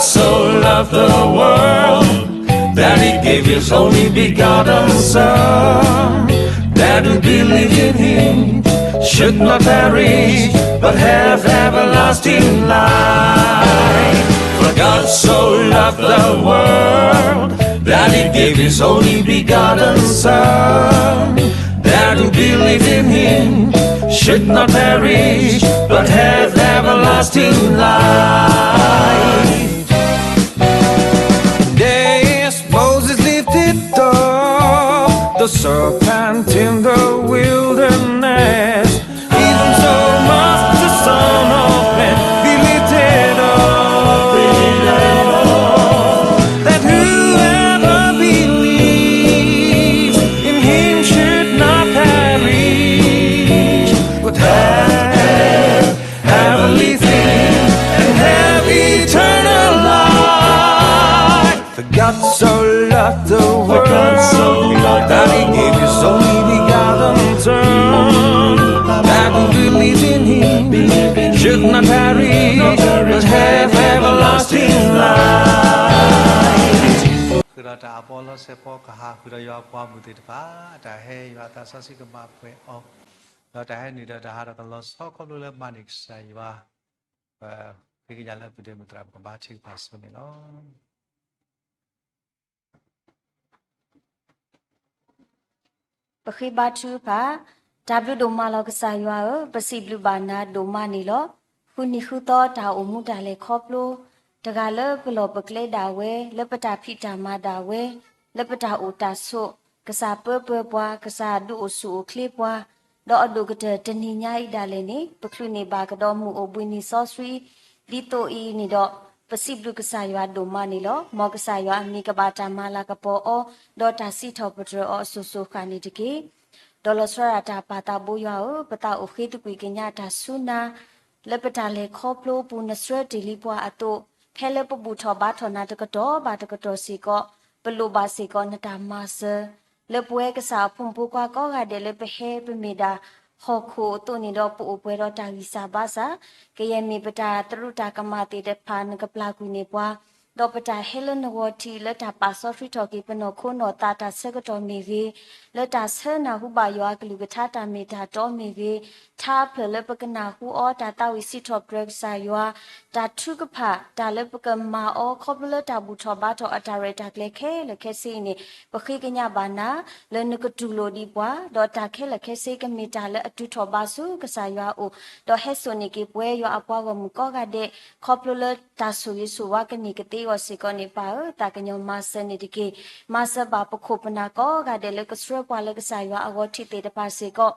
So loved the world that he gave his only begotten Son, that who believes in him should not perish but have everlasting life. For God so loved the world that he gave his only begotten Son, that who believes in him should not perish but have everlasting life. As Moses lifted up the serpent in the wilderness, even so must the Son of Man be lifted up, that whoever believes in him should not perish, but have heavenly things and have eternal life. For God so loved the world that he gave his only begotten Son, that who believes in him should not perish but have everlasting life. ဃုာ်ဒီးတၢ်အဘီလီစဲးဖီကဟၣ် ဃုာ်ဒီးယွၤအပှၤမုၣ်သ့ၣ်တဖၣ် တၢ်ဟဲယွၤအသးစီဆှံကမၤပှဲၤအီၤ, ဒီးတၢ်ဟဲနုာ်ဒီးတၢ်ဟးထီၣ်ကလီၤဆီခီဖျိလၢမၤန့ၢ်ကစၢ်ယွၤ ပဃ့ကညးလၢပဒဲမုၢ်သရၣ် ပကဘါထုကဖၣ်ဆိန့ၣ်လီၤ. ပဃ့ဘါထုကဖၣ်, တၢ်ဘျုးဒိၣ်မးလီၤကစၢ်ယွၤဧၢ, ပစံးဘျုးဘၣ်နၤဒိၣ်မးန့ၣ်လီၤ. ဃုနံၤဃုသီတၢ်အိၣ်မူတၢ်လဲၤခီဖျိ, တဂၤလၢပလီၢ်ပကျဲဒၣ်ဝဲ, လၢပတၢ်ဖံးတၢ်မၤဒၣ်ဝဲ, လၢပတၢ်အိၣ်တၢ်ဆိး, ကစၢ်ပၢပၢပှၤ, ကစၢ်ဒုးအိၣ်ဆူၣ်အိၣ်ချ့ပှၤ, ဒီးအဒိၣ်ကတၢၢ်တနံၤညါအံၤဒၣ်လဲာ်န့ၣ် ပချုးန့ၢ်ဘၣ်ကဒီးမုၢ်အိၣ်ဘှံးနံၤစီဆှံ ဒ်သိးအံၤန့ၣ်ဒီး ပစံးဘျုးကစၢ်ယွၤဒိၣ်မးန့ၣ်လီၤ. မ်ကစၢ်ယွၤအမံၤကဘၣ်တၢ်မၤလၤကပီၤအီၤ, ဒီးတၢ်စံးထီၣ်ပတြၢၤအီၤအစိၤစိၤဃၣ်န့ၣ်တက့ၢ်. ဒီးလီၤဆီဒၣ်တၢ်ပၢ်သးဘိယွၤဧၢ, ပသးအိၣ်ဃ့သကွံာ်ကညးတၢ်ဆူနၤ, လၢပတၢ်လဲၤခီဖျိအပူၤ နဆှၢတ့ၢ်လံပှၤအသိး, ဖဲလၢပဘူၣ်ထီၣ်ဘါထီၣ်နၤတကတီၢ်ဘၣ်တကတီၢ်စ့ၢ်ကီး, ပလိၣ်ဘၣ်စ့ၢ်ကီးနတၢ်မၤစၢၤ လၢပဝဲကစၢ်အဖိမုၣ်ဖိခွါကိးဂၤဒဲးလၢပဟဲပမ့ၢ်ဒၣ်ဟီၣ်ခိၣ်အသိးန့ၣ်ဒီး ပအိၣ်ပှဲၤဒီးတၢ်ဂံၢ်စၢ်ဘါစၢ်, ကယဲၢ်မ့ၢ်ပတၢ်သရူးတၢ်ကမၣ်သ့ၣ်တဖၣ် နကပျၢ်ကွံာ်န့ၢ်ပှၤ, ဒီးပတၢ်ဟဲလၢနဂီၢ်ထံး လၢတၢ်ပာ်စီဆှံထီၣ်က့ၤပနီၢ်ခိနီၢ်သးတၢ်ဆၢကတီၢ်မ့ၢ်ဂ့ၤ, လၢတၢ်ဆၢနၢ်ဟူဘၣ်ယွၤအကလုၢ်ကထါတၢ်မ့ၢ်တၢ်တီမ့ၢ်ဂ့ၤ, ထါဖျၢၣ်လၢပကနၢ်ဟူအီၤ တၢ်သးဝံၣ်စံးထီၣ်ပတြၢၤကစၢ်ယွၤ, တၢ်ထုကဖၣ် တၢ်လၢပကမၤအီၤ ခီဖျိလၢတၢ်ဘူၣ်ထီၣ်ဘါထီၣ်အတၢ်ရဲၣ်တၢ်ကျဲၤခဲလၢာ်ခဲဆ့အံၤန့ၣ် ပဃ့ကညးဘၣ်နၤ လၢနကတူၢ်လိာ်ဒံးပှၤ, ဒီးတၢ်ခဲလၢာ်ခဲဆ့ကမ့ၢ်တၢ်လၢအတုၤထီၣ်ဘါဆူကစၢ်ယွၤအအိၣ်, ဒီးဟဲစိာ်န့ၢ်က့ၤပဝဲယွၤအပှၤဂီၢ်မုၢ်ကိးဂၤဒဲး ခီဖျိလၢတၢ်ဆိၣ်ဂ့ၤဆိၣ်ဝါကန့ၢ်ကသ့အဂီၢ်စ့ၢ်ကီးန့ၣ် ပၢ်ဧၢ, သးကညီၤမၤစၢၤန့ၣ်တက့ၢ်. မၤစၢၤဘၣ်ပခိၣ်ပနၢ်ကိးဂၤဒဲးလၢကဆှၢပှၤလၢကစၢ်ယွၤအဂီၢ်ထံးသ့ၣ်တဖၣ်စ့ၢ်ကီး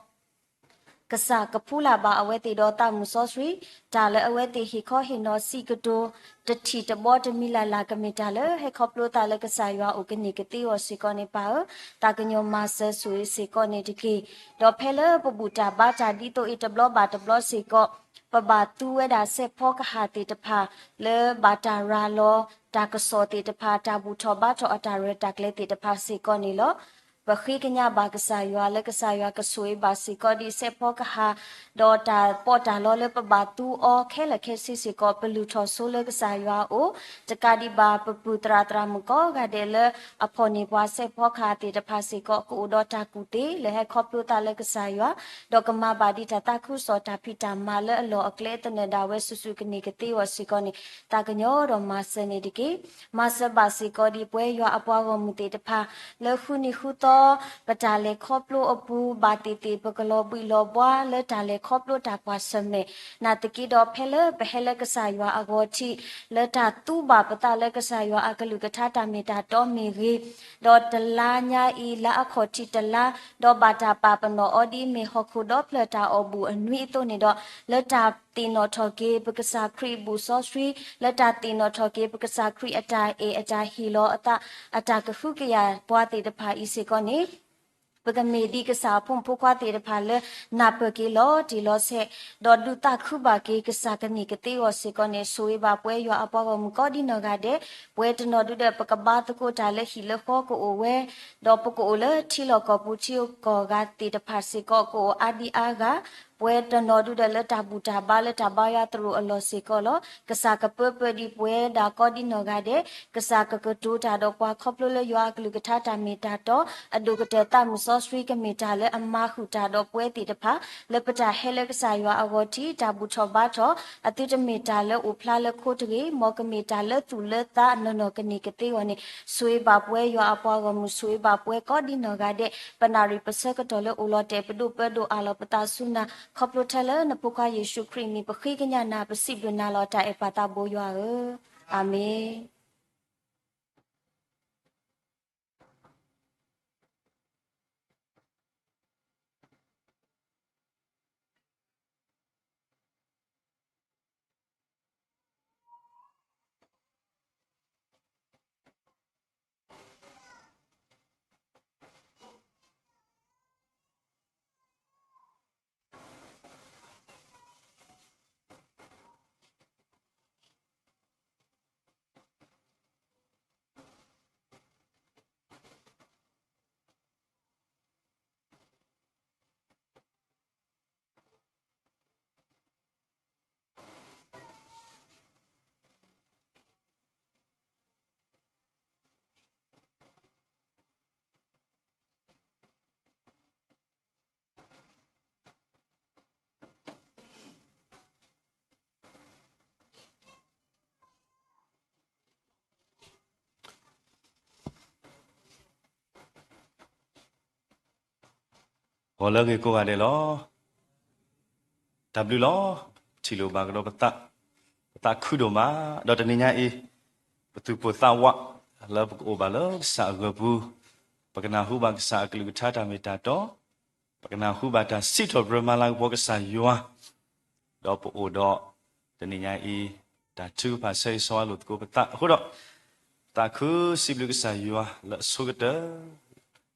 ကစၢ်ကဖှူလၢ်ဘၣ်အဝဲသ့ၣ်ဒီးသးမုၢ်စီဆှံ, တၢ်လၢအဝဲသ့ၣ်ဟ့ၣ်ခီဟ့ၣ်နီၤစံးကတိၤ တထံၣ်တဘီတမံၤလၢ်လၢ် ကမ့ၢ်တၢ်လၢဟဲခီဖျိသးလၢကစၢ်ယွၤအအိၣ်ကန့ၢ်ကသ့အဂီၢ်စ့ၢ်ကီးန့ၣ် ပၢ်ဧၢ, သးကညီၤမၤစၢၤဆိၣ်ဂ့ၤစ့ၢ်ကီးန့ၣ်တက့ၢ်. ဒီးဖဲလၢပဘူၣ်တၢ်ဘါတၢ်ဒ်သိးအံၤတဘျီဘၣ်တဘျီစ့ၢ်ကီး ပဘၣ်သူဝဲဒၣ်စဲးဖီကဟၣ်သ့ၣ်တဖၣ် လၢဘၣ်တၢ်ရၤလီၤ တၢ်ကစီၣ်သ့ၣ်တဖၣ် တၢ်ဘူၣ်ထီၣ်ဘါထီၣ်အတၢ်ရဲၣ်တၢ်ကျဲၤသ့ၣ်တဖၣ်စ့ၢ်ကီးန့ၣ်လီၤ. ပဃ့ကညးဘၣ်ကစၢ်ယွၤလၢကစၢ်ယွၤကဆိၣ်ဂ့ၤဘၣ်စ့ၢ်ကီးဒ်စဲးဖီကဟၣ်, ဒီးတၢ်ပီးတၢ်လီလၢပဘၣ်သူအီၤခဲလၢာ်ခဲဆ့စ့ၢ်ကီး ပလုၢ်ထီၣ်ဆိလၢကစၢ်ယွၤအအိၣ်, တကးဒံးဘၣ် ပပုၢ်သရၣ်သရၣ်မုၣ်ကိးဂၤဒဲးလၢအဖီၣ်န့ၢ်ပှၤစဲးဖီကဟၣ်သ့ၣ်တဖၣ်စ့ၢ်ကီး ကအိၣ်ဒီးတၢ်ကူၣ်သ့ လၢဟဲခီဖျိသးလၢကစၢ်ယွၤ, ဒီးကမၤဘၣ်ဒံးတၢ်သးခုကစီၣ်တၢ်ဖံးတၢ်မၤလၢအလီၢ်အကျဲသနၢၣ်ဒၣ်ဝဲဆူၣ်ဆူၣ်ကန့ၢ်ကသ့အဂီၢ်စ့ၢ်ကီးန့ၣ် သးကညီၤဒီးမၤစၢၤန့ၣ်တက့ၢ်. မၤစၢၤဘၣ်စ့ၢ်ကီးဒ်ပဝဲယွၤအပှၤဂီၢ်မုၢ်သ့ၣ်တဖၣ် လၢဃုနံၤဃုသီ ပတၢ်လဲၤခီဖျိအပူၤ ဘၣ်သ့ၣ်သ့ၣ် ပကလီၤဘှံးလီၤဘှါလၢတၢ်လဲၤခီဖျိတၢ်ကွၢ်ဆၢၣ်မဲာ်, နာ်သက့ဒီးဖဲလၢပဟဲလၢကစၢ်ယွၤအဂီၢ်ထံး လၢတၢ်သူဘၣ်ပသးလၢကစၢ်ယွၤအကလုၢ်ကထါတၢ်မ့ၢ်တၢ်တီမ့ၢ်ဂ့ၤ, ဒီးတလါညါအံၤ လါအခီၣ်ထံးတလါ, ဒီးဘၣ်တၢ်ပာ်ပနီၣ်အီၤဒ်အမ့ၢ်ဟီၣ်ခိၣ်ဒီဖျၢၣ်တၢ်အီၣ်ဘူၣ်အနွံအသိးန့ၣ်ဒီး လၢတၢ်သ့ၣ်နီၣ်ထီၣ်က့ၤ ပကစၢ်ခရံာ်အဘူၣ်စီဆှံ, လၢတၢ်သ့ၣ်နီၣ်ထီၣ်က့ၤ ပကစၢ်ခရံာ်အတၢ်အဲၣ်အတၢ်ဟ့ၣ်လီၤအသး အတၢ်ကဟုကယာ်ပှၤသ့ၣ်တဖၣ်အံၤစ့ၢ်ကီးန့ၣ် ပကမ့ၢ်ဒ်ကစၢ်အဖိမုၣ်ဖိခွါသ့ၣ်တဖၣ်လၢ နၢ်ပၢၢ်က့ၤလီၤတံၢ်လီၤဆဲး, ဒီးဒုးသးခုဘၣ်က့ၤကစၢ်ကန့ၢ်ကသ့အဂီၢ်စ့ၢ်ကီးန့ၣ် ဆိၣ်ဂ့ၤဘၣ်ပဝဲယွၤအပှၤဂီၢ်မုၢ်ကိးဒ်နီၢ်ဂၤဒဲး, ပဝဲတနီၤဒုဒီး ပကဘါသကိးတၢ်လၢဟံၣ်လၢဃီကအိၣ်ဝဲ, ဒီးပကအိၣ်လၢထံလီၢ်ကီၢ်ပူၤထံကီၢ်ဂၤသ့ၣ်တဖၣ်စ့ၢ်ကီး ကအိၣ်အါဒံအါဂၤ, ပှဲၤတနီၤဒုဒီးလၢတၢ်ဘူၣ်တၢ်ဘါလၢတၢ်ဘါယွၤသရိာ်အလီၢ်စ့ၢ်ကီးလီၤ. ကစၢ်ကပၢပၢၢ်ဒံးပှဲၤဒၣ်ကိးဒ်နီၢ်ဂၤဒဲး, ကစၢ်ကကတိၤတၢ်ဒီးပှၤခီဖျိလၢယွၤအကလုၢ်ကထါတၢ်မ့ၢ်တၢ်တီ, အဒိၣ်ကတၢၢ်သးမုၢ်စီဆှံကမ့ၢ်တၢ်လၢအမၤဃုာ်တၢ်ဒီးပှၤသ့ၣ်တဖၣ် လၢပတၢ်ဟဲလၢကစၢ်ယွၤအဂီၢ်ထံး တၢ်ဘူၣ်ထီၣ်ဘါထီၣ်, အသုတမ့ၢ်တၢ်လၢအိၣ်ဖျါလၢခိတဂ့ၤ, မ်ကမ့ၢ်တၢ်လၢသူၣ်လၢသးနီၢ်နီၢ်ကန့ၢ်ကသ့အဂီၢ်န့ၣ်, ဆိၣ်ဂ့ၤဘၣ်ပှဲၤယွၤအပှၤဂီၢ်မုၢ်, ဆိၣ်ဂ့ၤဘၣ်ပှဲၤကိးဒ်နီၢ်ဂၤဒဲး, ပနၣ်ရံၣ်ပဆၢကတီၢ်လၢအိၣ်လီၤတဲာ် ပဒိၣ်ပၢဒိၣ်အၢၣ်လီၤပသးဆူနၤ, ခီဖျိထဲလၢနဖိခွါယ့ၣ်ၡူးခရံာ်အမံၤ ပဃ့ကညးနၤ ပစံးဘျုးနၤလီၤတၢ်အဲၣ်ပၢ်သးဘိယွၤဧၢ, အၤမ့ၣ်.ဂီၤလၢအဂ့ၤကိးဂၤဒဲးလီၤ. တၢ်ဘျုးလီၤ. ထံၣ်လိာ်ဘၣ်ကဒီးပသး, ပသးခုဒိၣ်မး, ဒီးတနံၤညါအံၤ, ပသူၣ်ပိၢ်သးဝး လၢပကအိၣ်ဘၣ်လၢကစၢ်အဂီၢ်ပူၤ, ပကနၢ်ဟူဘၣ်ကစၢ်အကလုၢ်ကထါတၢ်မ့ၢ်တၢ်တီ, ပကနၢ်ဟူဘၣ်တၢ်စံးထီၣ်ပတြၢၤမၤလၤကပီၤကစၢ်ယွၤ, ဒီးပအိၣ်ဒီး တနံၤညါအံၤ တၢ်ထုကဖၣ်ဆၢဂ့ၤဆၢဝါလိာ်သကိးပသးအဃိဒီး, သးခုစံးဘျုးကစၢ်ယွၤလၢအဆိကတၢၢ်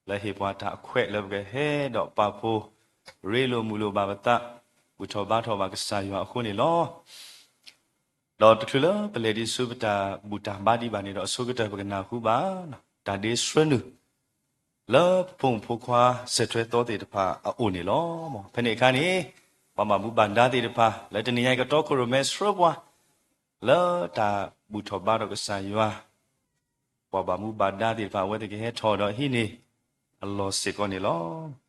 လၢဟ့ၣ်ပှၤတၢ်အခွဲးလၢပကဟဲဒီးပာ်ဖှိၣ် ရ့လိာ်မုာ်လိာ်ဘၣ်ပသး, ဘူၣ်ထီၣ်ဘါထီၣ်ဘၣ်ကစၢ်ယွၤအဃိန့ၣ်လီၤ. ဒီးတချုးလၢပလဲၤဒံးဆူပတၢ်ဘူၣ်တၢ်ဘါဒံးဘၣ်န့ၣ်ဒီး အဆိကတၢၢ်ပကနၢ်ဟူဘၣ် တၢ်ဒ့ဆှၢနုာ် လၢပဖိမုၣ်ဖိခွါစဲးထွဲသီသ့ၣ်တဖၣ်အအိၣ်န့ၣ်လီၤ. ဖဲန့ၣ်အခါန့ၣ်, ပှၤဘၣ်မူဘၣ်ဒါသ့ၣ်တဖၣ် လၢတနံၤညါအံၤကတီခိၣ်ရိၣ်မဲဆှၢပှၤ လၢတၢ်ဘူၣ်ထီၣ်ဘါထီၣ်ကစၢ်ယွၤ, ပှၤဘၣ်မူဘၣ်ဒါသ့ၣ်တဖၣ် အဝဲသ့ၣ်ကဟဲထီၣ်ဒီးဟံးန့ၢ်အလီၢ်စ့ၢ်ကီးန့ၣ်လီၤ.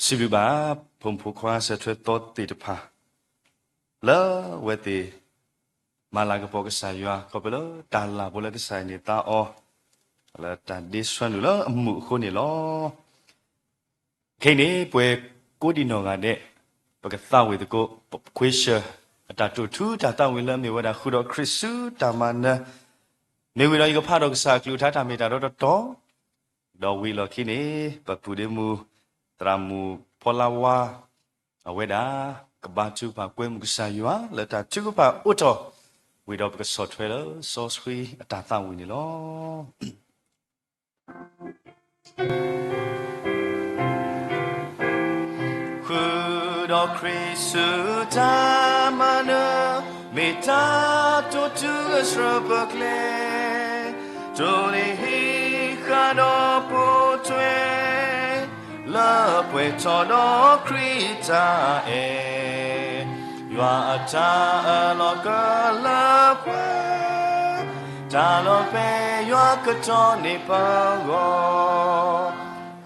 စံးဘျုးဘၣ် ဖိမုၣ်ဖိခွါစၢၤထွဲသီသ့ၣ်တဖၣ် လၢအဝဲသ့ၣ် မၤလၤကပီၤကစၢ်ယွၤ ခီဖျိလၢတၢ်လၢ်ဖိလၢကစၢ်အံၤန့ၣ်သါအီၤ လၢတၢ်ဒ့ဆှၢနုာ်လၢအမုာ်အဃိန့ၣ်လီၤ. ခဲအံၤန့ၣ် ပှၤကိးဒံးနီၢ်ဂၤဒဲး ပကသးဝံၣ်သကိး ခွ့ဆၢၣ် အတၢ်တိာ်ထူတၢ်သးဝံၣ်လၢအမ့ၢ်ဝဲဒၣ် ဃုာ်ဒီးခရံာ်ဆူတၢ်မၤနၢၤ, မ့ၢ်ဝံၤဒီးယကဖးဒီးကစၢ်အကလုၢ်ကထါတၢ်မ့ၢ်တၢ်တီတီတီ, ဒီးဝံၤအလီၢ်ခံန့ၣ် ပပုၢ်ဒ့မုၣ် သရၣ်မုၣ်ဖီလါဝါ အဝဲဒၣ် ကဘါထုကဖၣ်ကွဲမုာ်ကစၢ်ယွၤ လၢတၢ်ထုကဖၣ်အိၣ်ထီၣ်, ဝံၤဒီးပကဆီၣ်ထွဲလၢစီဆှံအတၢ်သးဝံၣ်န့ၣ်လီၤ. ဃုာ်ဒီးခရံာ်ဆူတၢ်မၤနၢၤ မ့ၢ်တၢ်တိာ်ထူအဆှၢပကျဲ, တိၢ်နီၣ်ဟံးဃာ်ဒီးပိာ်ထွဲ လၢပှဲၤထီၣ်ဒီးခရံာ်တၢ်အဲၣ်, ယွၤအတၢ်အၢၣ်လီၤကလၢပှဲၤ, တၢ်လီၤပျံၤယွၤကတီၢ်န့ၢ်ပဂီၢ်,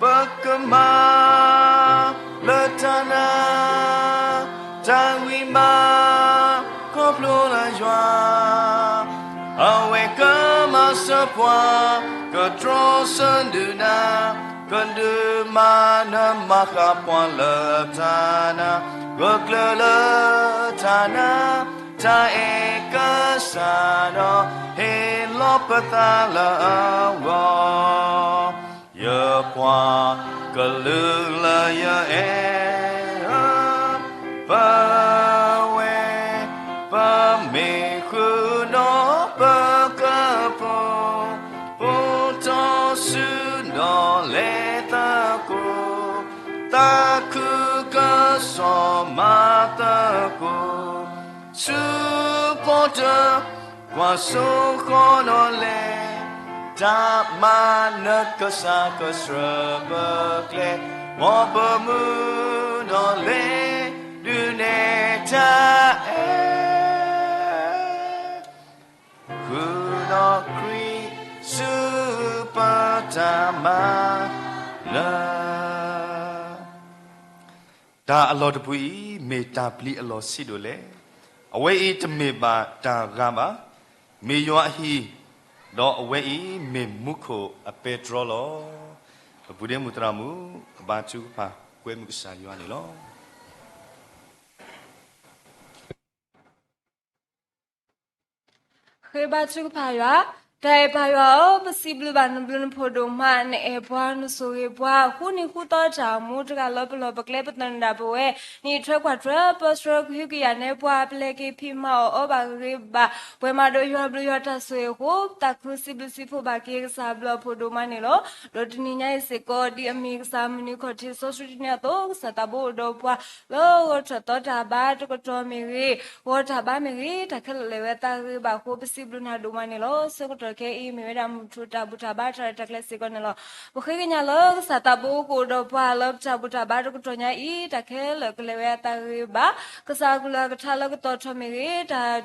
ပကမၤလၢတၢ်နာ် တၢ်ဂံၢ်မါ ခီဖျိလၢယွၤ, အဝဲကမၤစၢၤပှၤ ကတြီဆၢဒုးနၤ, ကဒုးမၤနၢၤမၤဃၣ်ပှၤလၢတၢ်နာ်, ဂၢၢ်ကျၢၤလၢတၢ်နာ် တၢ်အဲၣ်ကစၢ်ဒီး ဟ့ၣ်လီၤပသးလၢအဂီၢ်, ယပှၤကလုာ်လၢယအဲၣ်ဧၢ, ပဝဲ ပမ့ၢ်ဃုာ်ဒီးပကပူၤ, ပိာ်ထီၣ်စုဒီးလဲၤသကိး, သးခုကစီၣ်မၤသကိး, ဆူပီၣ်တၢၢ် ကွၢ်စိဃီဒီးလဲၤ, တၢ်မၤနၢၤကစၢ်ကဆှၢပကျဲ, မ်ပမုၢ်ဒီးလဲၤ ဒုးနဲၣ်တၢ်အဲၣ် ဃုာ်ဒီးခရံာ်ဆူပတၢ်မၤနၢၤ. တၢ်အလီၢ်တပူၤအံၤ မ့ၢ်တၢ်ပျံၤအလီၢ်ဆံးဒိၣ်လဲၣ်. အဝဲအံၤတမ့ၢ်ဘၣ်တၢ်ဂၤဘၣ်, မ့ၢ်ယွၤအဟံၣ်, ဒီးအဝဲအံၤမ့ၢ်မူခိၣ်အပဲတြီလီၤ. ပပုၢ်ဒ့မုၣ်သရၣ်မုၣ် ကဘါထုကဖၣ်ကွဲမုာ်ကစၢ်ယွၤန့ၣ်လီၤ. ဃ့ဘါထုကဖၣ်ယွၤ, တၢ်အဲၣ်ပၢ်ယွၤဧၢ, ပစံးဘျုးဘၣ်နဘျုးနဖှိၣ်ဒိၣ်မး, နအဲၣ်ပှၤ နဆိၣ်ဂ့ၤပှၤ, ဃုနံၤဃုသီတၢ်မူတဂၤလၢပလီၢ်ပကျဲ ပသနၢၣ်ဒၣ်ပဝဲ, နံၣ်ထွဲကွၢ်ထွဲ ပၢဆှၢကဟုကယာ်န့ၢ်ပှၤ ပလဲၤက့ၤဖံးမၤအီၣ်အီဘၣ်ဂ့ၤဂ့ၤဘၣ်ဘၣ်, ပှဲၤမးဒီးယွၤဘျုးယွၤတၢ်ဆိၣ်ဂ့ၤအဃိ ပသးခုစံးဘျုးစံးဖှိၣ်ဘၣ်က့ၤကစၢ်ဘျုးအဖှိၣ်ဒိၣ်မးန့ၣ်လီၤ. ဒီးတနံၤညါအံၤစ့ၢ်ကီး ဒ်အမ့ၢ်ကစၢ်မုၢ်နံၤခီၣ်ထံးစီဆှံတနံၤအသိး ကစၢ်သးဘိအိၣ်ဒီးပှၤ လၢဂီၤထၢၣ်သီတၢ်ဘါတကတီၢ်မ့ၢ်ဂ့ၤ, ဂီၤတၢ်ဘါမ့ၢ်ဂ့ၤ, တၢ်ခဲလၢာ်လဲၤဝဲအသးဂ့ၤဂ့ၤဘၣ်အဃိ ပစံးဘျုးနၤဒိၣ်မးန့ၣ်လီၤ. ဆၢကတီၢ်ခဲအံၤ မ့ၢ်ဝဲဒၣ်မုၢ်ထူၣ်တၢ်ဘူၣ်တၢ်ဘါတၢ်ရဲၣ်တၢ်ကျဲၤစ့ၢ်ကီးန့ၣ်လီၤ. ပဃ့ကညးလၢကစၢ်သးဘိကအိၣ်ဒီးပှၤလၢပတၢ်ဘူၣ်တၢ်ဘါတကတီၢ်ညါအံၤ တၢ်ခဲလၢာ်ကလဲၤဝဲအသးဂ့ၤဂ့ၤဘၣ်, ကစၢ်အကလုၢ်အကထါလၢကတီၢ်ထီၣ်မ့ၢ်ဂ့ၤ, တၢ်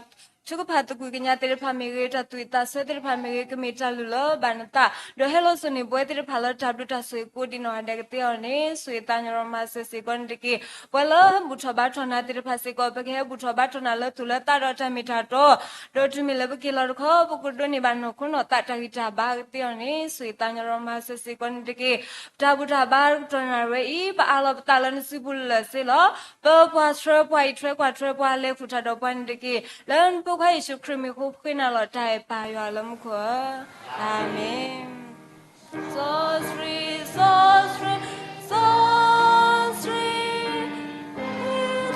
ထုကဖၣ်သကွံာ်ကညးသ့ၣ်တဖၣ်မ့ၢ်ဂ့ၤ, တၢ်သူၣ်ဝံၣ်သးဆၢသ့ၣ်တဖၣ်မ့ၢ်ဂ့ၤ, ကမ့ၢ်တၢ်လုၢ်လၢဘၣ်နသး, ဒီးဟဲလီၤစိာ်န့ၢ်ပဝဲသ့ၣ်တဖၣ်လၢတၢ်ဘျုးတၢ်ဆိၣ်ဂ့ၤကိးဒံးနီၢ်ဂၤဒဲးကသ့အီၤန့ၣ် ဆိၣ်ဂ့ၤသးညီရမၤစၢၤစ့ၢ်ကီးန့ၣ်တက့ၢ်. ပှၤလၢဘူၣ်ထီၣ်ဘါထီၣ်နၤသ့ၣ်တဖၣ်စ့ၢ်ကီး ပကဟဲဘူၣ်ထီၣ်ဘါထီၣ်နၤလၢသူၣ်လၢသးဒီးတၢ်မ့ၢ်တၢ်တီ, ဒီးတုၤမ့ၢ်လၢပက့ၤလီၤတခီ ပကဒိးန့ၢ်ဘၣ်နီၢ်ခိနီၢ်သးတၢ်ဂံၢ်တၢ်ဘါကသ့အီၤန့ၣ် ဆိၣ်ဂ့ၤသးညီရမၤစၢၤစ့ၢ်ကီးန့ၣ်တက့ၢ်. ပတၢ်ဘူၣ်တၢ်ဘါတကတီၢ်နၣ်ရံၣ်အံၤ ပအးလီၤပသးလၢနစုပူၤလၢာ်လၢာ်စ့ၢ်လီၤ. ပၢပှၤဆှၢပှၤ အံးထွဲကွၢ်ထွဲပှၤ လဲၤဃုာ်တၢ်ဒီးပှၤန့ၣ်တက့ၢ်. လၢနဖိခွါယ့ၣ်ၡူးခရံာ်မံၤအဃိ ပဃ့နၤလီၤတၢ်အဲၣ်ပၢ်ယွၤလၢမူခိၣ်ဧၢ, အၤမ့ၣ်. စီဆှံ, စီဆှံ, စီ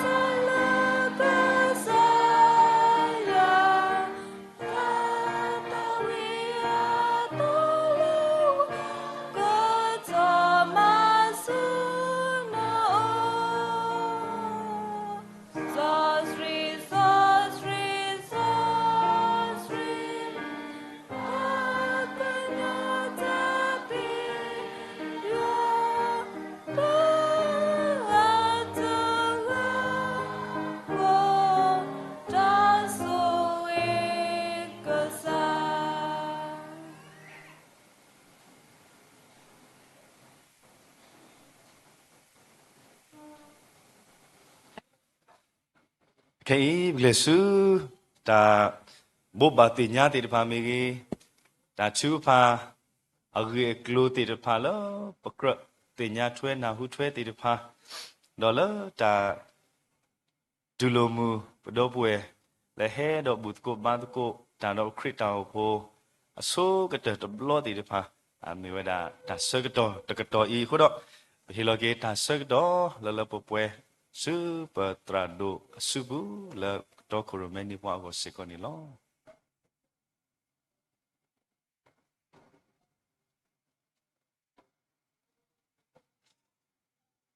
ဆှံ, ဟံးတၢ်လၢကစၢ်ယွၤ တၢ်သးဝံၣ်အသီလၢ ကထီၣ်မၤဆူနအိၣ်, စီဆှံ, စီဆှံ, စီဆှံ, ပှၤကညီတၢ်သ့ယွၤ ခဲအံၤပကလဲၤဆူ တၢ်ဘိးဘၣ်သ့ၣ်ညါသ့ၣ်တဖၣ်မ့ၢ်ဂ့ၤ, တၢ်ထုကဖၣ် အဂ့ၢ်အကျိၤသ့ၣ်တဖၣ်လၢ ပကြၢးသ့ၣ်ညါထွဲနၢ်ဟူထွဲသ့ၣ်တဖၣ်, ဒီးလၢတၢ် တူၢ်လိာ်မုာ်ပဒီပုၢ်ဝဲၢ် လၢဟဲဒီးဘူၣ်သကိးဘါသကိးတၢ်ဒီးခရံာ်တၢ်အိၣ်ဖှိၣ် အဆိကတၢၢ်တဘျီသ့ၣ်တဖၣ်, မ့ၢ်ဝဲဒၣ်တၢ်ဆၢကတီၢ်တကတီၢ်အံၤအဃိဒီး, ပဟ့ၣ်လီၤက့ၤတၢ်ဆၢကတီၢ်လၢလၢပှဲၤပှဲၤ ဆူပသရၣ်ဒိၣ်အစုပူၤ လၢကတီခိၣ်ရိၣ်မဲနံၤပှၤအဂီၢ်စ့ၢ်ကီးန့ၣ်လီၤ.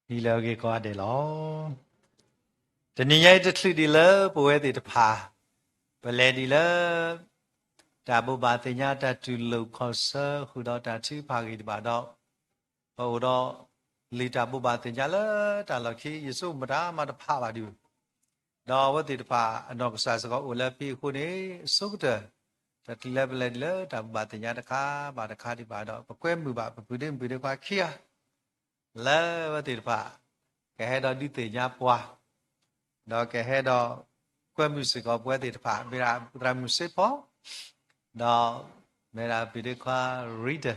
နံၤလၢအဂ့ၤကိးဂၤဒဲးလီၤ. တနံၤညါအံၤတချုးဒံးလၢပဝဲသ့ၣ်တဖၣ် ပလဲၤဒံးလၢ တၢ်ဘိးဘၣ်သ့ၣ်ညါတၢ်တူၢ်လိာ်ခီၣ်ဆၢဃုာ်ဒီးတၢ်ထုကဖၣ်ဂ့ၤတဘၣ်ဒီး, ပအိၣ်ဒီး လံာ်တၢ်ဘိးဘၣ်သ့ၣ်ညါလၢတၢ်လီၢ်ခံ ယဆိကမိၣ်တၢ်မၤတဖၣ်ဘၣ်ဒံး ဒီးအဝဲသ့ၣ်တဖၣ်အနီၢ်ကစၢ်စ့ၢ်ကီးအိၣ်လၢဖဲအဃိန့ၣ် အဆိကတၢၢ် တချုးလၢပလဲၤဒံးလၢတၢ်ဘိးဘၣ်သ့ၣ်ညါတခါဘၣ်တခါဒံးဘၣ်ဒီး ပကွဲမုာ်ဘၣ်ပပုၢ်ဒ့မုၣ်ဒ့ခွါခံဂၤ လၢအဝဲသ့ၣ်တဖၣ် ကဟဲဒီးဒုးသ့ၣ်ညါပှၤ, ဒီးကဟဲဒီးကွဲမုာ်စ့ၢ်ကီးပဝဲသ့ၣ်တဖၣ် မ့ၢ်ဒၣ်ပသရၣ်မုၣ်စ့ဖီ, ဒီး မ့ၢ်ဒၣ်ပုၢ်ဒ့ခွါ Rita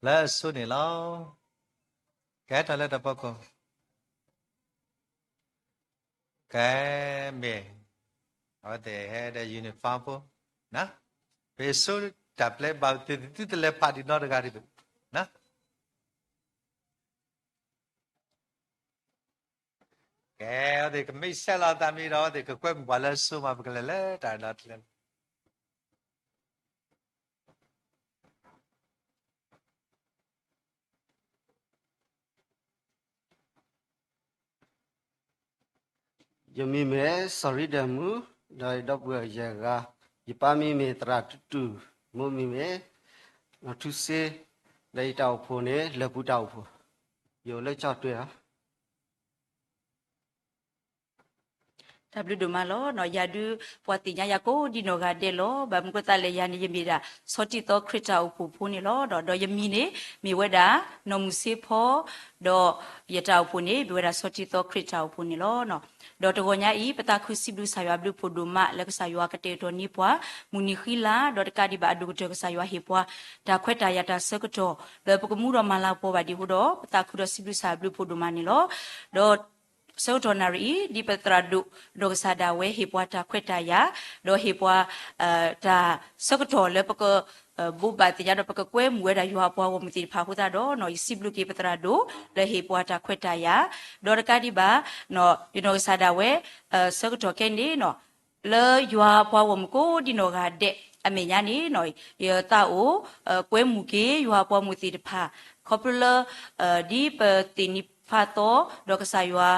လၢအဆိန့ၣ်လီၤ. ကဲထီၣ်လၢတၢ်ဖီခိၣ် ကဲမ့ၢ် အဝဲသ့ၣ်ဟဲဒီး uniform ဖိ, ပဆိတၢ်ပျဲဘၣ်သ့ၣ်သ့ၣ်သုတလဲၤဖးဒံးနီတဂၤဒံးဘၣ်, ကဲ အဝဲသ့ၣ်ကမ့ၢ်ဆဲးလီၤသးမံၤဒီး အဝဲသ့ၣ်ကကွဲမုာ်ပှၤလၢအဆိမး ပကလဲၤလၢတၢ်ဒီတလဲၤ ယမံၤမ့ၢ် စီၤရံဒၢၣ်မူ, ဒီးယဒီပုၢ်ဝဲၢ်ယဲၢ်ဂၤ, ယပၢ်မံၤမ့ၢ်သရၣ်တူၢ်တူၢ်, မိၢ်မံၤမ့ၢ် နီၢ်ထူစ့, ဒီးယတၢ်အိၣ်ဖှိၣ်န့ၣ် လၢၢ်ပူၤတၢ်အိၣ်ဖှိၣ်, ယအိၣ်လၢကၠီၣ်တွဲဧါ. တၢ်ဘျုးဒိၣ်မးလီၤ. ယၤဒုး ပှၤသ့ၣ်ညါယၤကိးဒံနီၢ်ဂၤဒဲးလီၤ. ဘၣ်မနုၤဃိသတးလဲၣ် ယၤန့ၣ် ယမ့ၢ်ဒၣ်ဆီၣ်တံၢ်သီခရံာ်တၢ်အိၣ်ဖှိၣ်ဖိန့ၣ်လီၤ. ဒီးယမံၤန့ၣ် မ့ၢ်ဝဲဒၣ် နီၢ်မုၢ်စ့ဖီ, ဒီးယတၢ်အိၣ်ဖှိၣ်န့ၣ် မ့ၢ်ဝဲဒၣ်ဆီၣ်တံၢ်သီခရံာ်တၢ်အိၣ်ဖှိၣ်န့ၣ်လီၤ. ဒီးတဂီၤညါအံၤ ပသးခုစံးဘျုးကစၢ်ယွၤဘျုးဖှိၣ်ဒိၣ်မး လၢကစၢ်ယွၤကတဲာ်ကတီၤန့ၢ်ပှၤ မုၢ်နံၤဃံလၤ, ဒီးတကးဒံးဘၣ်အဒိၣ်ကတၢၢ် ကစၢ်ယွၤဟ့ၣ်ပှၤ တၢ်ခွဲးတၢ်ယာ်တၢ်ဆၢကတီၢ် လၢပကမူဒီးမၤလၤကပီၤဘၣ်ဒံးအဃိဒီး ပသးခုဒီးစံးဘျုးကစၢ်ယွၤဘျုးဖှိၣ်ဒိၣ်မးန့ၣ်လီၤ. ဒီး ဆၢကတီၢ်နၣ်ရံၣ်အံၤ ဒ်ပသရၣ်ဒိၣ် ဒီးကစၢ်ဒၣ်ဝဲဟ့ၣ်ပှၤတၢ်ခွဲးတၢ်ယာ်, ဒီးဟ့ၣ်ပှၤ တၢ်ဆၢကတီၢ်လၢပက ဘိးဘၣ်သ့ၣ်ညါဒီးပကကွဲမုာ်ဝဲဒၣ်ယွၤအပှၤဂီၢ်မုၢ်သ့ၣ်တဖၣ်အဃိသတးဒီး ယစံးဘျုးက့ၤပသရၣ်ဒိၣ် လၢဟ့ၣ်ပှၤတၢ်ခွဲးတၢ်ယာ်, ဒီးတကးဒံးဘၣ် ယနီၢ်ကစၢ်ဒၣ်ဝဲ ဆၢကတီၢ်ခဲအံၤန့ၣ် လၢယွၤအပှၤဂီၢ်မုၢ်ကိးဒံနီၢ်ဂၤဒဲး အမဲာ်ညါန့ၣ် ယသးအိၣ် ကွဲမုာ်က့ၤယွၤအပှၤဂီၢ်မုၢ်သ့ၣ်တဖၣ် ခီဖျိလၢ ဒ်ပသ့ၣ်နံၤဖးသီ ဒီးကစၢ်ယွၤ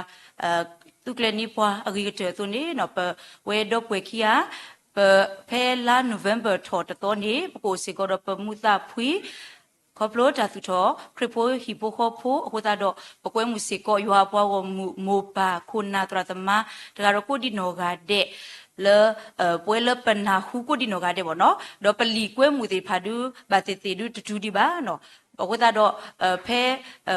သူကျဲၤန့ၢ်ပှၤအဂ့ၤကတၢၢ်အသိးန့ၣ် ပဝဲဒီပုၢ်ဝဲၢ်ခံဂၤ ပ ဖဲလါ November ထီၣ်တသီန့ၣ် ပကအိၣ်စ့ၢ်ကီးဒီးပမူးသးဖှံ ခီဖျိတၢ်သူၣ်ထီၣ်ခရံာ်ဖိဟံၣ်ဖိဃီဖိအဃိသတးဒီး ပကွဲမုာ်စ့ၢ်ကီးယွၤအပှၤဂီၢ်မုၢ် မိၢ်ပၢ်ခိၣ်နၢ်သရၣ်သမါ တဂၤဒီးကိးဒံနီၢ်ဂၤဒဲး လၢ ပဝဲလၢပနၢ်ဟူကိးဒံနီၢ်ဂၤဒဲးဘၣ်နီၤ ဒီးပလံာ်ကွဲမုာ်သ့ၣ်တဖၣ်ဒုး ဘၣ်သ့ၣ်သ့ၣ်ဒုးတတုၤဒံးဘၣ်နီၤ အဃိသတးဒီး ဖဲ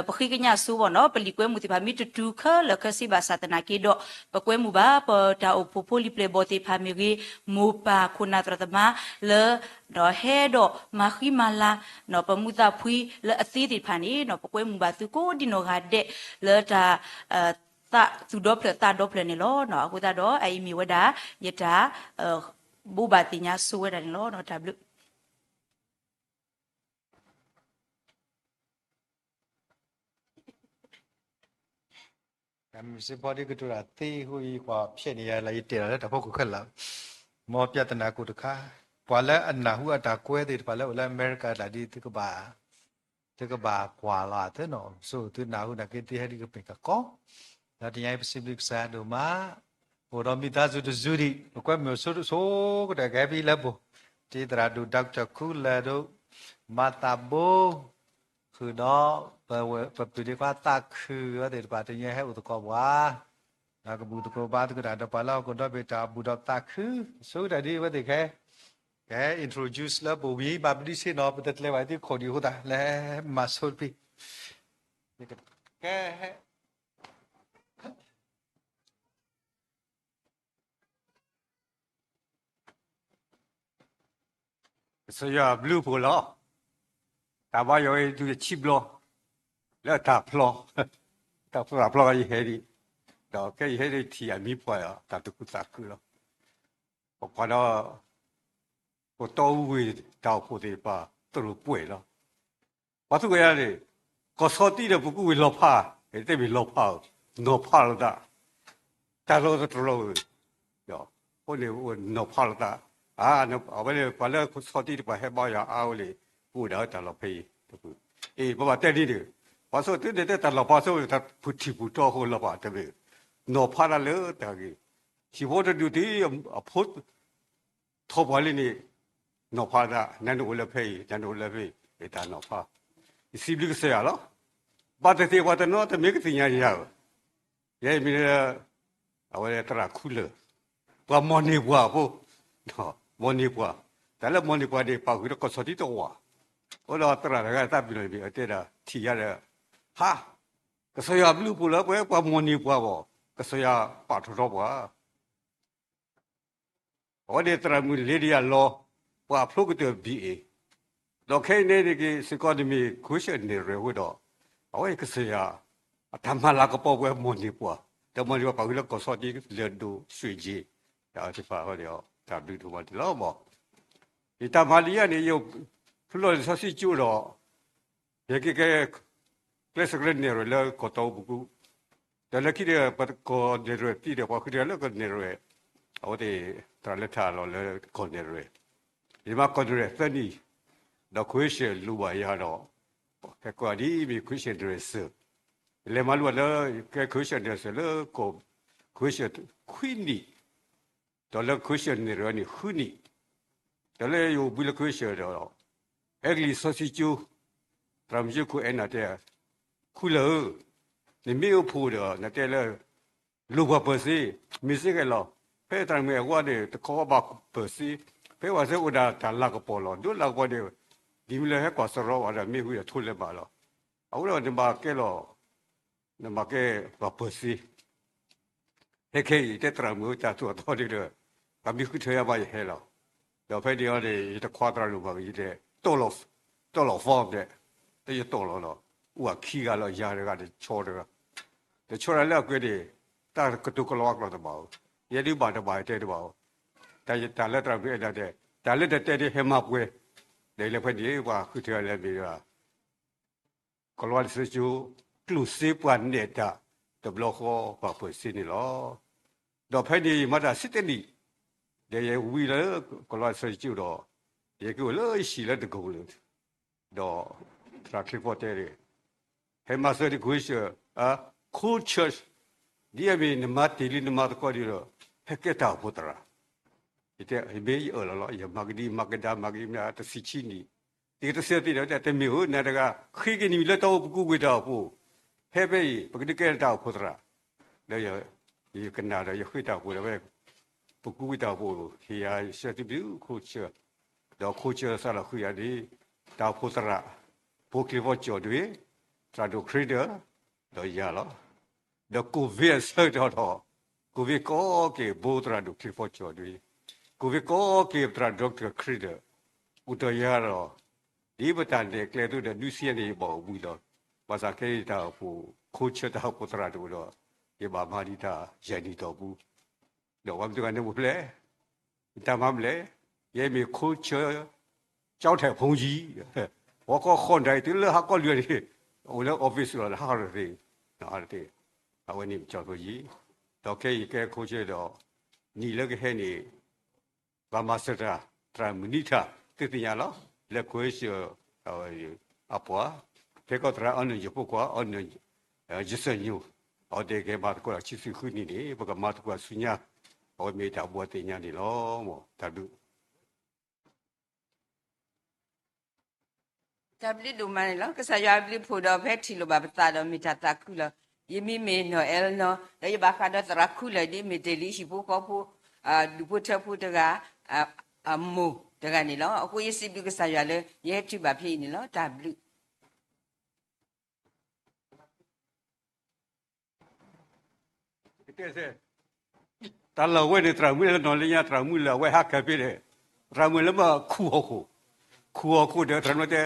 ပဃ့ကညးစိဘၣ်နီၤ ပလံာ်ကွဲမုာ်သ့ၣ်တဖၣ် မ့ၢ်တတုၤခဲလၢာ်ခဲဆ့ဘၣ်ဆၣ်သနာ်က့ဒီး ပကွဲမုာ်ဘၣ်ပတၢ်အိၣ်ဖှိၣ်ဖိလံၤပျဲၢ်ဘီၣ်သ့ၣ်တဖၣ်မ့ၢ်ဂ့ၤ မိၢ်ပၢ်ခိၣ်နၢ်သရၣ်သမါ လၢ ဟဲဒီးမၤဃံမၤလၤ ပမူးသးဖှံလၢအသ့သ့ၣ်တဖၣ်န့ၣ် ပကွဲမုာ်ဘၣ်သုကိးဒံနီၢ်ဂၤဒဲး လၢတၢ် သးသူၣ်ဒီဖျၢၣ်သးဒီဖျၢၣ်န့ၣ်လီၤ. အဃိသတးဒီး အအံၤမ့ၢ်ဝဲဒၣ် ယတၢ် ဘိးဘၣ်သ့ၣ်ညါစိဝဲဒၣ်န့ၣ်လီၤ. တၢ်ဘျုး တၢ်မုၢ်စ့ဖီဒ်ကတိၤတၢ်သ့အဃိ ယကွၢ်ဖျဲးန့ၣ်ယၤလၢယတဲလီၤလၢတၢ်ဖီခိၣ်ခဲလၢာ် မ်ပြဿနာကိးတခါ ပှၤလၢအနၢ်ဟူအတၢ်ကွဲသ့ၣ်တဖၣ်လၢအိၣ်လၢအမဲရကၤတၢ်ဒ်သုကဘၣ် သုကဘၣ်ကွၢ်လီၤသ့နီၤ ဆိသုနၢ်ဟူနာ်က့သုဟဲဒ်ကပ့ၤကကီ ဒီးတနံၤအံၤပစံးဘျုးကစၢ်ယွၤဒိၣ်မး အိၣ်ဒီးမိသားစုတစုဒံး ပကွဲမုာ်ဆိကတၢၢ်ကဟဲဖဲလၢပှိၤ တ့သရၣ်ဒိၣ် Doctor ခူလၢၢ်ဒိၣ် မၤသးဘိ ဃုာ်ဒီး ပပုၢ်ဒ့ခွါသးခုအဝဲသ့ၣ်တဖၣ် တနံၤအံၤဟဲအိၣ်သကိးပှၤ ဒီးကဘူၣ်သကိးဘါသကိးတၢ်ဒီးပှၤလၢဟီၣ်ခိၣ်ဒီဘ့ၣ်တၢ်ဘူၣ်ဒီးသးခု ဆိကတၢၢ်ဒ်အဝဲသ့ၣ်ခဲ ကဟဲ introduce လၢပူၤမံၤ ဘၣ်ပဒံးဆ့ၣ်နီၤ ပတကျဲၤဘၣ်သုခိၣ်ဒံးအဃိသတး လဲၤမၤဆိတဖံး ကဟဲ ကစၢ်ယွၤဘျုးဖှိၣ်လီၤ. တၢ်ဘါယွၤအံၤဒုးယဆံဘျီ လၢတၢ်ဖျီ, တၢ်ဖျီတၢ်ဖျီယဟဲဒံး, ဒီးခဲအံၤဟဲဒံးထံၣ်အမံၤပှၢ်ဒီး တၢ်သူၣ်ခုသးခုလီၤ. ပပှၤဒီး ပတီအူဝ့ၢ်တၢ်အိၣ်ဖှိၣ်သ့ၣ်တဖၣ် တရူးပှဲၤလီၤ. ပှၤသူၣ်ကယၤန့ၣ် ကီၢ်ဆီတံဒီးပကူဝ့ၢ်လီၤဖး, တမ့ၢ်လီၤဖးဧိၤ, နီၤဖးလိာ်သး, တၢ်လီၢ်တတြီဧိၤ, အဃိန့ၣ် နီၤဖးလိာ်သး, အဝဲန့ၣ် ပှၤလၢကီၢ်ဆီတံတဖၣ်ဟဲဘါယွၤအါဝဲလံ, ပအိၣ်ဒၣ်တၢ်လီၢ်ဖဲအံၤ, အ့ ပဘၣ်တဲဒ်န့ၣ်, ပှၤဆိသုန့ၣ်တဲတၢ်လီၢ်ဖးဆိ တၢ်ဖုၣ်ထံၣ်ဖုၣ်တီအဃိလီၤဖးတမ့ၢ်, နီၤဖးတၢ်လၢတၢ်ဂ့ၢ်, ဟံၣ်ဖိတဒူၣ်တံၢ်အဖိ ထီၣ်ပှၤလံန့ၣ်, နီၤဖးတၢ်, နၤနအိၣ်လၢဖဲအံၤ, နၤနအိၣ်လၢဖဲအံၤ, တၢ်နီၤဖး, ယစံးဘျုးကစၢ်ယွၤလီၤ. ဘၣ်သ့ၣ်သ့ၣ်ပှၤတနီၤတမ့ၢ်ကသ့ၣ်ညါယၤဧိၤ, ယဲမ့ၢ်လၢ အဝဲသရၣ်ခူလၢာ်, ပှၤမီၢ်န့ၢ်ပှၤအဖိ, မီၢ်န့ၢ်ပှၤ, တၢ်လၢမီၢ်န့ၢ်ပှၤန့ၣ် ပာ်ဃုာ်ဒီးကီၢ်ဆီတံတဝာ်, အိၣ်ဒီးသရၣ်တဂၤသးပ့ၤနီၣ်န့ၣ် အတဲဒၣ်ထံၣ်ယၤဒီး, ဟါ, ကစၢ်ယွၤဘျုးဖှိၣ်လၢပှၤ ပှၤမီၢ်န့ၢ်ပှၤဘၣ်, ကစၢ်ယွၤပာ်ထီၣ်ထီပှၤ အဝဲန့ၣ်သရၣ်မုၣ်လ့ဒယၤလီၤ, ပှၤဖျိကတၢၢ်ဘံၣ်အ့ၣ်, ဒီးခဲအံၤန့ၣ်က့ၤစ့ၢ်ကီးန့ၣ်မ့ၢ် Christian န့ၣ်ရဲၣ်ဝဲဒီး, အဝဲကစၢ်ယွၤ အတၢ်မၤလၤကပီၤပှၤမီၢ်န့ၢ်ပှၤ, ဒီးမီၢ်န့ၢ်ပှၤပာ်ဃုာ်လၢကီၢ်ဆီတံလၢဒိၣ်ဆှဲးက့, တၢ်သ့ၣ်တဖၣ်အဃိန့ၣ် တၢ်ဘျုးဒိၣ်မးန့ၣ်လီၤမး. ယတၢ်မၤလံယၤန့ၣ် ယဖုလီၢ်လံာ်စီဆှံကၠိဒီး ယကကဲ ကျဲးစၢးကျဲးနဲၣ်ရွဲၣ်လၢကီၢ်တီပူၤကူ, ဒီးလၢခံဒီး ပကီၢ်နဲၣ်ရွဲၣ်သံဒီး ပှၤဃုထၢလၢကီၢ်နဲၣ်ရွဲၣ်, အဝဲသ့ၣ် သရၣ်လၢထးလီၤလၢကီၢ်နဲၣ်ရွဲၣ်, ယမၤကီၢ်နဲၣ်ရွဲၣ်သၢနံၣ်, ဒီး Christian လိၣ်ဘၣ်ယၤဒီး, ဟဲကိးဒ်မ့ၢ် Christian နဲၣ်ရွဲၣ်စၢၤ, ယလဲၤမၤလိဘၣ်လၢ ကဲ Christian နဲၣ်ရွဲၣ်စၢၤလၢကီၢ် Christian ခွံနံၣ် ဒီးလၢ Christian နဲၣ်ရွဲၣ်န့ၣ်ဃုနံၣ်, ဒီးလၢယအိၣ်ဘှံးလၢ Christian ဒီး, အဲကလံးစီဆှံကၠိ, သရၣ်မုၣ်ကၠိခိၣ်အဲၣ်နၤတဲ, ခူလၢာ်ဧၢ, နမ့ၢ်အိၣ်ဖှိၣ်ဒီး နတဲလၢ လိၣ်ပှၤပၢၤစ့, မ့ၢ်စ့ၢ်ကီးလီၤ, ဖဲသရၣ်မုၣ်အဲၣ်ဝဲန့ၣ် တခီဘၣ်ပၢၤစ့, ဖဲဝဲစ့အိၣ်ဒၣ်တၢ်လၤကပီၤလီၤ, ဒိလၤကပီၤန့ၣ်, ဒ်မ့ၢ်လၢဟဲကွၢ်စရီဘၣ်ဒီး မ့ၢ်ဝံၤဒီးထိလဲၤဘၣ်လီၤ, အဃိဒီးနဘၣ်ကဲလီၤ နဘၣ်ကဲပှၤပၢၤစ့, ဟဲခဲအံၤ တဲသရၣ်မုၣ်တၢ်သိၣ်အသီဒ်ဒီး, ပှၤမ့ၢ်ဃုထၢယၤဘၣ်ယဟဲလီၤ, ဒီးဖဲန့ၣ်အီၤန့ၣ် ယတခွါသရၣ်ဒိၣ်မၤကယဲၢ်တဲ, တီၢ်လီၤ, တီၢ်လီၤ form တဲ, တဲယတီၢ်လီၤလီၤ, အိၣ်အခံဂၤလီၤ ယၤတဂၤတဆီတဂၤ, တဆီတဂၤလၢအကွဲန့ၣ်, တၢ်ကတိၤကလီၤဝါကျိာ်တဘၣ်ဧိၤ, ယဲဒုးဘၣ်တဘၣ်တဲတဘၣ်ဧိၤ, တၢ်လၢသရၣ်မုၣ်အဲၣ်ဒိးတဲ, တၢ်လၢတတဲဒ်ဟဲမၤပှဲၤ, ဒီးလၢဖဲန့ၣ် ပှၤဃုထၢလၢမ့ၢ်ဒၣ် ကီၤလၤဝါလံာ်စီဆှံကၠိ ကျိၣ်စ့ပှၤနဲၣ်တၢ်တဘျီဃီပှၤပၢၤစ့န့ၣ်လီၤ. ဒီးဖဲန့ၣ်ယမၤတၢ်ဆံတနံၣ်, ဒီးယဝံၤလၢကီၤလၤဝါလံာ်စီဆှံကၠိဒီး, ယကအိၣ်လၢယဟံၣ်လၢတကီၢ်လၢာ်, ဒီးသရၣ်ချ့ဖီတဲ, ဟဲမၤစၢၤဒံး Christian, အ Christian, ဒ်အမ့ၢ်နမၤတ့ၢ်လံနမၤသကိးဒံးဒီး, ဟဲကဲတၢ်အိၣ်ဖှိၣ်သရၣ် ယတဲ, ယမ့ၢ်ယအၢၣ်လီၤလီၤ, ယမၤကဒံမၤကဒါမၤကဒံမ့ၢ်တဆံဆံနံၣ်, တကတၢၢ်စ့ၢ်သ့ၣ်ဒီး တမ့ၢ်ဧိၤ နၤတဂၤ, ဃ့က့ၤနမံၤလၢတၢ်အိၣ်ပူၤကွံာ်တၢ်အိၣ်ဖှိၣ်, ဟဲဖဲအံၤ ပကဒုးကဲတၢ်အိၣ်ဖှိၣ်သရၣ်, ဒီးယကနၣ်ဒီးယဃ့တၢ်အိၣ်ဖှိၣ်ဒီးဝဲ, ပူၤကွံာ်တၢ်အိၣ်ဖှိၣ် ဟ့ၣ်ယၤယဆၢထံဘျုး ခိၣ်ဆၢ, ဒီးခိၣ်ဆၢစးလီၤဃုာ်ယၤန့ၣ်, တၢ်အိၣ်ဖှိၣ်သရၣ်, ဖိချ့ဖီကၠီၣ်ဒွံၣ်, သရၣ်ဒိၣ်ခရံဒၢၣ်, ဒီးယၤလီၤ. ဒီး COVID အဆၢကတီၢ်ဒီး, COVID ကိးက့ၤဘိသရၣ်ဒိၣ်ချ့ဖီကၠီၣ်ဒွံၣ်, COVID ကိးက့ၤပသရၣ် Doctor ခရံဒၢၣ်, အိၣ်ဒီးယၤဒီး, ဒ်ပတၢ်နဲၣ်ကျဲအသိးဒီး ဒုးစံးယၤန့ၣ် ယဘၣ်အိၣ်ဘှံးလီၤ. ဘၣ်ဆၣ်ခဲအံၤတၢ်အိၣ်ဖှိၣ် ခိၣ်ဆၢတၢ်အိၣ်ဖှိၣ်သရၣ်တအိၣ်ဒီး, ယဘၣ်မၤဒံးတၢ်ယဲၢ်နံၣ်တီၢ်ပူၤ, ဒီးပှၤမ့ၢ်တဂၤန့ၣ်အိၣ်ဖျဲၣ်, ယတၢ်မၤမနုၤလဲၣ်, ယဲမ့ၢ်ခိၣ်ဆၢ ကျောင်းထိုင်ဘုန်းကြီး, ဟီၣ်ခိၣ်ဃီၣ်ဒၣ်အံၤ တုၤလၢဟါကီၢ်လွံၢ်နံၤ, အိၣ်လၢ office လီၤ လၢဟါရသ့, အဝဲန့ၣ် ကျောင်းထိုင်ဘုန်းကြီး, ဒီးခဲအံၤကဲခိၣ်ဆၢဒီး, နံၣ်လၢကဟဲန့ၣ်, ပှၤမၤစၢၤတၢ် သရၣ်မုၢ်နံၣ်ထၣ် သုသ့ၣ်ညါလီၤ, လၢခိၣ်ဆၢ အပှၤ, ဖဲကီၢ်သရၣ် အီနၢၣ် ယဖိခွါ အီနၢၣ် ယစၢၢ်ညိၣ်, အဝဲသ့ၣ်ကဲမၤသကိးတၢ်ဆံဆံဃုနံၣ်န့ၣ် ပကမၤသကိးဆူညါ, အဝဲမ့ၢ်တၢ်ဘှီသ့ၣ်ညါန့ၣ်လီၤ. တၢ်ဘျုး တၢ်ဘျုးဒိၣ်မးန့ၣ်လီၤ. ကစၢ်ယွၤအဘျုးအဖှိၣ်ဒီး ဖဲထံၣ်လိာ်ဘၣ်ပသးဒီးမ့ၢ်တၢ်သးခုလီၤ. ယမံၤမ့ၢ်နီၢ်အဲလ်နီၢ်, ဒီးယဘၣ်ဃးဒီးသရၣ်ခူလၢာ် ဒ်မ့ၢ်တ့ၢ်လံဟံၣ်ဖိဃီဖိ, ဒူၣ်ဖိထၢဖိတဂၤ, အမိၢ်တဂၤန့ၣ်လီၤ. အဃိယစံးဘျုးကစၢ်ယွၤလၢ ယဟဲထုးဘၣ်ဖဲအံၤန့ၣ်လီၤ. တၢ်ဘျုး တၢ်လၢဝဲန့ၣ် သရၣ်မုၣ်လၢနီၢ်လၢညါ သရၣ်မုၣ်လၢအဝဲဟးကၢၤဖဲန့ၣ်, သရၣ်မုၣ်လၢမၤခူၣ်ဟီၣ်ခိၣ်, ခိၣ်အီၤခိၣ်ဒီး သရၣ်မုၣ်တဲ,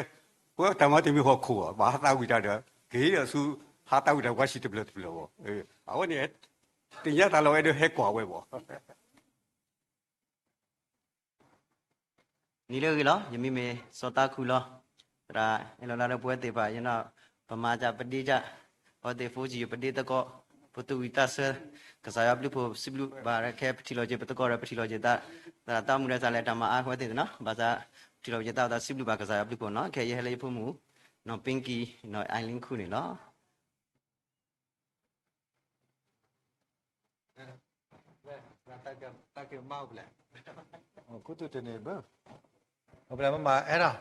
ပှၤတၢ်မၤတမံၤဟီၣ်ခိၣ်အီၤ ဘၣ်ဟးသးဝံၣ်တၢ်ဒီး က့ၤဒီးဆူ ဟးသးဝံၣ်တၢ်ပှၤစံးတဘျၢၣ်တဘျၢၣ်ဘၣ်. အဝဲန့ၣ် သ့ၣ်ညါတၢ်လီၤဝဲဒီးဟဲကွၢ်ဝဲဘၣ်. နံၤလၢအဂ့ၤလီၤ, ယမံၤမ့ၢ်စီၤသးခုလီၤ. သရၣ်အဲၣ်လီၤလၢပဝဲသ့ၣ်တဖၣ် ယနီၢ် ပမၤတၢ်ပဒ့တၢ်, အဝဲသ့ၣ်ဖိစံယိၣ်ပဒ့သကိး, ပသူၣ်ဝံၣ်သးဆၢ, ကစၢ်ယွၤဘျုးဖှိၣ်စံးဘျုးဘၣ်ခဲ ပထံၣ်လိာ်က့ၤပသကိးဒီး ပထံၣ်လိာ်က့ၤသး, သရၣ်သးမုၣ်ဒီးသရၣ်လဲၤတၢ်မၤအါဝဲသ့ၣ်နီၤ, ဘၣ်ဆၣ် ပထံၣ်လိာ်က့ၤသးအသးစံးဘျုးဘၣ်ကစၢ်ယွၤဘျုးဖှိၣ်နီၤ, ခဲအံၤယဟဲလၢယဖိမုၣ် နီၢ်ပ့ကံ, နီၢ်အဲလ့ခူန့ၣ်လီၤ. ခူသူၣ်တန့ၣ်ဘၣ်, အိၣ်ဖျဲၣ်မ့ၢ်မၤအဲၣ်ဒီး,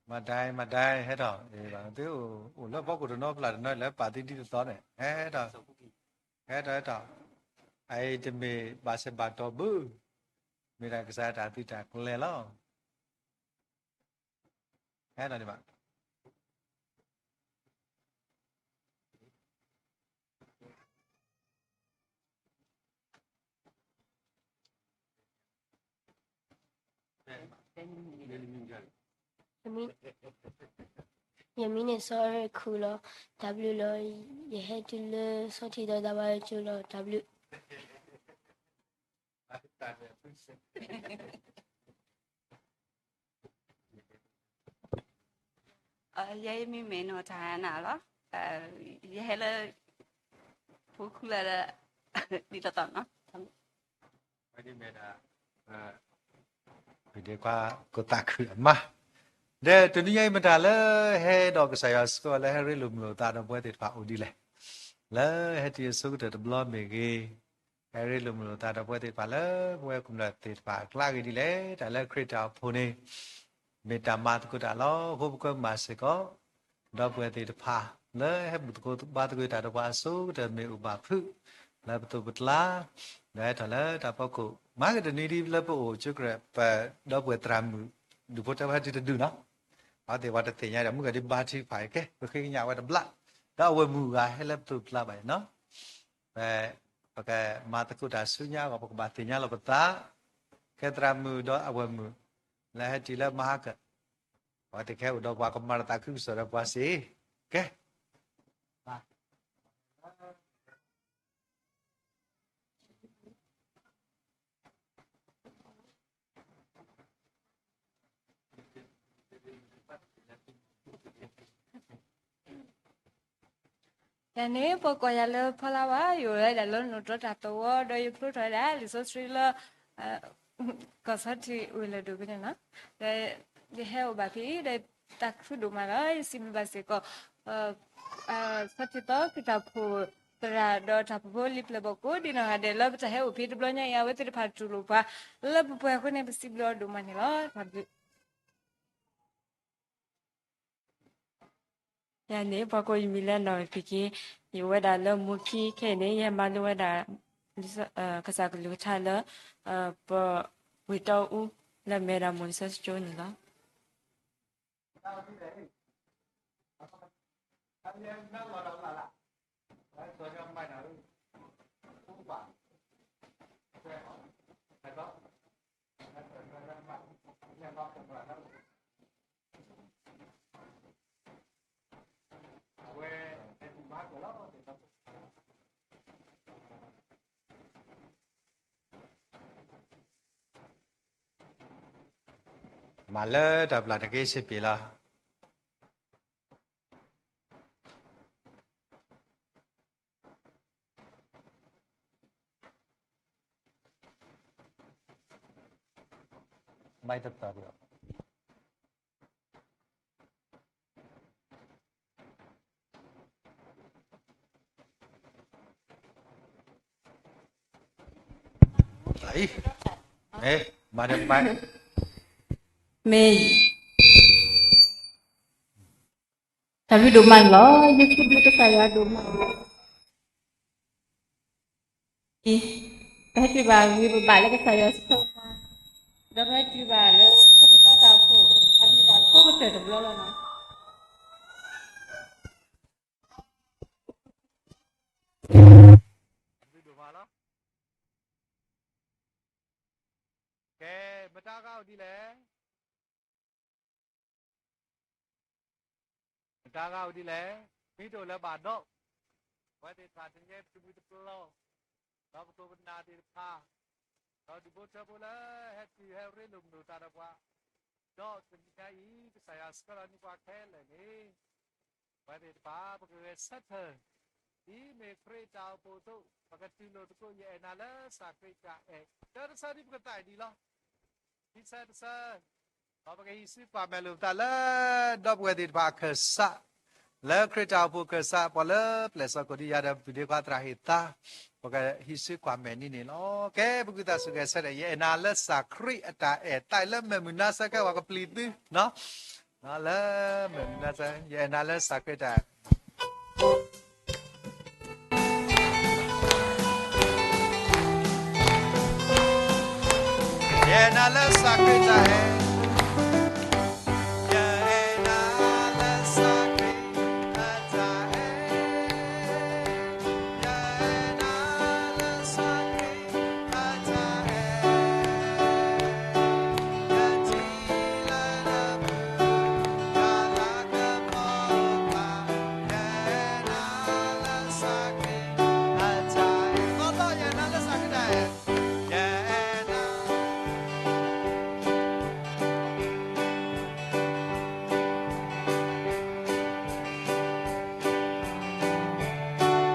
မၤဒဲ, မၤဒဲ ဟဲထီၣ်, သုအိၣ်လၢဖီခိၣ်တနီၤဖျၢၣ်တနီၤလၢပာ်သံဒ်သိးသိးန့ၣ် ဟဲထီၣ်, ဟဲထီၣ် ဟဲထီၣ်, အအံၤတမ့ၢ်ဘၣ်ဆၢဘၣ်တီၢ်ဘၣ်, မ့ၢ်ဒၣ်ကစၢ်တၢ်သုးတၢ်ကျဲၤလီၤ. ဟဲထီၣ်ဒံးဘၣ်. ယမံၤန့ၣ်စီၤအဲရ့ၣ်ခူလီၤ. တၢ်ဘျုးလီၤ. ယဟဲတုၤလၢဆီထံးဒီးသးဝးကၠိလီၤ. တၢ်ဘျုး. ယဲယမံၤမ့ၢ်နီၢ်ထၣ်နၤလီၤ. ယဟဲလၢ ဖိခူလၢဒီး ဒ်သိးသိးနီၤ. ဝဲဒ်မ့ၢ်ဒၣ် ပဒ့ခွါ ကိၣ်သးခုအမါ, ဒီးတနံၤညါအံၤမတၤလၢ ဟဲဒီးကစၢ်ယွၤဆှၢလၢဟဲရ့လိာ်မုာ်လိာ်သးဒီးပဝဲသ့ၣ်တဖၣ်အိၣ်ဒ်လဲၣ်, လၢဟဲတုၤအဆိကတၢၢ်တဘျီမ့ၢ်ဂ့ၤ, ဟဲရ့လိာ်မုာ်လိာ်သးဒီးပဝဲသ့ၣ်တဖၣ်လၢ ပဝဲကမျၢၢ်သ့ၣ်တဖၣ်အကျါဂ့ၤဒ်လဲၣ်, တၢ်လၢခရံာ်တၢ်အိၣ်ဖှိၣ်န့ၣ် မ့ၢ်တၢ်မၤသကိးတၢ်လီၤ. အဃိပကမၤစ့ၢ်ကီး ဒီပုၢ်ဝဲၢ်သ့ၣ်တဖၣ် လၢဟဲဘူၣ်သကိးဘါသကိးတၢ်ဒီးပှၤအဆိကတၢၢ်မ့ၢ်အိၣ်ဘၣ်ဖုး လၢပသိးပကျါ, ဒီးဟဲထီၣ်လၢတၢ်ဖီခိၣ် မၤကတနံၤဒ်လၢပအိၣ်ဆိကတၢၢ် ပဒီပုၢ်ဝဲၢ်သရၣ်မုၣ် ဒူၣ်ဖိထၢဖိဟဲတုၤတဒူၣ်နီၤ, အဝဲသ့ၣ်ပှၤတသ့ၣ်ညါဒီး မုၢ်ဂၤဒ်ဘါထုကဖၣ်အံၤကဲ ပဃ့ကညးဝဲတဘျီ, ဒီးအဝဲၢ်မုၣ်ဂၤဟဲလၢပသိးပကျါဘၣ်နီၤ, ပ ပကမၤသကိးတၢ်ဆူညါအဂီၢ် ပကဘၣ်သ့ၣ်ညါလီၤပသး, ခဲသရၣ်မုၣ်ဒီးအဝဲၢ်မုၣ် လၢဟဲတုၤလၢမဟါကၢၣ်, ပှၤသ့ၣ်ခဲအိၣ်ဒီးပှၤကမၤတၢ်သးခုကစီၣ်ဒီးပှၤစ့ၢ်ကီး, ကဲ ယၤန့ၣ် ပှၤကိးယၤလၢဖီလာ်ဝါ, ယအိၣ်ဝဲဒၣ်လၢနိၣ်တြီတၢ်သဝီ ဒီးယဖျိထီၣ်ဝဲဒၣ်လံာ်စီဆှံလၢ ကီၢ်ဆီထံးဝ့ၢ်လၢၢ်ဒိၣ်ဖဲန့ၣ်လီၤ. ဒီးယဟဲအိၣ်ဘၣ်ဖဲအံၤ ဒီးသးခုဒိၣ်မးလီၤ. ယစံးဘျုးဘၣ်စ့ၢ်ကီး ဆီထံးသီခရံာ်တၢ်အိၣ်ဖှိၣ်သရၣ် ဒီးတၢ်ဖှိၣ်ဖိလံာ်ပျဲၢ်ဘီၣ်ကိးဒံနီၢ်ဂၤဒဲး လၢပတၢ်ဟဲအိၣ်ဖဲတဘျီညါအံၤ အဝဲသ့ၣ်တဖၣ်တူၢ်လိာ်ပှၤလၢပပှဲၤအဃိန့ၣ် ပစံးဘျုးအီၤဒိၣ်မးန့ၣ်လီၤ. ယၤန့ၣ် ပှၤကိးယမံၤလၢနီၢ်ဖံးက့, ယအိၣ်ဝဲဒၣ်လၢမိၢ်ခံခဲအံၤန့ၣ် ယဟဲမၤလိဝဲဒၣ် ကစၢ်ကလုၢ်ကထါလၢ ပဝ့ၢ်တီအူ လၢမဲဒၣ်မိၢ်လံာ်စီဆှံကၠိန့ၣ်လီၤ. မၤလၢတၢ်ပျၢ်တက့ၢ်စ့ပ့ၤလီၤ. မ့ၢ် တၢ်ဘျုးဒိၣ်မးန့ၣ်လီၤ. ယစံးဘျုးကစၢ်ယွၤဒိၣ်မးလီၤ. ပဟဲတုၤဘၣ်ဂ့ၤဘၣ်လၢကစၢ်ယွၤဆၢ, ဒီးပဟဲတုၤဘၣ်လၢ ဆၢကတီၢ်တၢ်အိၣ်ဖှိၣ် အမံၤဒၣ်ဆိကတၢၢ်တဘျီလီၤနီၤ. ကဲ မ့ၢ် နတၢ်ဂ့ၢ်အိၣ်ဒ်လဲၣ်. နတၢ်ဂ့ၢ်အိၣ်ဒ်လဲၣ်. မ့ၢ်တအိၣ်လၢၤဘၣ်ဒီး, အဝဲသ့ၣ်တဖၣ်တနံၤညါအံၤပတံၤပတလီၤ, ဒီးပခိၣ်ပနၢ်သ့ၣ်တဖၣ်, ဒီးဒူၣ်ဖိထၢဖိလၢဟဲတုၤဟဲရ့လိာ်မုာ်လိာ်သးဒီးပှၤ, ဒီးတနံၤညါအံၤ ကစၢ်ယွၤဆှၢလီၤန့ၢ်ပှၤခဲလၢာ်န့ၣ် ပဝဲသ့ၣ်တဖၣ် ပကဂဲၤဆၢထၢၣ်, ဒ်မ့ၢ်ခရံာ်တၢ်အိၣ်ဖှိၣ်အသိး ပကတူၢ်လိာ်သကိး ယအဲၣ်နၤလၢစၢ်ခရံာ်တၢ်အဲၣ်, တၢ်တဆၢဒ်ပကသးဒ်လီၤ. ခံဆၢတဆၢ, ဒီးပကဟံးစုကွၢ်မဲာ်လိာ်ပသးလၢ ဒီပုၢ်ဝဲၢ်သ့ၣ်တဖၣ်အခၢၣ်စး, လၢခရံာ်တၢ်အိၣ်ဖှိၣ်အခၢၣ်စး ပှၤလၢပျဲၢ်စီၢ်ကိၣ်ဒံးယၤဒီး ပဒ့ခွါသရၣ်ဟ့ၣ်သါ, ပကဟံးစုကွၢ်မဲာ်န့ၣ်န့ၣ်လီၤ. ကဲ ပကသးစူၤဂဲၤဆၢထၢၣ်, ယအဲၣ်နၤလၢစၢ်ခရံာ်အတၢ်အဲၣ်, သးလၢမုၢ်မုၢ်နၤစၢၤကဲ ပှၤကပျံၤသု လၢမုၢ်မုၢ်နၤစၢၤ, ယအဲၣ်နၤလၢစၢ်ခရံာ်တၢ်အဲၣ်, ယအဲၣ်နၤလၢစၢ်ခရံာ်တၢ်အဲၣ်, ယအဲၣ်နၤလၢစၢ်ခရံာ်အတၢ်အဲၣ်, ယအဲၣ်နၤလၢစၢ်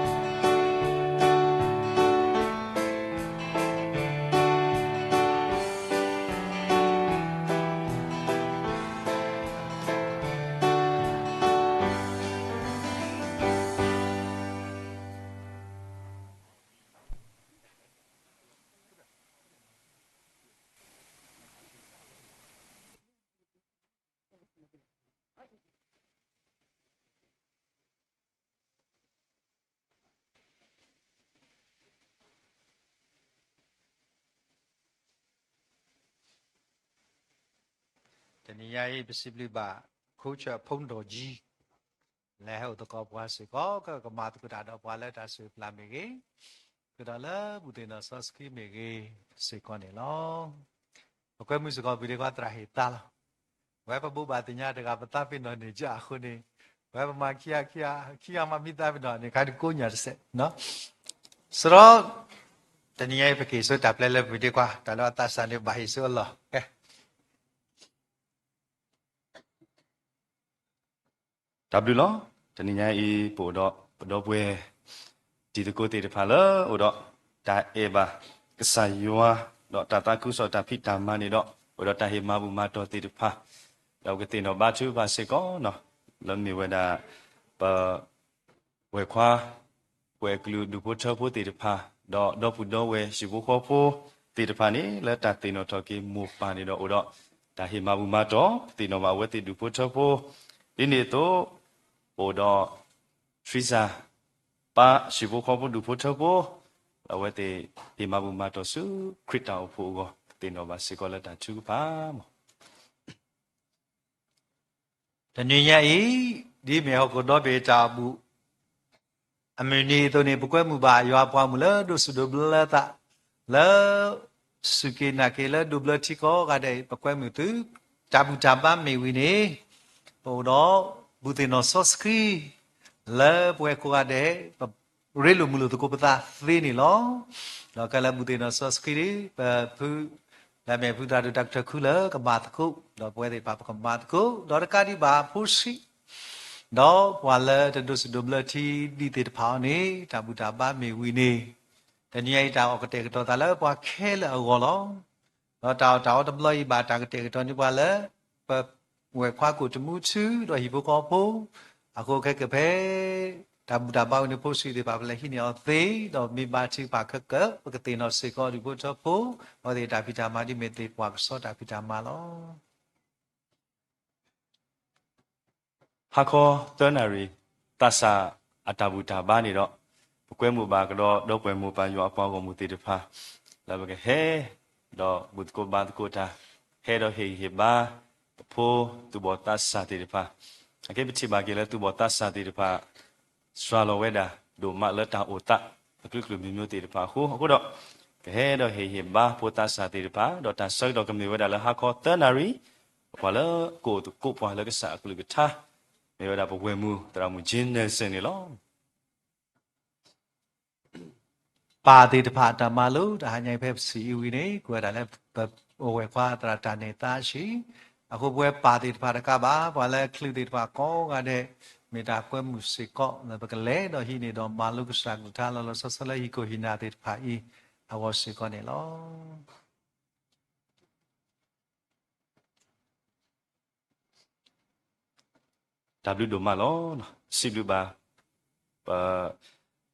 ခရံာ်အတၢ်အဲၣ်, ယထံၣ်လၢ တနံၤညါအံၤ ပစံးဘျုးဘၣ် ခိၣ်ဆၢၣ် ဖုန်းတော်ကြီး လဲၤဟဲအိၣ်သကိးပှၤစ့ၢ်ကီး ကမၤသကိးတၢ်ဒီးပှၤလၢတၢ်စူၢ်ပျၢ်မ့ၢ်ဂ့ၤ, ကဒီးလၢဘူၣ်သ့ၣ်နီၣ်စီဆှံမ့ၢ်ဂ့ၤ စ့ၢ်ကီးန့ၣ်လီၤ. ပကွဲမုာ်စ့ၢ်ကီး ပဒ့ခွါသရၣ်ဟ့ၣ်သါလီၤ. ဝဲပဘိးဘၣ်သ့ၣ်ညါတဂၤ ပသးပ့ၤနီၣ်န့ၢ်ကၠၢ်အဃိန့ၣ်, ဝဲပမၤခံဂၤခံဂၤ ခံဂၤမၤမ့ၢ်သးပ့ၤနီၣ်န့ၣ် ခါတကိးညၣ်တစဲး, စရီ တနံၤညါအံၤ ပကဟ့ၣ်စိတၢ်ပျဲလၢပဒ့ခွါ တၢ်လၢအသးစၢ်န့ၣ် ဘၣ်ဟ့ၣ်စိအလီၢ်. တၢ်ဘျုးလီၤ. တနံၤညါအံၤ ပအိၣ်ဒီးပဒီပုၢ်ဝဲၢ် တံၤသကိးသ့ၣ်တဖၣ်လၢ အိၣ်ဒီးတၢ်အဲၣ်ဘၣ်ကစၢ်ယွၤ ဒီးတၢ်သးခုကစီၣ်တၢ်ဖံးတၢ်မၤန့ၣ်ဒီး အိၣ်ဒီးတၢ်ဟ့ၣ်မၤဘူၣ်မၤတီၢ်သ့ၣ်တဖၣ်, ဒီးပကသ့ၣ်နီၣ်ဘါထုကဖၣ်စ့ၢ်ကီး လၢမ့ၢ်ဝဲဒၣ် ပ ဝဲၢ်ခွါ ပှဲၤကလုာ်ဒူၣ်ဖိထၢဖိသ့ၣ်တဖၣ်, ဒီးဒီပုၢ်ဒီဝဲၢ်ဟံၣ်ဖိဃီဖိသ့ၣ်တဖၣ်န့ၣ် လၢတၢ်သ့ၣ်နီၣ်ထီၣ်က့ၤမိၢ်ပၢ်န့ၣ်ဒီး အိၣ်ဒီးတၢ်ဟ့ၣ်မၤဘူၣ်မၤတီၢ် ပသ့ၣ်နီၣ်ဘၣ်အဝဲသ့ၣ်ဒူၣ်ဖိထၢဖိ, ဒ်န့ၣ်အသိး ပအိၣ်ဒီး ထရံစၢ် ပၢ်ဟံၣ်ဖိဃီဖိဒူၣ်ဖိထၢဖိ, အဝဲသ့ၣ်ဟ့ၣ်မၤဘူၣ်မၤတီၢ်ဆူခရံာ်တၢ်အိၣ်ဖှိၣ်အဂီၢ် ပသ့ၣ်နီၣ်ဘၣ်စ့ၢ်ကီးလၢတၢ်ထုကဖၣ်မး. တနံၤညါအံၤ ဒ်မ့ၢ်ဟီၣ်ခိၣ်ဒီဘ့ၣ်တၢ်အိၣ်ဘူး အမုၢ်နံၤအသိးန့ၣ် ပကွဲမုာ်ဘၣ်ယွၤအပှၤမုၣ်လၢဒိးစူၣ်ဒိးဘျၢသး လၢ စူၢ်က့ၤနာ်က့ၤလၢဒိးဘျၢထံကိးဂၤဒဲးအံၤ ပကွဲမုာ်သု တၢ်ဘူၣ်တၢ်ဘါမ့ၢ်ဝံၤန့ၣ် ပအိၣ်ဒီး ဘူၣ်သ့ၣ်နီၣ်စီဆှံ လၢပဝဲကိးဂၤဒဲး ပရ့လိာ်မုာ်လိာ်သကိးပသးသ့န့ၣ်လီၤ. ဒီးခဲလၢာ်ဘူၣ်သ့ၣ်နီၣ်စီဆှံ ပဖု လၢမ့ၢ်ဖုသရၣ်ဒိၣ်တၢ်ကထၢၣ်ခုလၢကမၤသကိး ဒီးပဝဲသ့ၣ်တဖၣ်ပကမၤသကိး ဒီးတကးဒံးဘၣ်ဖိဆံး ဒီးပှၤလၢတဒိးစူၣ်ဒိးဘျၢထံဒံးသ့ၣ်တဖၣ်အံၤန့ၣ် တၢ်ဘူၣ်တၢ်ဘါမ့ၢ်ဝံၤန့ၣ် တနံၤညါအံၤတၢ်အီၣ်ကတဲာ်ကတီၤသးလၢပှၤခဲလၢာ်အဂီၢ်လီၤ. ဒီးတၢ်အီၣ်တၢ်အီတဘျီအံၤဘၣ်တၢ်ကတဲာ်ကတီၤန့ၢ်ပှၤလၢ ပဝဲၢ်ခွါကိၣ်တမူထူ ဒီးဟံၣ်ဖိဃီဖိ အဃိခဲကၢၣ်ဖဲ တၢ်ဘူၣ်တၢ်ဘါဝဲန့ၣ် ဖိဆံးသ့ၣ်တဖၣ် ပလဲၤဟံးန့ၢ်အီၤသ့ ဒီးမ့ၢ်ဘါထုကဖၣ်ခဲကၢၣ် ပကသ့ၣ်နီၣ်စ့ၢ်ကီးဒူၣ်ဖိထၢဖိ အဝဲသ့ၣ်တၢ်ဖံးတၢ်မၤဒ်မ့ၢ်သ့ၣ်ပှၤကစီတၢ်ဖံးတၢ်မၤလီၤ. ဟါခီသၢနၣ်ရံၣ် သးစၢ်အတၢ်ဘူၣ်တၢ်ဘါန့ၣ်ဒီး ပကွဲမုာ်ဘၣ်ကဒီးဒီပုၢ်ဝဲၢ်မိၢ်ပၢ်ယွၤအပှၤဂီၢ်မုၢ်သ့ၣ်တဖၣ် လၢပကဟဲ ဒီးဘူၣ်သကိးဘါသကိးတၢ် ဟဲဒီးဟ့ၣ်ဂံၢ်ဟ့ၣ်ဘါ ပဖိသူၣ်ဘီၣ်သးစၢ်သ့ၣ်တဖၣ် အကဲပထံၣ်ဘၣ်က့ၤလၢသူၣ်ဘီၣ်သးစၢ်သ့ၣ်တဖၣ် စှၤလီၤဝဲဒၣ် ဒိၣ်မးလၢတၢ်အိၣ်သး အကလုာ်ကလုာ်မံၤမံၤသ့ၣ်တဖၣ်အဃိ အဃိဒီး ကဟဲဒီးဟ့ၣ်ဂံၢ်ဟ့ၣ်ဘါဖိသးစၢ်သ့ၣ်တဖၣ် ဒီးတၢ်ဆၢကတီၢ်ကမ့ၢ်ဝဲဒၣ်လၢဟါခီသၢနၣ်ရံၣ်, ပှၤလၢကအိၣ်သကိးပှၤလၢကစၢ်အကလုၢ်ကထါ, မ့ၢ်ဝဲဒၣ်ပဝဲၢ်မုၢ် သရၣ်မုၣ် Jean Nelson န့ၣ်လီၤ. ပၢ်သ့ၣ်တဖၣ်အတၢ်မၤလိ တဟါညါအံၤဖဲပစံးအံၤဝံၤန့ၣ် ကွဲးဒၣ်လၢပဝဲၢ်ခွါသရၣ်တၢ်န့ၢ်သးဆံး, အဃိပဝဲပၢ်သ့ၣ်တဖၣ်တကးဘၣ် ပှၤလၢအချုးသ့ၣ်တဖၣ်ကိးဂၤဒဲး မ့ၢ်တၢ်ကွဲမုာ်စ့ၢ်ကီး လၢပကလဲၤဒီးဟံးန့ၢ်ဒီးမၤလိကစၢ်ကလုၢ်ကထါလီၤလီၤဆီဆီလၢဟံၣ်ခိၣ်ဟံၣ်နၢ်သ့ၣ်တဖၣ်အံၤ အဂီၢ်စ့ၢ်ကီးန့ၣ်လီၤ. တၢ်ဘျုးဒိၣ်မးလီၤ. စံးဘျုးဘၣ် ပ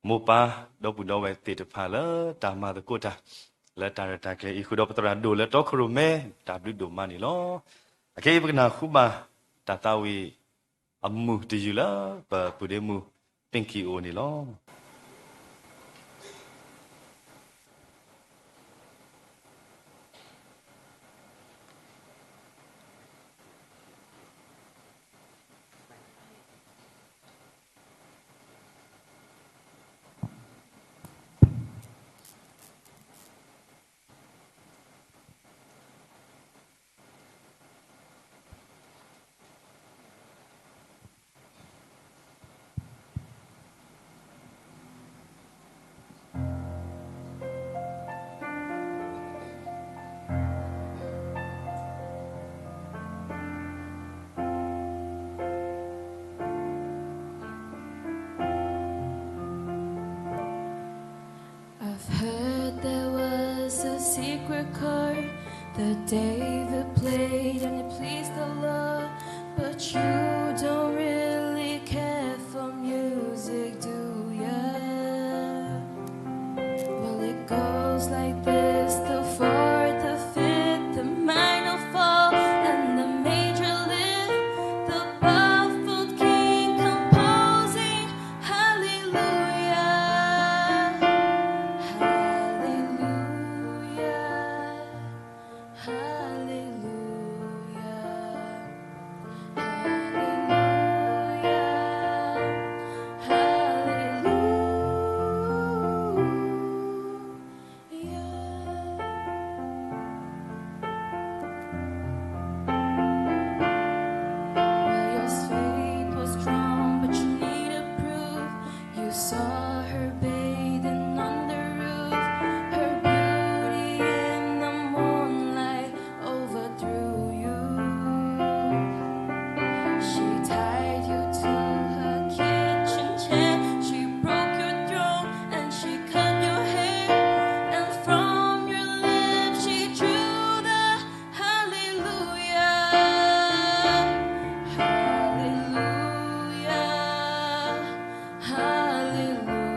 မိၢ်ပၢ်ဒီပုၢ်ဒီဝဲၢ်သ့ၣ်တဖၣ်လၢတၢ်မၤသကိးတၢ် လၢတၢ်ရဲၣ်တၢ်ကျဲၤအံၤဃုာ်ဒီးပသရၣ်ဒိၣ်လၢတီခိၣ်ရိၣ်မဲ တၢ်ဘျုးဒိၣ်မးန့ၣ်လီၤ. အခဲအံၤပကနၢ်ဟူဘၣ် တၢ်သးဝံၣ်အမုာ်တယုၢ်လၢ ပပုၢ်ဒ့မုၣ် ပ့ၣ်ကံၣ်အိၣ်န့ၣ်လီၤ. I've heard there was a secret chord that David played and it pleased the Lord, but you don't really care for music, do ya? Well, it goes like this, the fourth, the fifth, the minor fall, and the major lift, the baffled king composing, Hallelujah, hallelujah, hallelujah, hallelujah, hallelujah. Well, your faith was strong, but you needed proof. You saw her bathing on the roof, her beauty in the moonlight overthrew you. She tied you to her kitchen chair, she broke your throne, and she cut your hair, and from your lips she drew the Hallelujah, hallelujah, hallelujah.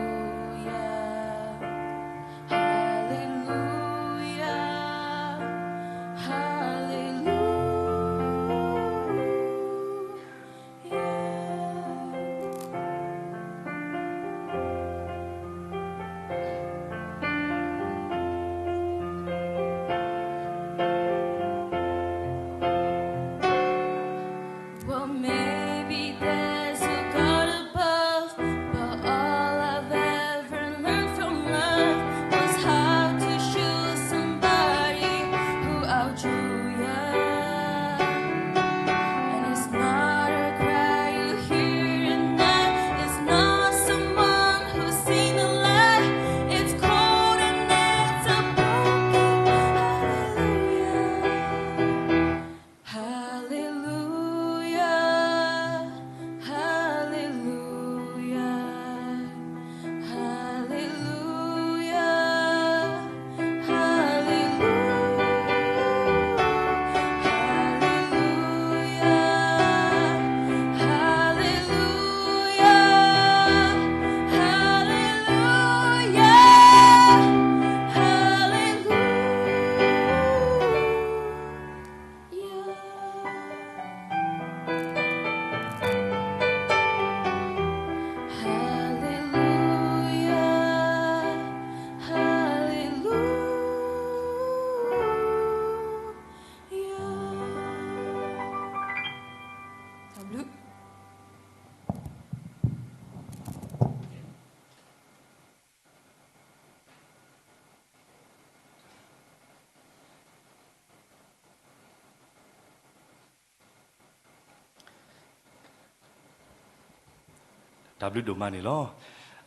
တၢ်ဘျုးဒိၣ်မးန့ၣ်လီၤ.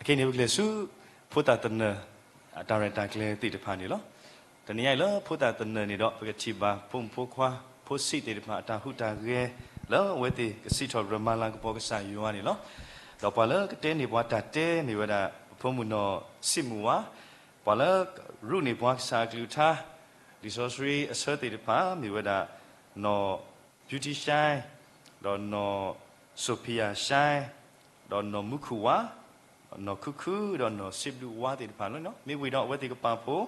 အခဲအံၤန့ၣ် ပကလဲၤဆူ ဖိသၣ်သနၢၣ် အတၢ်ရဲၣ်တၢ်ကျဲၤသ့ၣ်တဖၣ်န့ၣ်လီၤ. တနံၤညါအံၤလၢဖိသၣ်သနၢၣ်န့ၣ်ဒီး ပကထံၣ်ဘၣ်ဖိမုၣ်ဖိခွါ ဖိဆံးသ့ၣ်တဖၣ် အတၢ်ဟူးတၢ်ဂဲၤ လၢအဝဲသ့ၣ်ကစံးထီၣ်ပတြၢၤမၤလၤကပီၤကစၢ်ယွၤန့ၣ်လီၤ. ဒီးပှၤလၢကတဲန့ၢ်ပှၤတၢ်တဲမ့ၢ်ဝဲဒၣ် ပဖိမုၣ်နီၢ်စံးမုၢ်ဝါ, ပှၤလၢရူးန့ၢ်ပှၤကစၢ်အကလုၢ်ကထါ လံာ်စီဆှံအဆၢသ့ၣ်တဖၣ် မ့ၢ်ဝဲဒၣ် နီၢ် Beauty Shine, ဒီးနီၢ် Sophia Shine, ဒီးနီၢ်မူခိၣ်ဝါ, နီၢ်ခုခု, ဒီးနီၢ်စံးဘျုးဝါသ့ၣ်တဖၣ်လီၤ. မ့ၢ်ဝံၤဒီးအဝဲသ့ၣ်ကပာ်ဖှိၣ်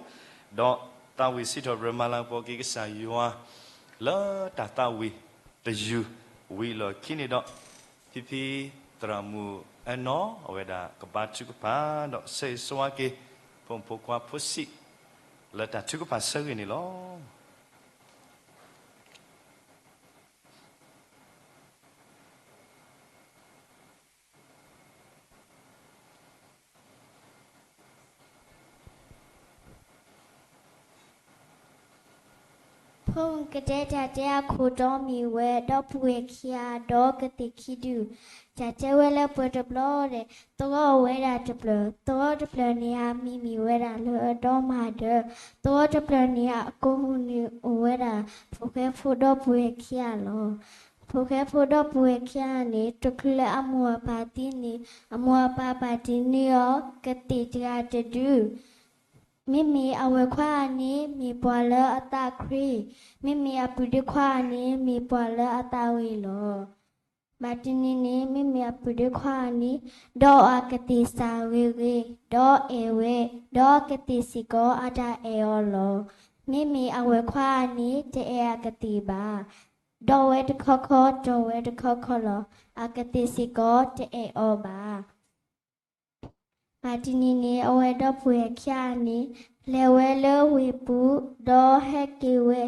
ဒီးသးဝံၣ်စံးထီၣ်ပတြၢၤမၤလၤကပီၤက့ၤကစၢ်ယွၤ လၢတၢ်သးဝံၣ်တယုၢ်ဝံၤအလီၢ်ခံန့ၣ်ဒီး ဖံဖံသရၣ်မုၣ်အဲၣ်နီၣ် အဝဲဒၣ်ကဘါထုကဖၣ် ဒီးဆၢဂ့ၤဆၢဝါက့ၤ ဖိမုၣ်ဖိခွါဖိဆံး လၢတၢ်ထုကဖၣ်ဆၢဂ့ၤန့ၣ်လီၤ. ဖိမုၣ်ကတဲတၢ်တဲအခိၣ်တီမ့ၢ်ဝဲ ဒီပုၢ်ဝဲၢ်ခံဂၤဒီးကသ့ၣ်ခံဒု, တၢ်တဲဝဲလၢပှဲၤတဘျီဒီး သဝီအိၣ်ဝဲဒၣ်တဖျၢၣ်, သဝီတဖျၢၣ်န့ၣ် အမံၤမ့ၢ်ဝဲဒၣ်လၢအဒီမၤဒၢ, သဝီတဖျၢၣ်န့ၣ် အကိာ်ပူၤန့ၣ်အိၣ်ဝဲဒၣ် ဖိၣ်ဃဲဖိဒီပုၢ်ဝဲၢ်ခံဂၤလီၤ. ဖိၣ်ဃဲဖိဒီပုၢ်ဝဲၢ်ခံဂၤန့ၣ် တချုးလၢအမိၢ်အပၢ်သံန့ၣ် အမိၢ်အပၢ်ဘၣ်တ့န့ၢ်အီၤ ကသ့ၣ်တဂၤတဒု မ့မ့ၢ်အဝဲၢ်ခွါဧါန့ၣ် မ့ၢ်ပှၤလၢအသးခရံာ်, မ့မ့ၢ်အပုၢ်ဒ့ခွါဧါန့ၣ် မ့ၢ်ပှၤလၢအသးဝံၣ်လီၤ. ဘၣ်တနံၤန့ၣ် မ့မ့ၢ်အပုၢ်ဒ့ခွါဧါန့ၣ် ဒီးအကသ့ၣ်စၢ်ဂ့ၤဂ့ၤ, ဒီးအဲၣ်ဝဲ, ဒီးအကသ့ၣ်စ့ၢ်ကီးအတၢ်အဲၣ်အီၤလီၤ. မ့မ့ၢ်အဝဲၢ်ခွါဧါန့ၣ် တအဲၣ်အကသ့ၣ်ဘၣ်. ဒီးဝဲတခီခီ ဒီးဝဲတခီခီလီၤ. အကသ့ၣ်စ့ၢ်ကီး တအဲၣ်အီၤဘၣ်. ဘၣ်တနံၤန့ၣ် အဝဲဒီပုၢ်ဝဲၢ်ခံဂၤန့ၣ် လဲၤဝဲလၢဝ့ၢ်ပူၤ, ဒီးဟဲက့ၤဝဲ,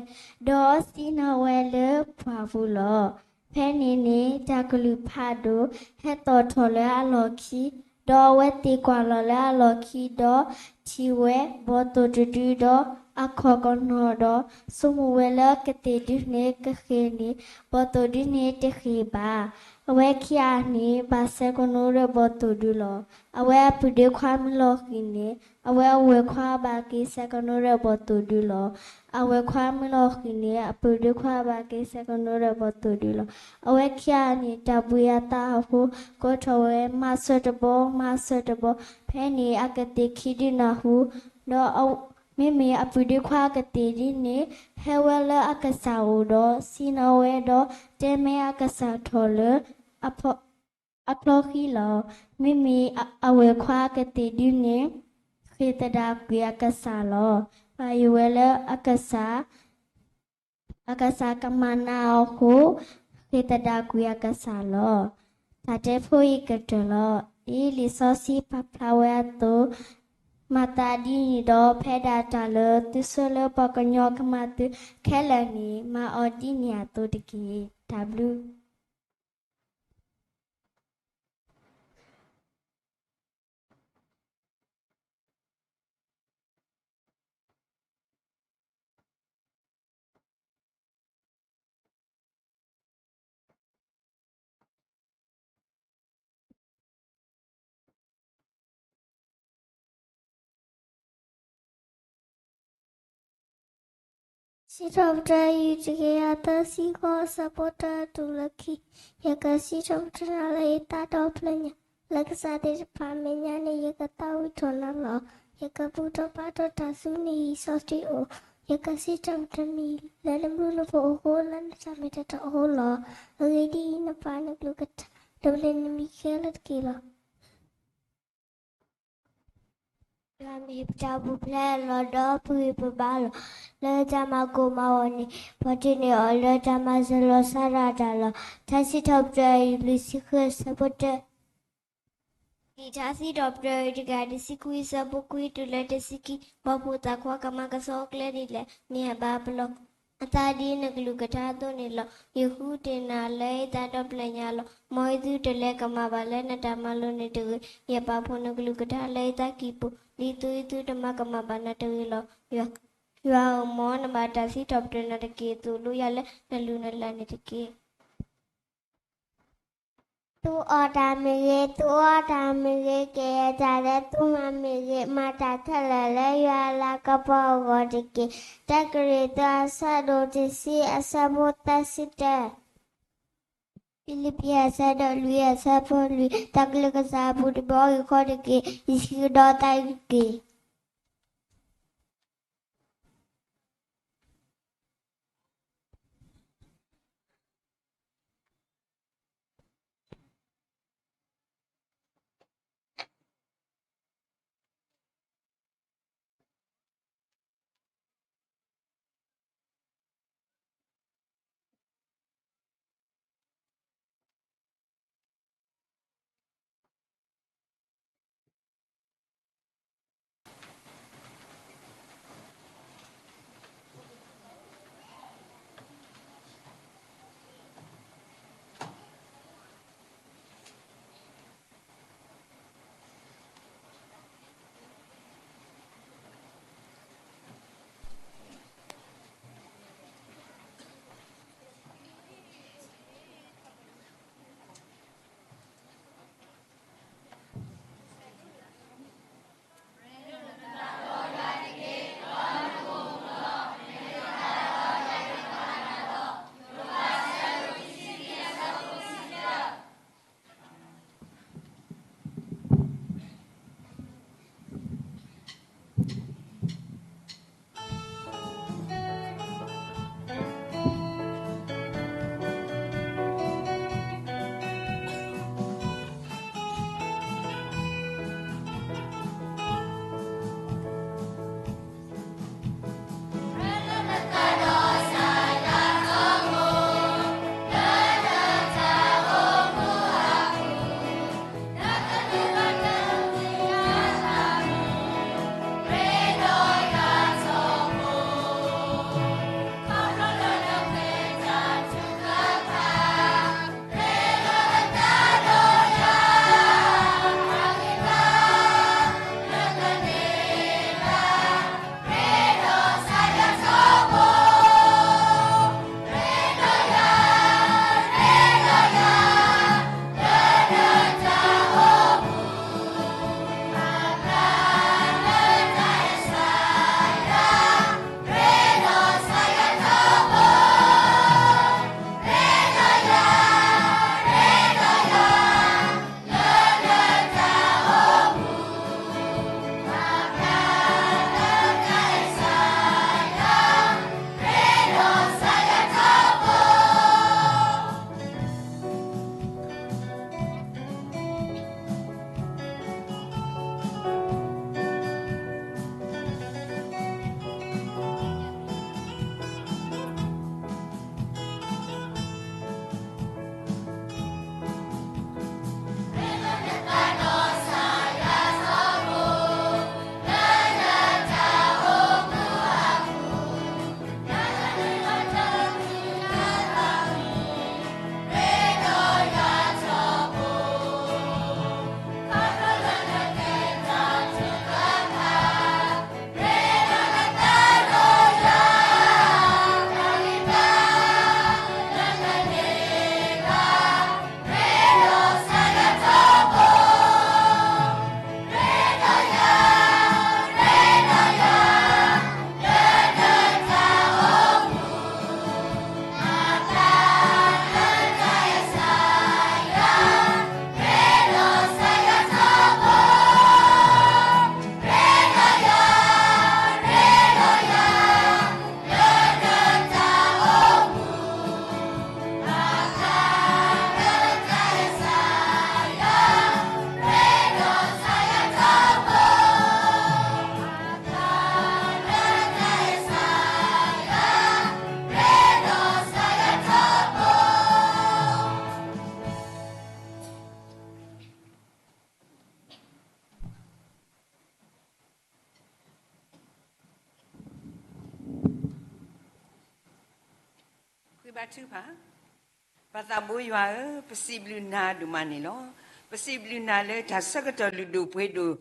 ဒီးစံၣ်ညီၣ်ဝဲလၢပှၢ်ပူၤလီၤ. ဖဲန့ၣ်န့ၣ် တၢ်ကလုၢ်ဖးဒိၣ် ဟဲသီၣ်ထီၣ်လၢအလီၢ်ခံ, ဒီးအဝဲသ့ၣ်ကွၢ်လီၤလၢအလီၢ်ခံဒီး ထံၣ်ဝဲ ဘီၣ်သိၣ်တဒုဒီး အခီၣ်ကနီၤဒီး ဆိကမိၣ်ဝဲလၢကသ့ၣ်ဒုန့ၣ်ကဃ့ၢ်န့ၣ် ဘီၣ်သိၣ်ဒုန့ၣ်တဃ့ၢ်ဘၣ်. အဝဲခံဂၤန့ၣ် ဘၣ်ဆဲးကနိဒီးဘီၣ်သိၣ်ဒုလီၤ. အဝဲအပုၢ်ဒ့ခွါမုၢ်လီၤဃံၤန့ၣ် အဝဲအဝဲၢ်ခွါဘၣ်က့ၤဆဲးကနိဒီးဘီၣ်သိၣ်ဒုလီၤ. အဝဲၢ်ခွါမုၢ်လီၤဃံၤန့ၣ် အပုၢ်ဒ့ခွါဘၣ်က့ၤဆဲးကနိဒီးဘီၣ်သိၣ်ဒုလီၤ. အဝဲခံဂၤန့ၣ် တၢ်ဘှံးအသးအဃိ ကိးထီၣ်ဝဲ မၤစၢၤတဘီ မၤစၢၤတဘီ. ဖဲန့ၣ် အကသ့ၣ်ခံဒုနၢ်ဟူ ဒီးမ့မ့ၢ်အပုၢ်ဒ့ခွါကသ့ၣ်ဒုန့ၣ် ဟဲဝဲလၢအကစၢ်အိၣ်ဒီး စံၣ်ညီၣ်ဝဲဒီး တဲမဲအကစၢ်ထီၣ်လၢ အချီဃံလီၤ. မ့မ့ၢ်အဝဲၢ်ခွါကသ့ၣ်ဒုန့ၣ် ဃ့ၢ်သဒၣ်ကွံာ်အကစၢ်လီၤ. ပာ်ယံၤဝဲလၢအကစၢ် အကစၢ်ကမၤနၢၤအီၤအဃိ ဃ့ၢ်သဒၣ်ကွံာ်အကစၢ်လီၤ. တၢ်တဲဖိအံၤကတၢၢ်လီၤ. ဒ်လံာ်စီဆှံပာ်ဖျါဝဲအသိး, မၤသးဒ်န့ၣ်ဒီး ဖဲဒၣ်တၢ်လၢသုဆၢလၢပှၤကညီကမၤသုခဲလၢာ်န့ၣ် မၤအီၤဒ်န့ၣ်အသိးတက့ၢ်. တၢ်ဘျုး စံးထီၣ်ပတြၢၤ ယူၢ်တကယၤသၢဆံဃိး အဆၢဖိတၢတုၤလၢခံ, ယကစံးထီၣ်ပတြၢၤနၤလၢယသးဒီဖျၢၣ်ညါ, လၢကစၢ်သ့ၣ်တဖၣ်အမဲာ်ညါန့ၣ် ယကသးဝံၣ်ထီၣ်နၤလီၤ. ယကဘူၣ်ထီၣ်ဘါထီၣ်တၢ်ဆူနဟံၣ်စီဆှံအိၣ်, ယကစံးထီၣ်ပတြၢၤနၤလၢနဘျုးနဖှိၣ်အဃိ, လၢနတၢ်မ့ၢ်တၢ်တီအဃိလီၤ. အဂ့ၢ်ဒ်အံၤ, နပာ်နကလုၢ်ကထါ ဒီးပျဲနမံၤခဲလၢာ်တက့ၢ်လီၤ. ယွၤမ့ၢ်ပတၢ်ပူၤဖျဲးအလီၢ်ဒီးပဂံၢ်ပဘါလီၤ. လၢတၢ်မၤကိၢ်မၤဂီၤန့ၣ် ပှၤတ့န့ၢ်အီၤလၢတၢ်မၤစၢၤလီၤဆီဒၣ်တၢ်လီၤ. ထါစံးထီၣ်ပတြၢၤ လွံၢ်ဆံဃု အဆၢဖိတၢ, လံာ်ထါစံးထီၣ်ပတြၢၤ တကယၤတဆံခွံ အဆၢဖိခွံတုၤလၢတဆံခံ, ပှၤဖိသၣ်ခွါကမၤကဆှီကျဲဒ်လဲၣ်, မ့ၢ်အဘၣ်ပလီၢ် အသးဒ်နကလုၢ်ကထါအသိးန့ၣ်လီၤ. ယဃုထံၣ်နၤလၢယသးဒီဖျၢၣ်ညါလီၤ. မ်အသုတလဲၤကမၣ်ဘၣ်လၢနတၢ်မၤလိာ်န့ၣ်တဂ့ၤ. ယပာ်ဖှိၣ်နကလုၢ်ကထါလၢယသးကံၢ်ပူၤ, ဒ်သိးယသုတမၤကမၣ်ဘၣ်နၤတဂ့ၤလီၤ. ယွၤဧၢ, မ်နဘၣ်တၢ်စံးထီၣ်ပတြၢၤနၤတက့ၢ်အသိး လိယၤလၢနလုၢ်နလၢ်န့ၣ်တက့ၢ်. သူအီၣ်တၢ်မ့ၢ်ဂ့ၤ, သူအီတၢ်မ့ၢ်ဂ့ၤ, ကယဲၢ်တၢ်လၢသူမၤမ့ၢ်ဂ့ၤ, မၤတၢ်ခဲလၢာ်လၢယွၤအလၤကပီၤအဂီၢ်တက့ၢ်. တၢကရံၣ်သူးအဆၢဒိၣ်တဆံအဆၢဖိသၢဆံတၢ, ဖံလံးပံးအဆၢဒိၣ်လွံၢ်အဆၢဖိလွံၢ်, တၢ်ကလုၢ်ကစၢ်အပူၤတဘျီဂ့ၤဃီတက့ၢ်. ယစံးကဒီးသးအံၤတက့ၢ်. ပသးဘိယွၤဧၢ, ပစံးဘျုးနၤဒိၣ်မးန့ၣ်လီၤ. ပစံးဘျုးနၤလၢတၢ်ဆၢကတီၢ်လုၢ်ဒိၣ်ပှ့ၤဒိၣ်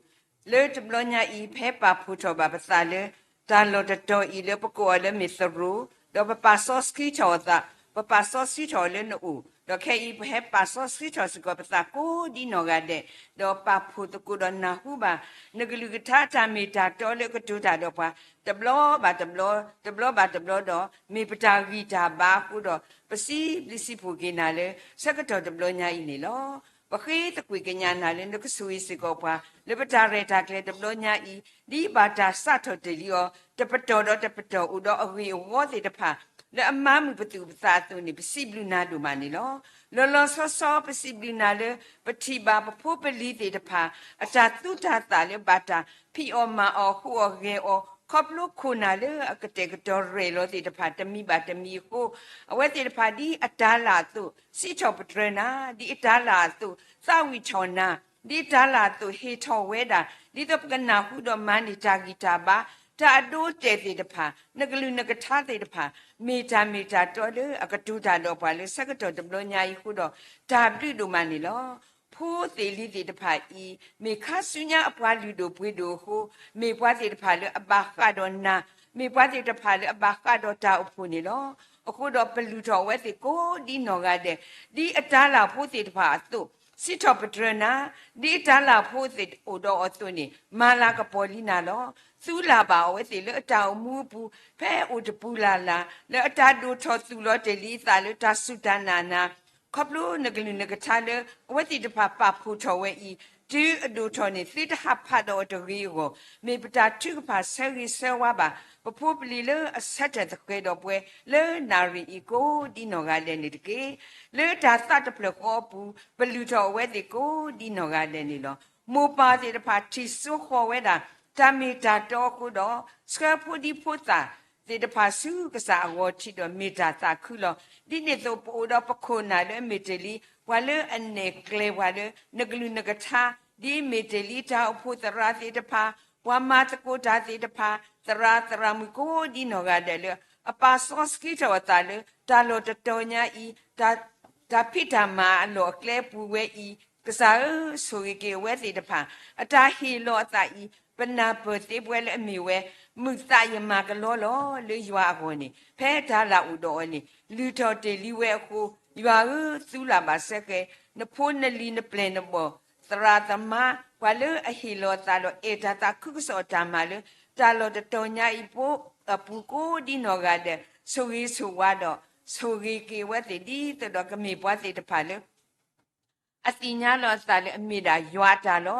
လၢတဘျီညါအံၤ ဖဲပာ်ဖှိၣ်ထီၣ်ဘၣ်ပသးလၢ တၢ်လီၢ်တတီၤအံၤလၢပကိးအီၤလၢမ့ၢ်သရိာ်, ဒီးပပာ်စီဆှံထီၣ်အသး, ပပာ်စီဆှံထီၣ်အီၤလၢနအိၣ်, ဒီးခဲအံၤပဟဲပာ်စီဆှံထီၣ်စ့ၢ်ကီးပသးကိးဒ်နီၢ်ဂၤဒဲး, ဒီးပာ်ဖှိၣ်သကိးဒီးနၢ်ဟူဘၣ် နကလုၢ်ကထါတၢ်မ့ၢ်တၢ်တီလၢအကတိၤတၢ်ဒီးပှၤ တဘျီဘၣ်တဘျီ, တဘျီဘၣ်တဘျီဒီး မ့ၢ်ပတၢ်ဂံၢ်တၢ်ဘါအဃိဒီး ပစံးဘျုးစံးဖှိၣ်က့ၤနၤလၢ ဆၢကတီၢ်တဘျီညါအံၤန့ၣ်လီၤ. ပဃ့သကွံာ်ကညးနၤလၢနကဆိၣ်ဂ့ၤစ့ၢ်ကီးပှၤ လၢပတၢ်ရဲၣ်တၢ်ကျဲၤတဘျီညါအံၤ, ဒ်ဘၣ်တၢ်စးထီၣ်တ့ၢ်လံအီၤ တပတီၢ်ဒီးတပတီၢ်အိၣ်ဒီးအဂ့ၢ်အဝီသ့ၣ်တဖၣ် လၢအမၤမုာ်ပသူၣ်ပသးအသိးန့ၣ် ပစံးဘျုးနၤဒိၣ်မးန့ၣ်လီၤ. လီၤလီၤဆီဆီ ပစံးဘျုးနၤလၢ ပထံၣ်ဘၣ်ပဖိပလံၤသ့ၣ်တဖၣ် အတၢ်သူတၢ်သၣ်လၢဘၣ်တၢ်ဖံးအီၣ်မၤအီၣ် ဃုအီၣ်ဂဲၤအီၣ် ခီဖျိခိၣ်နၢ်လၢအကတဲာ်ကတီၤရဲၣ်လီၤသ့ၣ်တဖၣ် တမံၤဘၣ်တမံၤအဃိ, အဝဲသ့ၣ်တဖၣ်ဒ်အတၤလၢ်အသိး စံးထီၣ်ပတြၢၤနၤ, ဒ်အတၤလၢ်အသိး သးဝံၣ်ထီၣ်နၤ, ဒ်တၤလၢ်အသိးဟ့ၣ်ထီၣ်ဝဲဒၣ် ဒ်သိးပကနၢ်ဟူဒီးမၤန့ၢ်တၢ်ဂံၢ်တၢ်ဘါ, တၢ်အဒိအတဲာ်သ့ၣ်တဖၣ်, နကလုၢ်နကထါသ့ၣ်တဖၣ်, မ့ၢ်တၢ်မ့ၢ်တၢ်တီလၢအကတိၤတၢ်ဒီးပှၤလၢဆၢကတီၢ်တဘျီညါအံၤအဃိဒီး တၢ်ဘျုးဒိၣ်မးန့ၣ်လီၤ. ဖိသ့ၣ်လံၤသ့ၣ်တဖၣ်အံၤ မ့ၢ်ခါဆူညါအပှၤလုၢ်ဒိၣ်ပှ့ၤဒိၣ်အဃိ, မ့ၢ်ပှၤသ့ၣ်တဖၣ်လၢအဘၣ်ဃးဒီးနၤ, မ့ၢ်ပှၤသ့ၣ်တဖၣ်လၢအဘၣ်ဃးဒီးတၢ်အိၣ်ဖှိၣ်န့ၣ်လီၤ. အဃိဒီးပလုၢ်ထီၣ်အဝဲသ့ၣ်ကိးဒ်နီၢ်ဂၤဒဲး, ဒ်အတၤလၢ်ဖိသ့ၣ်တဖၣ်အသိး စံးထီၣ်ပတြၢၤနၤ, ဒ်အတၤလၢ်ဖိသ့ၣ်အိၣ်ဒီးအီၤအသိးန့ၣ် မၤလၤကပီၤလံနၤလီၤ. သူလၢ်ဘၣ်အဝဲသ့ၣ်လၢအတၢ်အိၣ်မူအပူၤ ဖဲအိၣ်တပူၤလၢ်လၢ် လၢအတၢ်ဒိၣ်ထီၣ်သူၣ်လီၤတ့ၢ်လံအသးလၢတၢ်စူၢ်တၢ်နာ်နၤ, ခီဖျိနကလုၢ်နကထါလၢ အဝဲသ့ၣ်တဖၣ်ပာ်ဖှိၣ်ထီၣ်ဝဲအံၤ, တုၤအဒိၣ်ထီၣ်န့ၣ် သုတဟးဖးဒီးအီၤတဂ့ၤအဂီၢ်, မ့ၢ်ပတၢ်ထုကဖၣ်ဆၢဂ့ၤဆၢဝါဘၣ် ပဖိပလံၤလၢအဆၢထၢၣ်သဃဲၤဒီးပှၤ လၢနၣ်ရံၣ်အံၤကိးဒ်နီၢ်ဂၤဒဲးန့ၣ်တက့ၢ်. လၢတၢ်သးတဖျၢၣ်ဃီအပူၤ ပလုၢ်ထီၣ်အဝဲသ့ၣ်ကိးဒ်နီၢ်ဂၤဒဲးန့ၣ်လီၤ. မိၢ်ပၢ်သ့ၣ်တဖၣ်ထံၣ်စိဃီၤဝဲဒၣ် တၢ်မ့ၢ်တၢ်တီအဃိဒီး ဆှၢဖိဒံဖိသၣ်သ့ၣ်တဖၣ်ဆူကစၢ်အဂီၢ်ထံးဒီးမ့ၢ်တၢ်သးခုလီၤ. ဒ်န့ၣ်အသိးပအိၣ်ဒီးပခိၣ်နၢ်လၢအမ့ၢ်တ့ၢ်လံ ပှၤလၢအနဲၣ်ကျဲပှၤလၢနကလုၢ်နကထါ, ဒ်မ့ၢ်တ့ၢ်လံတၢ်အိၣ်ဖှိၣ်သရၣ်သ့ၣ်တဖၣ်, ပှၤမၤသကိးတၢ်သ့ၣ်တဖၣ်, သရၣ်သရၣ်မုၣ်ကိးဒ်နီၢ်ဂၤဒဲးလၢ အပာ်စီဆှံထီၣ်အသးလၢ တၢ်လီၢ်တတီၤညါအံၤ, တၢ်ဖံးတၢ်မၤအလီၢ်အကျဲအပူၤဝဲအံၤ, ကစၢ်ဧၢ, ဆိၣ်ဂ့ၤက့ၤအဝဲသ့ၣ်တဖၣ်, အတၢ်ဟ့ၣ်လီၤအသးအံၤ, ပနၢ်ပၢၢ်သ့ပဝဲလၢအမ့ၢ်ဝဲ မုာ်သးယမၤကလီလီၤ လၢယွၤအဂီၢ်န့ၣ်, ဖဲတၤလၢ်အိၣ်ဒီးအီၤန့ၣ် လုၢ်ထီၣ်တ့ၢ်လံဝဲအဃိ, ယွၤဧၢ, သူလၢ်ဘၣ်စဲဃဲၤ နဖိနလံၤနပျဲၢ်နဘီၣ် သရၣ်သမါ ပှၤလၢအဟ့ၣ်လီၤအသးဒီးအဲၣ်တၢ်သးခုကစီၣ်အတၢ်မၤလၢ တၢ်လီၢ်တတီၤညါအံၤ အပူၤကိးဒ်နီၢ်ဂၤဒဲး ဆိၣ်ဂ့ၤဆိၣ်ဝါဒီး ဆိၣ်ဂ့ၤက့ၤအဝဲသ့ၣ် ဒ်သိးဒီးကမ့ၢ်ပှၤသ့ၣ်တဖၣ်လၢ အသ့ၣ်ညါလီၤအသးလၢအမ့ၢ်ဒၣ်ယွၤအတၢ်လီၤ.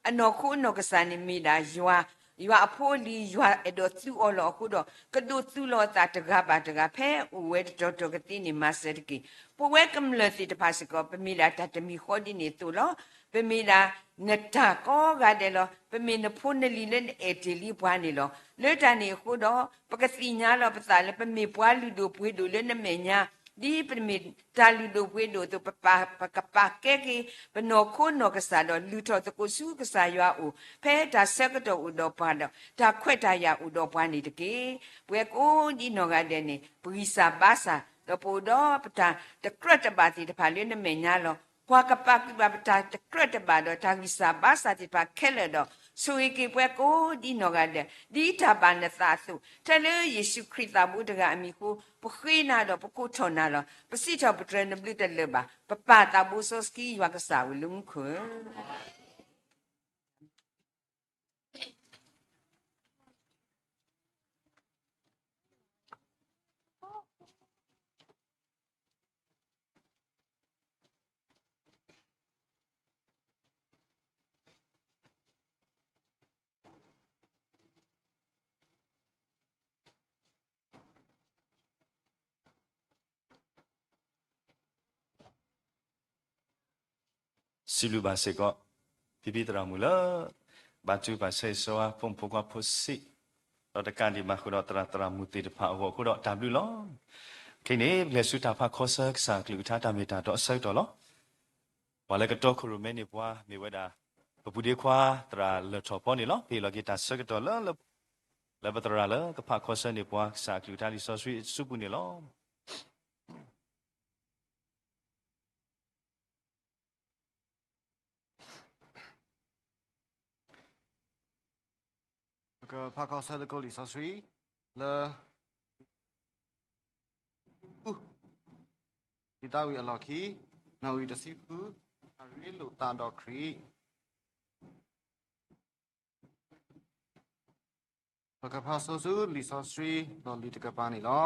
အနီၢ်ခိအနီၢ်ကစၢ်န့ၣ်မ့ၢ်ဒၣ်ယွၤ, ယွၤအဖိအလံၤ, ယွၤအဲၣ်ဒိးသူအီၤလီၤအဃိဒီး ကဒိးသူလီၤအသးတဂၤဘၣ်တဂၤ ဖဲအိၣ်ဝဲတတီၤတီၤကသ့န့ၣ် မၤစၢၤတက့ၢ်. ပဝဲကမျၢၢ်သ့ၣ်တဖၣ်စ့ၢ်ကီး ပမ့ၢ်ဒၣ်တၢ်တမံၤဃီဒ်န့ၣ်အသိးလီၤ. ပမ့ၢ်ဒၣ်နတၢ်ကိးဂၤဒဲးလီၤ. ပမ့ၢ်နဖိနလံၤလၢနအဲၣ်တ့ၢ်လံပှၤန့ၣ်လီၤ. လၢတၢ်န့ၣ်အဃိဒီး ပကသ့ၣ်ညါလီၤပသးလၢပမ့ၢ်ပှၤလုၢ်ဒိၣ်ပှ့ၤဒိၣ်လၢနမဲာ်ညါ, ဒ်ပမ့ၢ်တၢ်လုၢ်ဒိၣ်ပှ့ၤဒိၣ်အသိး ပကပာ်ကဲက့ၤ ပနီၢ်ခိနီၢ်ကစၢ်ဒီး လုၢ်ထီၣ်သကိးဆူကစၢ်ယွၤအအိၣ်, ဖဲတၢ်ဆၢကတီၢ်အိၣ်ဒီးပှၤဒီး တၢ်ခွဲးတၢ်ယာ်အိၣ်ဒီးပှၤန့ၣ်တက့ၢ်. ပဝဲကိးဒ်နီၢ်ဂၤဒဲးန့ၣ် ပဂံၢ်စၢ်ဘါစၢ် ဒီးပအိၣ်ဒီးပတၢ်တကြၢးတဘၣ်သ့ၣ်တဖၣ်လၢနမဲာ်ညါလီၤ. ကွၢ်ကပာ်ကွံာ်ဘၣ်ပတၢ်တကြၢးတဘၣ်ဒီးတၢ်ဂံၢ်စၢ်ဘါစၢ်သ့ၣ်တဖၣ်ခဲလၢာ်ဒီး ဆိၣ်ဂ့ၤက့ၤပှၤကိးဒ်နီၢ်ဂၤဒဲး ဒ်တၢ်ဘၣ်နသးအသိး ထဲလၢယ့ၣ်ၡူးခရံာ်သးဘိတဂၤအမံၤအဃိ ပဃ့နၤဒီးပကိးထီၣ်နၤလီၤ. ပစံးထီၣ်ပတြၢၤနဘျုးတလၢာ်ဘၣ်. ပပၢ်သးဘိစီဆှံယွၤကစၢ်ဝဲလၢမူခိၣ်ဧၢ. စံးဘျုးဘၣ်စ့ၢ်ကီး ဖံဖံသရၣ်မုၣ်လၢ ဘၣ်ထုကဖၣ်ဆၢဂ့ၤဆၢဝါ ဖိမုၣ်ဖိခွါဖိဆံး, ဒီးတကးဒံးဘၣ်ဃုာ်ဒီးသရၣ်သရၣ်မုၣ်သ့ၣ်တဖၣ်အဂီၢ်အဃိဒီးတၢ်ဘျုးလီၤ. ခဲအံၤန့ၣ် ပကလဲၤဆူတၢ်ဖးခီဆၢကစၢ်အကလုၢ်ကထါ တၢ်မ့ၢ်တၢ်တီအဆၢကတီၢ်လီၤ. ပှၤလၢကတီခိၣ်ရိၣ်မဲန့ၢ်ပှၤ မ့ၢ်ဝဲဒၣ် ပပုၢ်ဒ့ခွါ သရၣ်လၢၢ်ထီၣ်ဖီန့ၣ်လီၤ. ပဟ့ၣ်လီၤက့ၤတၢ်ဆၢကတီၢ်လၢ လၢပသရၣ်လၢကဖးခီဆၢန့ၢ်ပှၤ ကစၢ်အကလုၢ်ကထါလံာ်စီဆှံအစုပူၤန့ၣ်လီၤ. ပကဖးခီဆၢသကိးလံာ်စီဆှံ လၢ လံာ်သးဝံၣ်အလီၢ်ခံ, နီၣ်ဂံၢ်တဆံဃု, အရ့လိာ်သးဒီးခရံာ်. ပကဖးဆိဆူလံာ်စီဆှံလီၢ်လံၤတကပၤန့ၣ်လီၤ.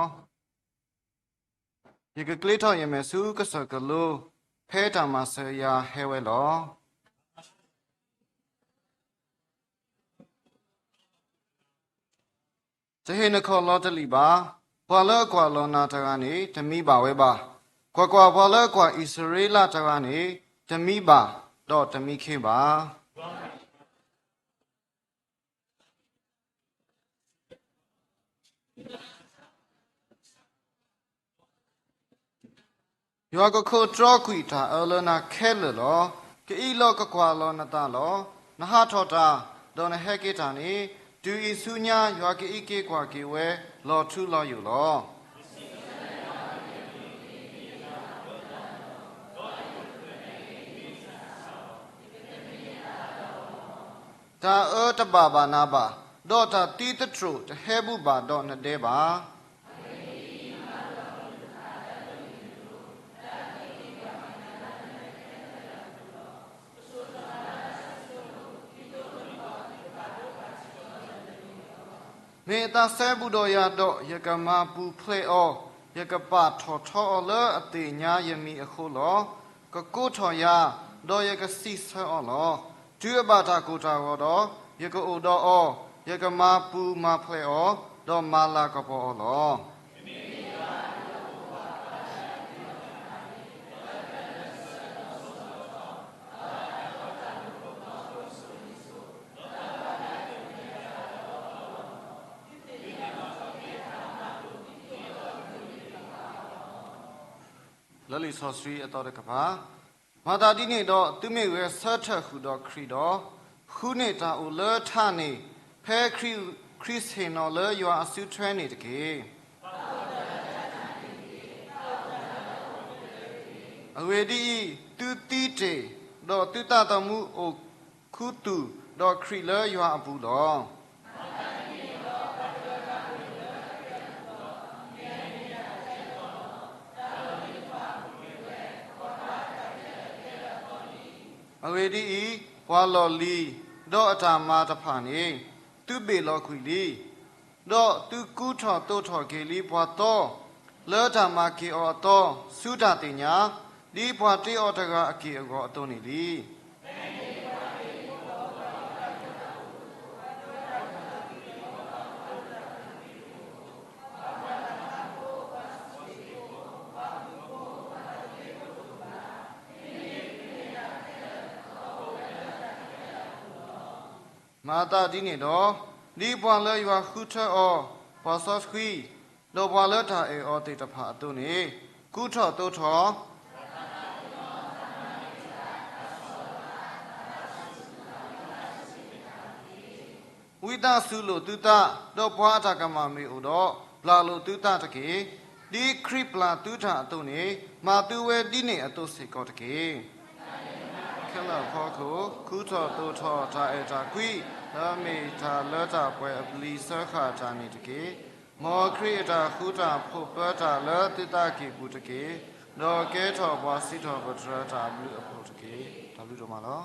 ယကကျ့ထီၣ်ယမဲာ်ဆူကစၢၢ်ကလိ, ဖဲတၢ်မၤစၢၤယၤဟဲဝဲလီၤ. တဟ့ၣ်နခီၣ်လီၤတလံာ်ဘၣ်. ပှၤလၢအကွၢ်လီၤနၤတဂၤန့ၣ် တမံဘၣ်ဝဲဘၣ်. ကွၢ်ကွၢ်, ပှၤလၢအကွၢ်အံၣ်စရ့လးတဂၤန့ၣ် တမံဘၣ်, ဒီးတမံခ့ဘၣ်. ယွၤကခိးတြီကွံာ်တၢ်အၢလၢနၤခဲလၢာ်လီၤ. ကအံးလီၤကကွၢ်လီၤနသးလီၤ. နဟးထီၣ်တၢ်, ဒီးနဟဲက့ၤတၢ်န့ၣ်, တုၤအံၤဆူညါ ယွၤကအံးက့ၤကွၢ်က့ၤဝဲ လီၤထူလီၤယိာ်လီၤ. တၢ်အၢတဘၣ်ဘၣ်နၤဘၣ်, ဒီးတၢ်သံသတြိာ်တဟဲဘူၣ်ဘၣ်ဒီးနဒဲဘၣ်. မ့ၢ်အသးစဲဘူးဒီးယၤဒီး, ယကမၤပူၤဖျဲးအီၤ, ယကပာ်ထီၣ်ထီအီၤလၢအသ့ၣ်ညါယမံၤအဃိလီၤ. ကကိးထီၣ်ယၤ, ဒီးယကစံးဆၢအီၤလီၤ. တုၤအဘၣ်တၢ်ကိၢ်တၢ်ဂီၤဒီး, ယကအိၣ်ဒီးအီၤ, ယကမၤပူၤမၤဖျဲးအီၤ, ဒီးမၤလၤကပီၤအီၤလီၤ. လၢလံာ်စီဆှံအသီတကပၤ, မၤသးဒ်န့ၣ်ဒီး, သုမ့ၢ်ဂဲၤဆၢထၢၣ်ဃုာ်ဒီးခရံာ်ဒီး, ဃုန့ၢ်တၢ်အိၣ်လၢထးန့ၣ်, ဖဲခရံာ်ဆ့ၣ်နီၤလၢယွၤအစုထွဲန့ၣ်တက့ၢ်. အဂ့ၢ်ဒ်အံၤ, သုသံတ့ၢ်, ဒီးသုသးသမူအိၣ်ခူသူၣ်ဒီးခရံာ်လၢယွၤအပူၤလီၤ. အဂ့ၢ်ဒ်အံၤ, ပှၤလီၢ်လံၤ, ဒီးအတၢ်မၤတဖၣ်န့ၣ်, သုဘ့ၣ်လီၤကွံာ်လံ. ဒီးသုကူထီၣ်သိးထီၣ်က့ၤလံပှၤသီ, လၢတၢ်မၤက့ၤအီၤအသီ, ဆူတၢ်သ့ၣ်ညါ, ဒ်ပှၤတ့အီၤတဂၤအက့ၢ်အဂီၤအသိးန့ၣ်လံ. မၤသးဒ်န့ၣ်ဒီး, ဒ်ပှၤလၢယွၤဃုထၢအီၤ, ပှၤစီဆှံ, ဒီးပှၤလၢတၢ်အဲၣ်အီၤသ့ၣ်တဖၣ်အသိးန့ၣ်, ကူထီၣ်သိးထီၣ် ဝံသးစူၤလိာ်သုသး, ဒီးပှၤအတၢ်ကမၣ်မ့ၢ်အိၣ်ဒီး, ပျၢ်လိာ်သုသးတက့ၢ်. ဒ်ခရံာ်ပျၢ်သုတၢ်အသိးန့ၣ်, မၤသုဝဲဒ်န့ၣ်အသိးစ့ၢ်ကီးတက့ၢ်. ခဲလၢာ်အဖီခိၣ်, ကူထီၣ်သိးထီၣ်တၢ်အဲၣ်တၢ်ကွံ, လၢမ့ၢ်တၢ်လၢတၢ်ပှဲၤအပျံၤစၢဃာ်တၢ်န့ၣ်တက့ၢ်. မ်ခရံာ်အတၢ်ဃူတၢ်ဖိးပၢတၢ်လၢသုသးကံၢ်ပူၤတက့ၢ်. ဒီးကဲထီၣ်ပှၤစံးထီၣ်ပတြၢၤတၢ်ဘျုးအဖှိၣ်တက့ၢ်. တၢ်ဘျုးဒိၣ်မးလီၤ.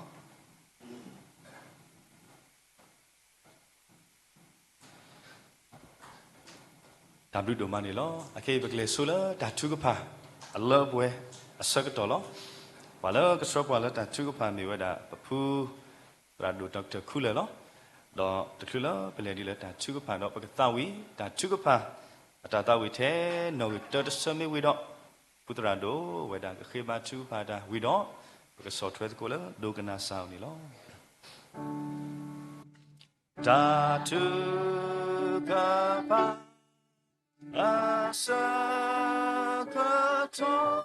တၢ်ဘျုးဒိၣ်မးန့ၣ်လီၤ. အခဲအံၤပကလဲၤဆိလၢတၢ်ထုကဖၣ် အလၢပှဲၤအဆၢကတီၢ်လီၤ. ပှၤလၢကဆှၢပှၤလၢတၢ်ထုကဖၣ်မ့ၢ်ဝဲဒၣ် ပဖုသရၣ်ဒိၣ် Doctor ခူလၢာ်လီၤ. ဒီးတချုးလၢပလဲၤဒ်လၢတၢ်ထုကဖၣ်ဒီး ပကသးဝံၣ်တၢ်ထုကဖၣ် အတၢ်သးဝံၣ်ထဲနီၣ်ဂံၢ်တၢတဆၢမ့ၢ်ဝံၤဒီး ဖုသရၣ်ဒိၣ်ဝဲဒၣ်ကဃ့ဘါထုကဖၣ်တၢ်ဝံၤဒီး ပကဆီၣ်ထွဲသကိးလၢဒိကနၣ်စၢ်အအိၣ်န့ၣ်လီၤ. တၢ်ထုကဖၣ် အဆၢကတီၢ်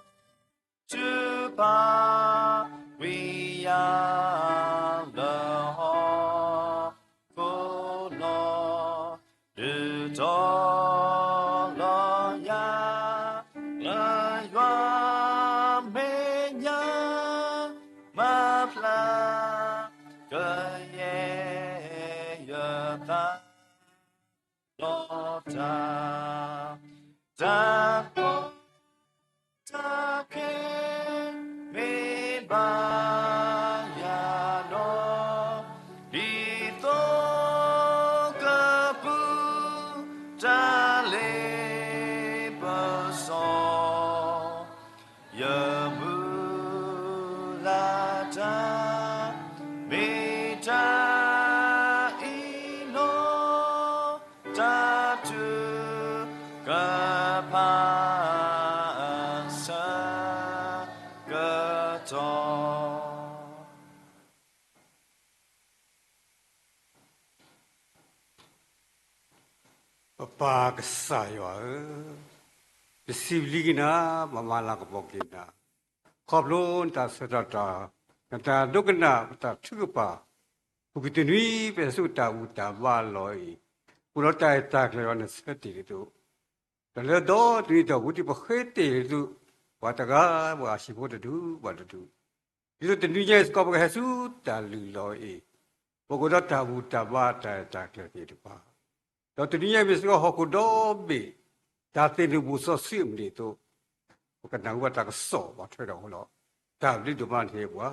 တုၤပာ်ဝံၤယၤလၢဟီၣ်ခိၣ်လီၤ, ဒုးတီၤလီၤယၤ လၢယွၤမဲာ်ညါ မၤဖျါ ကယဲၢ်ယသး ဒီးတၢ် တၢ်ကိၢ် တၢ်ကဲ ပၢ်ကစၢ်ယွၤဧၢ, ပစံးဘျုးက့ၤနၤ, ပမၤလၤကပီၤက့ၤနၤ, ခီဖျိနတၢ်ဆၢကတီၢ်, နတၢ်ဒိကနၣ် ပတၢ်ထုကဖၣ်, ပကတနွံ ပအဲၣ်ဆူၣ်တၢ်ဘူၣ်တၢ်ဘါအလီၢ်အံၤ, အိၣ်ဒီးတၢ်ရဲၣ်တၢ်ကျဲၤလီၤ နဆၢတဲာ်လံသိး, ဒီးလၢဒီတနံၤအတီၢ်ပူၤ ဒ်ပဃ့တ့ၢ်လံသိး, ပှၤတဂၤ ပှၤဟံၣ်ဖိတဒူၣ်ဘၣ်တဒူၣ်, ဒ်သိးတနွံညါအံၤစ့ၢ်ကီး ပကဟဲဆူတၢ်လုၢ်လီၢ်အံၤ, ပကအိၣ်ဒီးတၢ်ဘူၣ်တၢ်ဘါ တၢ်ရဲၣ်တၢ်ကျဲၤသ့ၣ်တဖၣ်, ဒီးတနွံညါအံၤမ့ၢ်စ့ၢ်ကီး ဟီၣ်ခိၣ်ဒီဘ့ၣ် တၢ်သ့ၣ်နီၣ်ဘူၣ်စီဆှံအမုၢ်နံၤအသိး, ပကနၢ်ဟူဘၣ်တၢ်ကစီၣ်ဘၣ်ထွဲဒီးအဃိဒီး, တၢ်ဘျုးဒိၣ်မးန့ၣ်ပှၤ,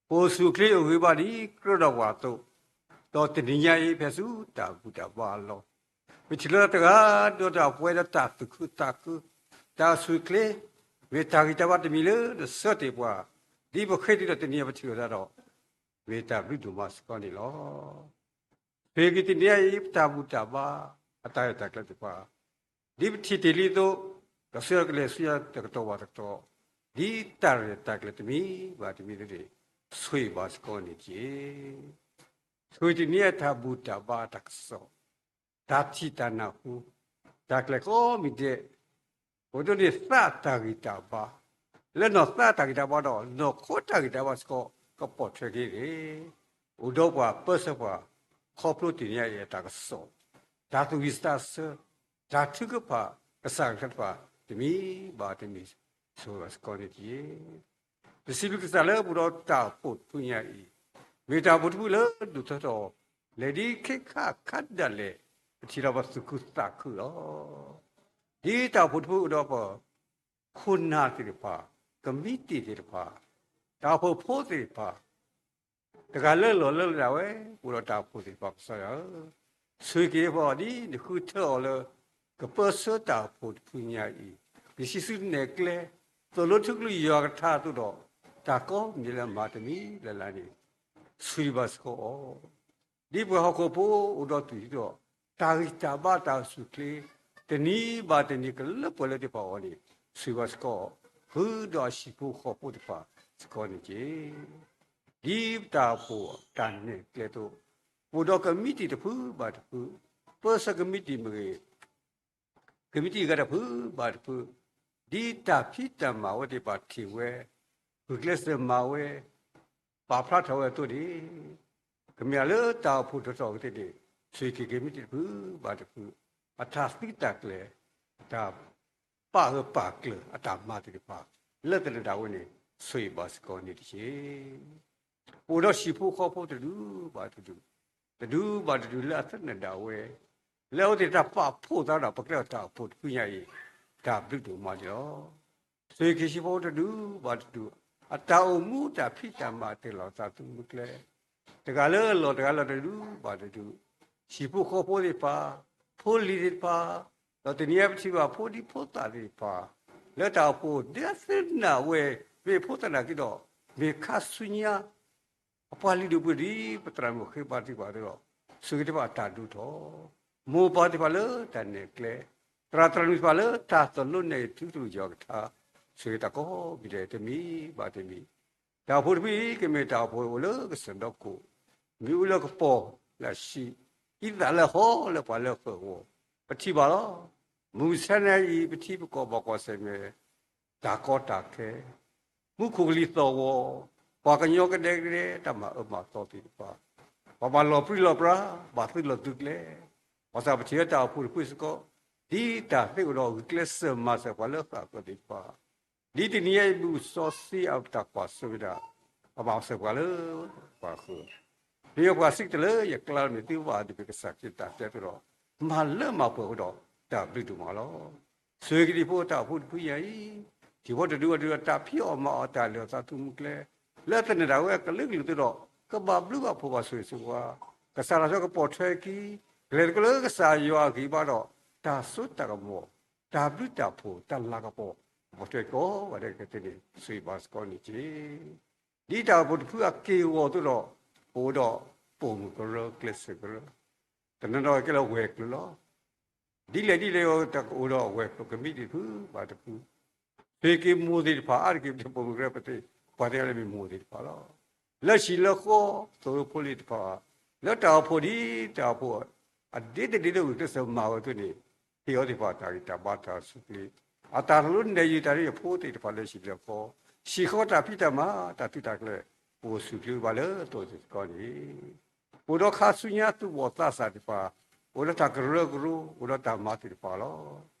ပအိၣ်ဆူၣ်အိၣ်ချ့အိၣ်ဂ့ၤဘၣ်ဒ်ကြၢးဒီးပှၤအသိး, ဒီးတနံၤညါအံၤ ပဟဲဆူတၢ်ဘူၣ်တၢ်ဘါအလီၢ်, ပထံၣ်လိာ်သးတဂၤဒီးတၢ်ပဝဲဒီးတၢ်သူၣ်ခုသးခု, တၢ်အိၣ်ဆူၣ်အိၣ်ချ့, မ့ၢ်တၢ်ဂံၢ်တၢ်ဘါတမံၤလၢနဆၢတဲာ်ပှၤ, ဒ်ပဃ့တုၤဒီးတနံၤအံၤပထံၣ်လိာ်သးဒီး, မ့ၢ်တၢ်ဘျုးဒိၣ်မးစ့ၢ်ကီးန့ၣ်လီၤ. ဆှၢက့ၤတနံၤညါအံၤ ပတၢ်ဘူၣ်တၢ်ဘါ အတၢ်ရဲၣ်တၢ်ကျဲၤသ့ၣ်တဖၣ်, ဒ်ပထံၣ်တ့ၢ်လံအသိး, ဒီးဆှၢကလဲၤဆူညါတကတီၢ်ဘၣ်တကတီၢ်, ဒ်တၢ်ရဲၣ်တၢ်ကျဲၤတမံၤဘၣ်တမံၤသ့ၣ်, ဆိၣ်ဂ့ၤဘၣ်စ့ၢ်ကီးန့ၣ်တက့ၢ်. ဆှၢက့ၤတနံၤညါအံၤ တၢ်ဘူၣ်တၢ်ဘါအတၢ်ကစီၣ်, တၢ်ထံၣ်တၢ်နၢ်ဟူ, တၢ်ကျဲၤကိးမံၤဒဲး, အိၣ်ဒီးန့ၢ်သးတၢ်ဂံၢ်တၢ်ဘါ, လၢနီၢ်သးတၢ်ဂံၢ်တၢ်ဘါဒီး နီၢ်ခိတၢ်ဂံၢ်တၢ်ဘါစ့ၢ်ကီး ကပိာ်ထွဲက့ၤန့ၣ်, အိၣ်ဒီးပှၤပၢဆှၢပှၤ, ခီဖျိတနံၤညါအံၤအတၢ်ကစီၣ်, တၢ်သူၣ်ဝံၣ်သးဆၢ, တၢ်ထုကဖၣ်, ကစၢ်ကလုၢ်ကထါတဖၣ် တမံၤဘၣ်တမံၤ, ဆိၣ်ဂ့ၤဘၣ်စ့ၢ်ကီးန့ၣ်တက့ၢ်. ပစံးဘျုးကစၢ်လၢပအိၣ်ဒီးတၢ်အိၣ်ဖှိၣ်တဖုညါအံၤ, မ့ၢ်တၢ်အိၣ်ဖှိၣ်တဖုလၢဒိၣ်ထီၣ်ထီထီၣ်, လဲၤဒ်ခဲခါခါဒၣ်လဲာ်, ပထံၣ်ဒီးပသူၣ်ခုသးခုလီၤ. ဒ်တၢ်အိၣ်ဖှိၣ်တဖုအိၣ်ဒီးပ ခိၣ်နၢ်သ့ၣ်တဖၣ်, ကမံးတံာ်သ့ၣ်တဖၣ်, တၢ်အိၣ်ဖှိၣ်ဖိသ့ၣ်တဖၣ်, တဂၤလၢလီၢ်လၢဒၣ်ဝဲ, ပအိၣ်ဒီးတၢ်အိၣ်ဖှိၣ်သ့ၣ်တဖၣ် ကစၢ်ယွၤဧၢ, ဆိၣ်ဂ့ၤက့ၤပှၤဒ်နဃုထၢအီၤလၢ ကပၢဆှၢတၢ်အိၣ်ဖှိၣ်တဖုညါအံၤ, ကဆံးဆူနဲၣ်ကျဲ, သိၣ်လိထုကလုၢ်ယွၤကထါအသိးဒီး, တၢ်ကိးမံၤဒဲးလၢအမၤတမံၤလၢ်လၢ်န့ၣ်, ဆိၣ်ဂ့ၤဘၣ်စ့ၢ်ကီးအီၤ ဒ်ပှၤဟီၣ်ခိၣ်ဖိအိၣ်ဒီးတုၤဒ်သိး, တၢ်ဂံၢ်တၢ်ဘါတၢ်အိၣ်ဆူၣ်အိၣ်ချ့, တနံၤဘၣ်တနံၤကလၢပှဲၤလၢသ့ၣ်တဖၣ်အဂီၢ်န့ၣ်, ဆိၣ်ဂ့ၤဘၣ်စ့ၢ်ကီး, ဃုာ်ဒီးအဟံၣ်ဖိဃီဖိသ့ၣ်တဖၣ်စ့ၢ်ကီးန့ၣ်တက့ၢ်. ဒ်ပတၢ်အိၣ်ဖှိၣ်တၢ်နဲၣ်ကျဲအသိး, ပအိၣ်ဒီးကမံးတံာ်တဖုဘၣ်တဖု, ပၢဆှၢကမံးတံာ်မ့ၢ်ဂ့ၤ ကမံးတံာ်အဂၤတဖုဘၣ်တဖု, ဒ်တၢ်ဖံးတၢ်မၤအဝဲသ့ၣ်တဖၣ်ထံၣ်ဝဲ, ဂုာ်ကျဲးစၢးမၤဝဲ, ပာ်ဖျါထီၣ်ဝဲအသိးန့ၣ်, ကမ့ၢ်လၢတၢ်အိၣ်ဖှိၣ်ထီၣ်ထီၣ်အဂ့ၤသ့ၣ်န့ၣ်, ဆိၣ်ဂ့ၤက့ၤကမံးတံာ်တဖုဘၣ်တဖု, အတၢ်သုးတၢ်ကျဲၤ, တၢ်ပာ်ဂၢၢ်ပာ်ကျၢၤအတၢ်မၤသ့ၣ်တဖၣ်, လၢသနၢၣ်ဒၣ်ဝဲန့ၣ်, ဆိၣ်ဂ့ၤဘၣ်စ့ၢ်ကီးန့ၣ်တက့ၢ်. ပအိၣ်ဒီးဟံၣ်ဖိဃီဖိတဒူၣ်ဘၣ်တဒူၣ်, တဒူၣ်ဘၣ်တဒူၣ်လၢအသနၢၣ်ဒၣ်ဝဲ, လၢအဝဲသ့ၣ်တၢ်ပာ်ဖှိၣ်သးဒီး ပကျဲအတၢ်အိၣ်ဖှိၣ်တဖုညါအံၤ, တၢ်ဘျုးဒိၣ်မးန့ၣ်လီၤ. ဆိၣ်ဂ့ၤက့ၤဟံၣ်ဖိတဒူၣ်ဘၣ်တဒူၣ်, အတၢ်အိၣ်မူတၢ်ဖံးတၢ်မၤတ့ၢ်လီၤသးသမူကျဲ, တဂၤလၢလီၢ်တဂၤလီၢ်တဒူၣ်ဘၣ်တဒူၣ်, ဟံၣ်ဖိဃီဖိသ့ၣ်တဖၣ်, ဖိလံၤသ့ၣ်တဖၣ်, ဒီးတနံၤအံၤပထံၣ်ဘၣ်ဖိဒံဖိသၣ်သ့ၣ်တဖၣ်, လၢတၢ်အိၣ်ဖှိၣ်ဒၢသ့ၣ်နၢ်ဝဲ, မ့ၢ်ဖိသၣ်နာ်က့ဒီး, မ့ၢ်ခါဆူညါ အပှၤလုၢ်ဒိၣ်ပှ့ၤဒိၣ်ဒ်ပသရၣ်မုၣ်ဃ့ဘါထုကဖၣ်အသိးဒီး, ဆိၣ်ဂ့ၤသ့ၣ်တဖၣ်အတၢ်ဒိၣ်ထီၣ်, မိၢ်ပၢ်သ့ၣ်တဖၣ်လၢတၢ်နဲၣ်ကျဲ, သရၣ်သရၣ်မုၣ်သ့ၣ်တဖၣ်လၢတၢ်သိၣ်လိနဲၣ်ထုကလုၢ်ယွၤကထါ, ဆိၣ်ဂ့ၤတၢ်ကိးမံၤဒဲးတမံၤဘၣ်တမံၤ, တၢ်အိၣ်ဖှိၣ်တဖုအံၤ ကမ့ၢ်တၢ်အိၣ်ဖှိၣ်အိၣ်လၢကစၢၢ်ဒီခိၣ်, မ့ၣ်အူလၢကပီၤလၢအဆံး, အံသၣ်လၢဟီလၢပှၤလၢဃၢၤအဂီၢ်, ပထံၣ်ဘၣ်လီၤ. မုၢ်မဆါနံၤအံၤ ပထံပကီၢ်ဘၣ်ကွၢ်ဆၢၣ်မဲာ် တၢ်ကီတၢ်ခဲ, မူခိၣ်ကလံၤသီၣ်ဂီၤ, ပှၤကညီကဒဲကဒဲ တၢ်မၤအၢမၤသီသ့ၣ်တဖၣ်, ပှၤဘၣ်လီၤပြံလီၤပြါ, ဘၣ်သုးလီၤသုးကျဲ, ဘၣ်ဆၣ်ပထံၣ်ဝဲတၢ်အိၣ်ဖှိၣ်တဖုစ့ၢ်ကီး, ဒ်တၢ်သ့အိၣ်ဒီးဂုာ်ကျဲးစၢးမၤစၢၤပှၤလၢဃၢၤသ့ၣ်တဖၣ်, ဒ်တနံၤအံၤဘူၣ်စီဆှံအတၢ်ကွၢ်ဆၢၣ်မဲာ်ဒၣ်, အဘၣ်စၢၤပှၤလၢပှၤဃၢၤ မ့ၢ်ပှၤစံးကတၢၢ်လၢယကျါမ့ၢ်သုဘၣ်ဒ်ပကစၢ်ခရံာ်တၢ်တဲအသိးဒီး, မၤလၢမၤပှဲၤအဃိဒီး, တၢ်ဘျုးဒိၣ်မးလီၤ. ဆိၣ်ဂ့ၤက့ၤဟံၣ်ဖိတၢ်အိၣ်ဖှိၣ်တဖုညါအံၤ, ဟံၣ်ဖိတဒူၣ်ဘၣ်တဒူၣ်အတၢ်ဖံးအီၣ်မၤအီၣ်တၢ်လၢာ်သးသမူကျဲ, လၢသနၢၣ်ဒၣ်ဝဲအကလုာ်ကလုာ်အသိးဒီး, ကဘၣ်ဘျုးဘၣ်ဖှိၣ်ဘၣ်ဆိၣ်ဂ့ၤဆိၣ်ဝါ, ကစၢ်လီၤဆီကပိာ်ထွဲအခံ, ကလဲၤတကလၢကစၢ်ယွၤအဂံၢ်ဘါဒီး, တၢ်စိတၢ်ကမီၤ, တၢ်ဘျုးတၢ်ဖှိၣ်တၢ်လၤကပီၤ, ကပိာ်ထွဲကိးဂၤဒဲးကသ့န့ၣ် ဆိၣ်ဂ့ၤဘၣ်စ့ၢ်ကီးန့ၣ်တက့ၢ်. ဒ်တၢ်အိၣ်ဖှိၣ်တဖုအက့ၢ်အဂီၤအသိးဒီး, ပအိၣ်ဒီးပိာ်မုၣ်ကရၢကျဲးစၢးကရၢ, တနီၤနီၤကဲလၢဝဲၤကျိၤလီၤ. ဒ်လဲၣ်ဒ်လဲၣ်တကအိၣ်ဒီးဝဲၤကျိၤကမံးတံာ်တဖုဘၣ်တဖု, ဆိၣ်ဂ့ၤက့ၤမိၢ်သ့ၣ်တဖၣ်အါတက့ၢ် ပပိာ်မုၣ်ကရၢပသ့ၣ်, ပှၤသ့ၣ်တဖၣ်လၢမ့ၢ်မိၢ်သ့ၣ်တဖၣ်လီၤ. လၢဟံၣ်လၢဃီ, သိၣ်လိဖိလံၤတဖၣ်, လၢတၢ်အိၣ်ဖှိၣ်ဒ်တၢ်အိၣ်ဖှိၣ်, အဒ့တဒ့ဒီးဂုာ်ကျဲးစၢးမၤဝဲအသိးန့ၣ်, ဟ့ၣ်အီၤသ့ၣ်တဖၣ်တၢ်ဂံၢ်တၢ်ဘါတၢ်စူၢ်က့ၤ, အတၢ်လိၣ်နဲၣ်ယုာ်တၢ်လၢယဖိသ့ၣ်တဖၣ်လၢဟံၣ်လၢဃီ, ဟံၣ်ဃီတၢ်ဖံးတၢ်မၤ တၢ်သုးတၢ်ကျဲၤ အိၣ်ဆူၣ်အိၣ်ချ့ဘၣ်လၢအသိးစ့ၢ်ကီးန့ၣ်, အိၣ်ဒီးခါဆူညါသူၣ်ဘီၣ်သးစၢ်သ့ၣ်တဖၣ်, အိၣ်ဒီးတၢ်ကရၢကရိ အိၣ်ဒီးတၢ်မၤသ့ၣ်တဖၣ်လီၤ.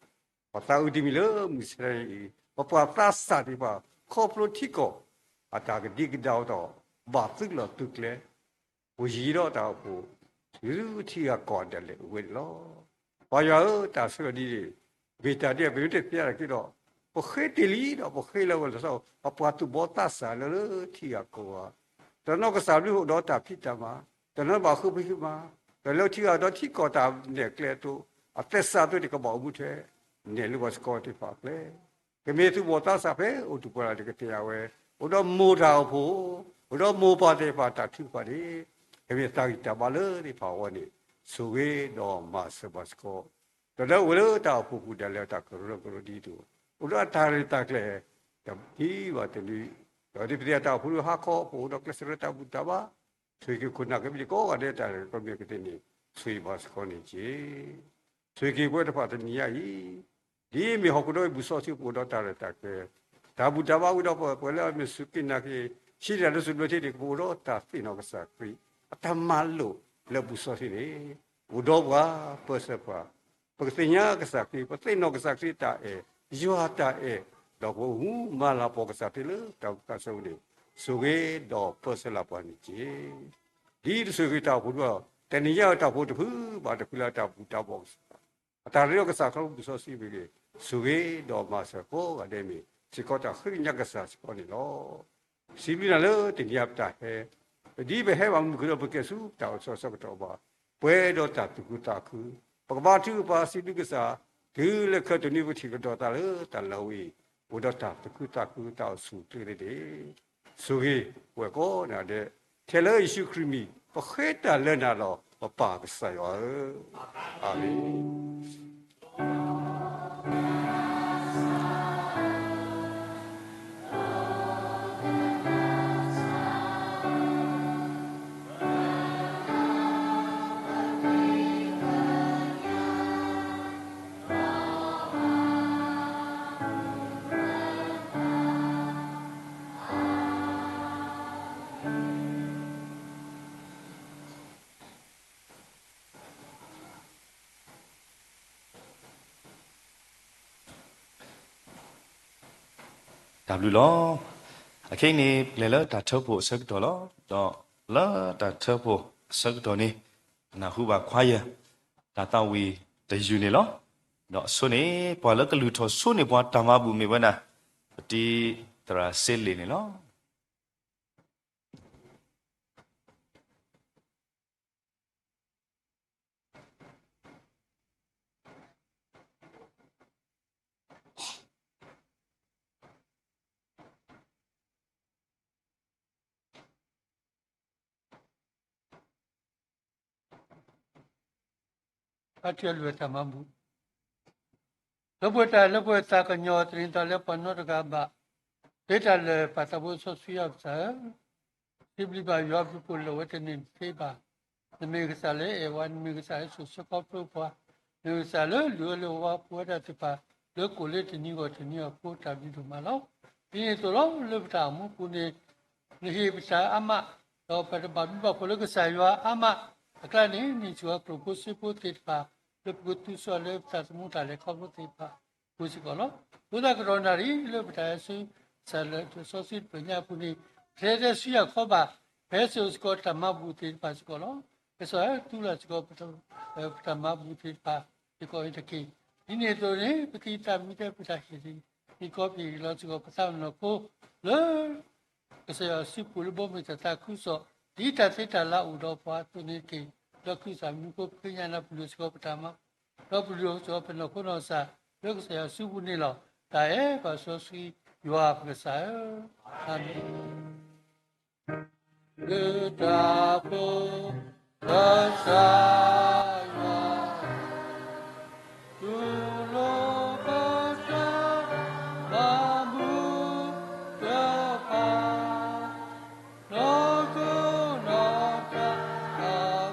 ပသးအုးတမံၤလၢမုၢ်ဆါအံၤ, ပပှၤသးစၢ်သ့ၣ်တဖၣ် ခီဖျိထံကီၢ် အတၢ်ကဒံကဒါအသိး ဘၣ်သုးလီၢ်သုးကျဲ အိၣ်ယံၤဒီးတၢ်အိၣ်ဖှိၣ် ဆူထံဂၤကီၢ်ဒၣ်လဲာ်အဝဲန့ၣ်လီၤ. ပၢ်ယွၤဧၢ, တၢ်ဆၢကတီၢ်ဒ်န့ၣ် မ့ၢ်တၢ်ဒ်အံၤ ပမ့ၢ်တသ့ၣ်ညါတၢ်က့ဒီး ပဃ့တ့ၢ်လံဒီး ပဃ့လၢအဝဲလီၤဆီ ပပှၤသူၣ်ဘီၣ်သးစၢ်လၢလၢထံဂၤကီၢ်ဂၤ, တနီၤကစၢ်ဘျုးအိၣ်ဒီးတၢ်ဖံးတၢ်မၤ, တနီၤဘၣ်ဃုဖံးဃုမၤ, ဒီးလၢထံဂၤဒီးထံကီၢ်တၢ်နဲၣ်ကျဲအသိး အသဲစးအသိးန့ၣ် ကဘၣ်အိၣ်မူထွဲ နဲၣ်လၢပှၤစ့ၢ်ကီးသ့ၣ်တဖၣ်အကျဲ ကမ့ၢ်သူၣ်ဘီၣ်သးစၢ်ဖဲအိၣ်တပှၤလၢ်တကတဲာ်အဝဲ, အိၣ်ဒီးမိၢ်တၢ်အိၣ်ဖှိၣ်, အိၣ်ဒီးမိၢ်ပၢ်သ့ၣ်တဖၣ်တၢ်ထုကဖၣ်န့ၣ်, ကမ့ၢ်သးဂံၢ်တၢ်ဘါလၢသ့ၣ်တဖၣ်အဂီၢ်န့ၣ်, ဆိၣ်ဂ့ၤဒီးမၤစၢၤပှၤစ့ၢ်ကီး, ဒီးလၢအိၣ်လၢတၢ်အိၣ်ဖှိၣ်ပူၤဒၣ်လဲာ်တၢ်ကရၢကရိဒ်သိး, အိၣ်ဒီးအတၢ်ရဲၣ်တၢ်ကျဲၤ တနံၤဘၣ်တနံၤ, ဒီးဒ်ပသ့ၣ်ညါတၢ်အိၣ်ဖှိၣ်ဒီးဟါခီအပူၤ အိၣ်ဒီးကျဲးစၢးလၢတၢ်ဘူၣ်တၢ်ဘါ, ဆိၣ်ဂ့ၤက့ၤခိၣ်နၢ်ကမံးတံာ်ကိးဂၤဒဲး တၢ်ရဲၣ်တၢ်ကျဲၤမ့ၢ်ကသ့န့ၣ်, ဆိၣ်ဂ့ၤဘၣ်စ့ၢ်ကီးန့ၣ်တက့ၢ်. ဆိၣ်ဂ့ၤက့ၤပဝဲတဖၣ်တနံၤညါအံၤ, ဒ်မ့ၢ်ဟီၣ်ခိၣ်ဒီဘ့ၣ်ဘူၣ်စီဆှံပူၤဒီးတၢ်ရဲၣ်တၢ်ကျဲၤ, တၢ်ဘူၣ်တၢ်ဘါဝံၤဒီးပှၤလၢအမ့ၢ်စူၢ်က့ၤနာ်က့ၤ ဟံးတၢ်လၢစိၤဘျၢထံန့ၣ် ကပအိၣ်ဒီးတၢ်သ့ၣ်နီၣ်ကစၢ်ခရံာ်, အတၢ်မၤလိာ်လၢဘူၣ်စီဆှံန့ၣ်, အိၣ်ဒီးပှၤပၢဆှၢပှၤ, ပကသ့ၣ်ညါကစၢ်ခရံာ်, ပသ့ၣ်နီၣ်ကစၢ်ခရံာ်တၢ်အဲၣ်, ယွၤတၢ်အဲၣ်, ဒီးပကမၤလၤကပီၤကစၢ်ခရံာ်လၢတၢ်အိၣ်ဖှိၣ်သးစၢ်ပူၤန့ၣ်, ဆိၣ်ဂ့ၤဒီးပၢဆှၢလၢပှၤန့ၣ်တက့ၢ်. ဒ်တဆိၣ်ဂ့ၤတၢ်အိၣ်ဖှိၣ်ဒီး တနံၤညါအတၢ်အိၣ်ဖှိၣ်တဖုဘၣ်တဖုလၢအတၢ်ဘူၣ်တၢ်ဘါကစၢ်, အတၢ်ရ့ဒီးကစၢ်ခီဖျိဘူၣ်စီဆှံမ့ၢ်ဂ့ၤ, ဆိၣ်ဂ့ၤဒီးမၤစၢၤကိးဂၤဒဲးမ့ၢ် စ့ၢ်ကီးတၢ်ဃ့ကညးကစၢ်စ့ၢ်ကီးန့ၣ်လီၤ. စံးဘျုးနၤလၢတနံၤအံၤပတၢ်ဟဲ, ဒ်ပဟဲဘၣ်မုၢ်ကဒီးပကဲဆူတၢ်အိၣ်ဆီဆီကတီၢ်ဘၣ်, ပှဲၤဒီးတၢ်သူၣ်ခုသးခု, ပကဘါထုကဖၣ်စံးဘျုးကစၢ်, တုၤလၢခဲကနံၣ်ပထံၣ်ကဒီးသးလၢတၢ်လၢဝဲအံၤ, အိၣ်ဒီးတၢ်သူၣ်ခုသးခုတၢ်အိၣ်ဆူၣ်အိၣ်ချ့န့ၣ်တက့ၢ်. ဆိၣ်ဂ့ၤပှၤကိးဂၤဒဲး, ထဲလၢယ့ၣ်ၡူးခရံာ်အမံၤ ပဃ့တၢ်လၢနၤလီၤ ပပၢ်ကစၢ်ယွၤဧၢ, အၤမ့ၣ်. တၢ်ဘျုးလီၤ. အခဲအံၤန့ၣ် ပကလဲၤလၢတၢ်ထၢဖှိၣ်အဆၢကတီၢ်လီၤ. ဒီးလၢတၢ်ထၢဖှိၣ်အဆၢကတီၢ်န့ၣ် ပနၢ်ဟူဘၣ်ခွါယၢ် တၢ်သးဝံၣ်တယုၢ်န့ၣ်လီၤ. ဒီးအဆိန့ၣ် ပှၤလၢကလုၢ်ထီၣ်ဆိန့ၢ်ပှၤတၢ်မၤဘူၣ်မ့ၢ်ဝဲဒၣ် ပတံၤသရၣ်စ့လ့ၣ်န့ၣ်လီၤ. အထံၣ်အလွဲၢ်တၢ်မၤဘူၣ်, လၢပှဲၤတၢ်လၢပှဲၤသးကညီၤသန့ၤသးလၢပှၤနီတဂၤဘၣ်, လၢတၢ်လၢာ်ပာ်သးဘိစီဆှံယွၤကစၢ်ဧၢ, စံးဘျုးဘၣ်ယွၤဘျုးဖှိၣ်လၢာ်ဝဲတန့ၢ်တသ့ဘၣ်. နမ့ၢ်ကစၢ်လၢအဲၣ်ဝဲ, နမ့ၢ်ကစၢ်လၢစိာ်ဆှၢခီဖျိပှၤ, နမ့ၢ်ကစၢ်လၢလုၢ်အၢလုၢ်အီပဝဲဒၣ်သ့ၣ်တဖၣ် လၢကိၣ်လၢတနံၤဂီၢ်တနံၤအဃိတၢ်ဘျုးဒိၣ်မးလီၤ. ဒ်န့ၣ်အသိးလီၤ, လၢပတၢ်အိၣ်မူပူၤန့ၣ် နဟ့ၣ်ပတၢ်အါမး, ဒီးပတဘၣ်ဘျုးဘၣ်ဖှိၣ်လၢကစၢ်ယွၤအါမး, အကျါန့ၣ် နဟ့ၣ်ဆူၣ်ဝဲကျိၣ်ဖိစ့ဖိသ့ၣ်တဖၣ် လၢပကသူစ့ၢ်လၢပသးသမူတၢ်လဲၤခီဖျိသ့ၣ်တဖၣ်အပူၤစ့ၢ်ကီးလီၤ. အဃိသတးကတီၢ်နၣ်ရံၣ် လၢပတၢ်ဟဲဆူကစၢ်လၢတၢ်စီဆှံတဘျီညါအပူၤန့ၣ် ပတဟဲတဲဆူယၤခီဘၣ်, ပဟဲစိာ်စ့ၢ်ကီးတၢ်မၤဘူၣ်သ့ၣ်တဖၣ်စ့ၢ်ကီးလီၤ. ကစၢ်ယွၤတူၢ်လိာ်စ့ၢ်ကီး ပတၢ်မၤဘူၣ်သ့ၣ်တဖၣ်စ့ၢ်ကီးအံၤတက့ၢ်. ဒ်န့ၣ်အသိးန့ၣ် ပကံၢ်တၢ်မံတဲပတၢ်ဟ့ၣ်လံ, ဟ့ၣ်ကီပဟ့ၣ်လီၤစ့ၢ်ကီးပသးမုၢ်နီၢ်ခိ လၢ ကစၢ်ယွၤစုပူၤလၢဘီမုၢ်တၢ်သးခုကစီၣ်, ဒ်တၢ်သ့တၢ်လၢအအိၣ်ဒီးပှၤအသိးန့ၣ်တက့ၢ်. ဒီးခရံာ်စၢ်မံၤဖိပဃ့ကညးနၤ ပလုၢ်စ့ၢ်ကီးပတၢ်မၤ, ဒီးပလုၢ်စ့ၢ်ကီးပနီၢ်ခိနီၢ်ကစၢ် လၢကစၢ်ယွၤစုပူၤန့ၣ်လီၤ. တၢ်အဲၣ်ဘၣ်စီဆှံယွၤပကစၢ်ဧၢ, အၤမ့ၣ်. လၢတၢ်ဖိ ကစၢ်ယွၤ တူၢ်လိာ်ပသးမၤဘူၣ်တဖၣ်, နီၢ်ခိနီၢ်သးအ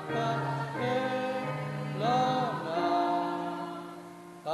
ဖၢက့ၤလီၤနၤ.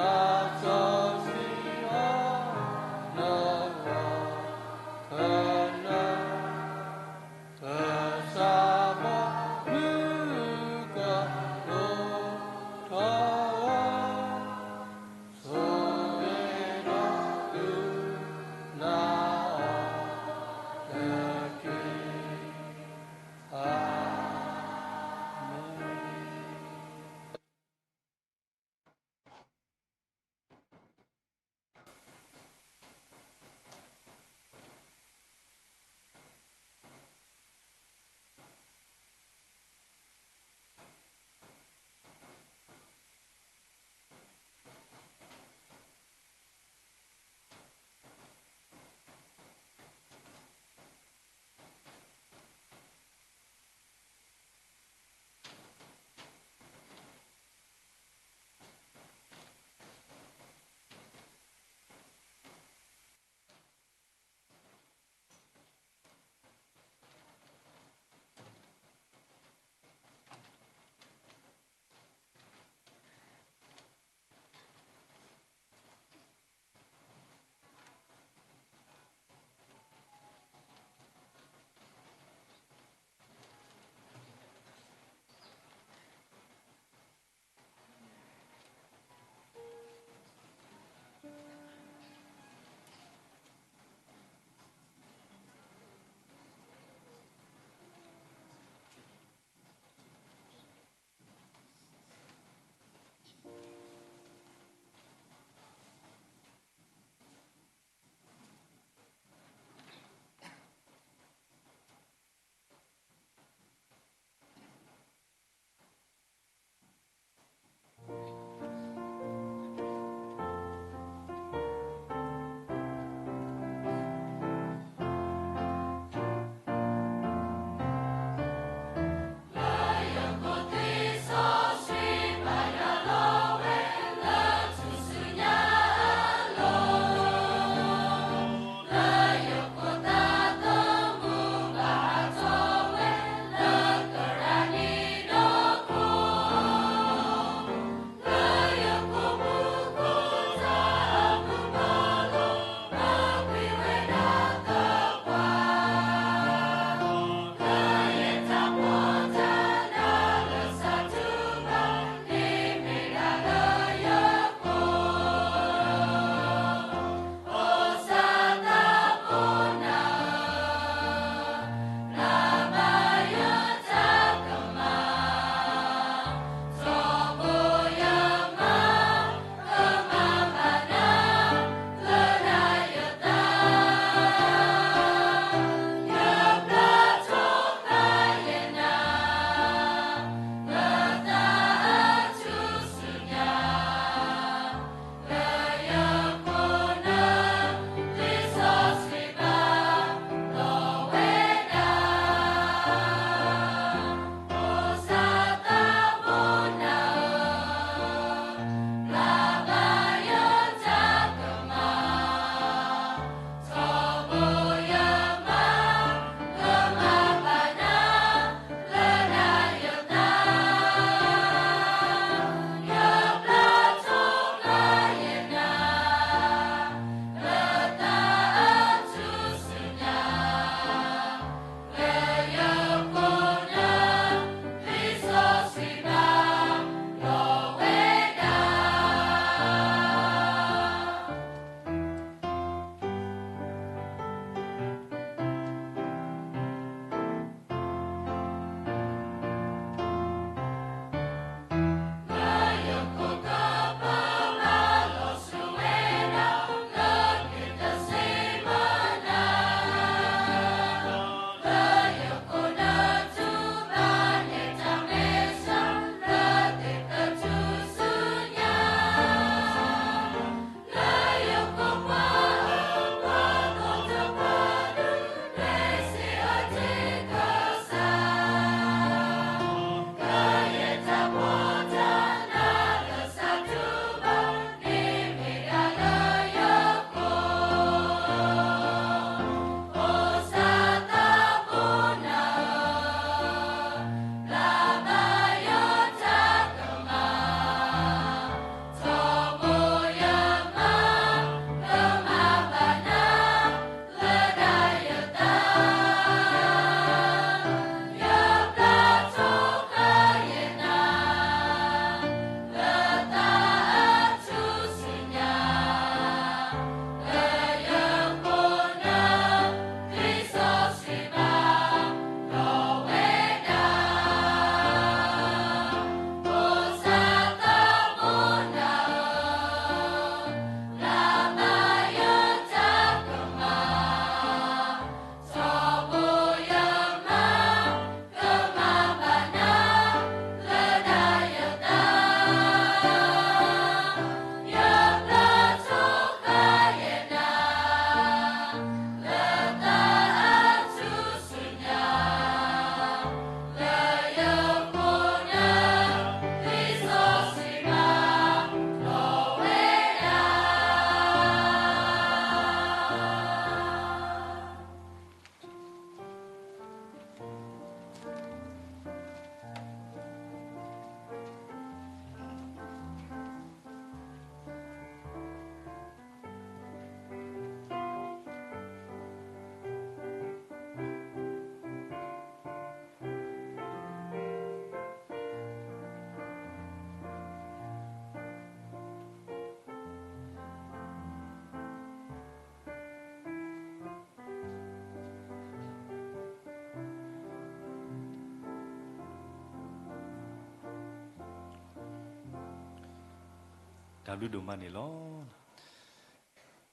တၢ်ဘျုးဒိၣ်မးန့ၣ်လီၤ.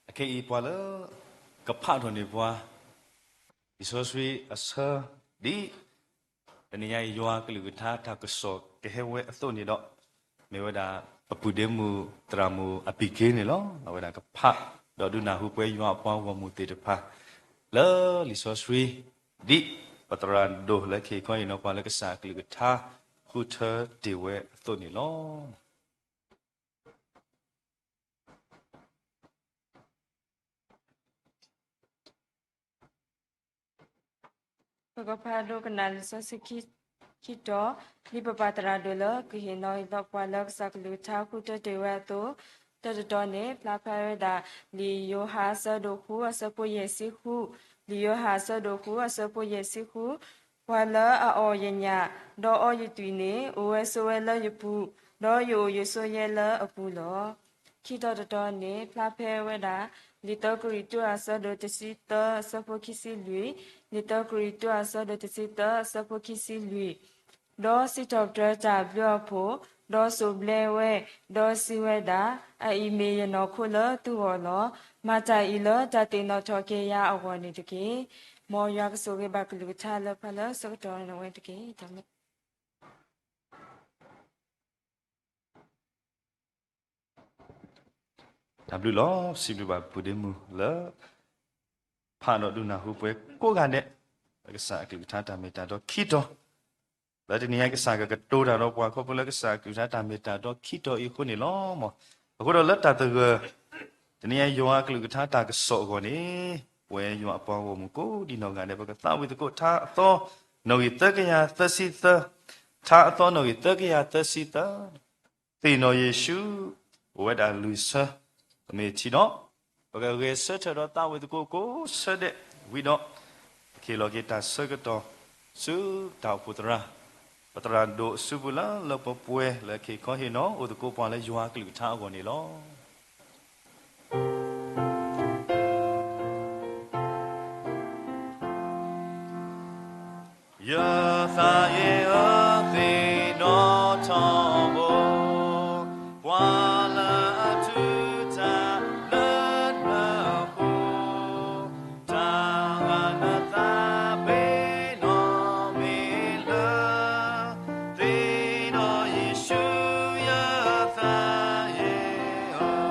အခဲအံၤပှၤလၢ ကဖးထီၣ်န့ၢ်ပှၤ လံာ်စီဆှံအဆၢဒ် တနံၤညါအံၤ ယွၤအကလုၢ်ကထါတၢ်ကစီၣ်ကဟဲဝဲအသိးန့ၣ်ဒီး မ့ၢ်ဝဲဒၣ် ပပုၢ်ဒ့မုၣ်သရၣ်မုၣ်အဘံက့န့ၣ်လီၤ. အဝဲဒၣ်ကဖး ဒီးဒုးနၢ်ဟူပှဲၤယွၤအပှၤဂီၢ်မုၢ်သ့ၣ်တဖၣ် လၢလံာ်စီဆှံ ဒ်ပသရၣ်ဒိၣ်လၢခံခီအံၤနီၤ ပှၤလၢကစၢ်အကလုၢ်ကထါ ဃုထၢတ့ၢ်ဝဲအသိးန့ၣ်လီၤ. ပကဖးဒိကနၣ်လံာ်စီဆှံ ခံတီၤ, ဒ်ပပၢ်သရၣ်ဒိၣ်လၢကဟ့ၣ်နီၤအီၤဒီးပှၤလၢကစၢ်ကလုၢ်ကထါဃုထၢတ့ၢ်ဝဲအသိး, တၢတတီၤန့ၣ် ဖျါဖဲဝဲဒၣ် လံာ်ယိၤဟၣ်အဆၢဒိၣ်ဃု အဆၢဖိယဲၢ်ဆံဃု, လံာ်ယိၤဟၣ်အဆၢဒိၣ်ဃု အဆၢဖိယဲၢ်ဆံဃု, ပှၤလၢအအီၣ်ယညၣ် ဒီးအီယသွံၣ်န့ၣ် အိၣ်ဝဲဆိးဝဲလၢယပူၤ, ဒီးယအိၣ်ယဆိးယဲလၢအပူၤလီၤ. ခံတီၤတတီၤန့ၣ် ဖျါဖဲဝဲဒၣ် လံာ်သၢကရံၣ်သူးအဆၢဒိၣ်တဆံသၢအဆၢဖိခံဆံလွံၢ်, လံာ်သၢကရံၣ်သူးအဆၢဒိၣ်တဆံသၢအဆၢဖိခံဆံလွံၢ်, ဒီးစံးထီၣ်ပတြၢၤတၢ်ဘျုးအဖှိၣ်, ဒီးစိၢ်ဘျဲဝဲ, ဒီးစံးဝဲဒၣ်, အအံၤမ့ၢ်ယနီၢ်ခိလၢသုဂီၢ်လီၤ. မၤတၢ်အံၤလၢတၢ်သ့ၣ်နီၣ်ထီၣ်က့ၤယၤအဂီၢ်န့ၣ်တက့ၢ်. မ်ယွၤကဆိၣ်ဂ့ၤဘၣ်ကလုၢ်ကထါလၢပှၤလၢဆၢကတီၢ်န့ၣ်ဝဲတက့ၢ်. တၢ်ဘျုးလီၤ. စံးဘျုးဘၣ်ပုၢ်ဒ့မုၣ်လၢ ဖးဒီးဒုးနၢ်ဟူပှဲၤကိးဂၤဒဲး လၢကစၢ်အကလုၢ်ကထါတၢ်မ့ၢ်တၢ်တီခံတီၤ, လၢတနံၤညါကစၢ်ကကတိၤတၢ်ဒီးပှၤခီဖျိလၢကစၢ်အကလုၢ်ကထါတၢ်မ့ၢ်တၢ်တီခံတီၤအံၤအဃိန့ၣ်လီၤ. အဃိဒီးလၢတၢ်သဂၢၢ် တနံၤညါယွၤအကလုၢ်ကထါတၢ်ကစီၣ်အဂီၢ်န့ၣ် ပဝဲယွၤအပှၤဂီၢ်မုၢ်ကိးဒံနီၢ်ဂၤဒဲး ပကသးဝံၣ်သကိးထါအသီ နီၣ်ဂံၢ်သၢကယၤသၢဆံသၢ, ထါအသီနီၣ်ဂံၢ်သၢကယၤသၢဆံသၢ သ့ၣ်နီၣ်ယ့ၣ်ၡူး အိၣ်ဝဲဒၣ်လွံၢ်ဆၢ ကမ့ၢ်ထံဒီး ပကဂဲၤဆၢထၢၣ်ဒီးသးဝံၣ်သကိးကိးဆၢဒဲးဝံၤဒီး ပကဟ့ၣ်လီၤက့ၤတၢ်ဆၢကတီၢ် ဆူတၢ်အိၣ်ဖှိၣ်သရၣ် ပသရၣ်ဒိၣ်အစုပူၤလၢလၢပှဲၤပှဲၤလၢကဟ့ၣ်ခီဟ့ၣ်နီၤအိၣ်သကိးပှၤလၢယွၤအကလုၢ်ကထါအဂီၢ်န့ၣ်လီၤ. ယသးယ့ၣ်ဧၢ, သ့ၣ်နီၣ်ထီဘိ, ပှၤလၢအထုးတၢ်လၢနဃိ, တၢ်ဂၤနသးပ့ၤနီၣ်မ့ၢ်လၢ, သ့ၣ်နီၣ်ယ့ၣ်ၡူးယသးယ့ၣ်ဧၢ.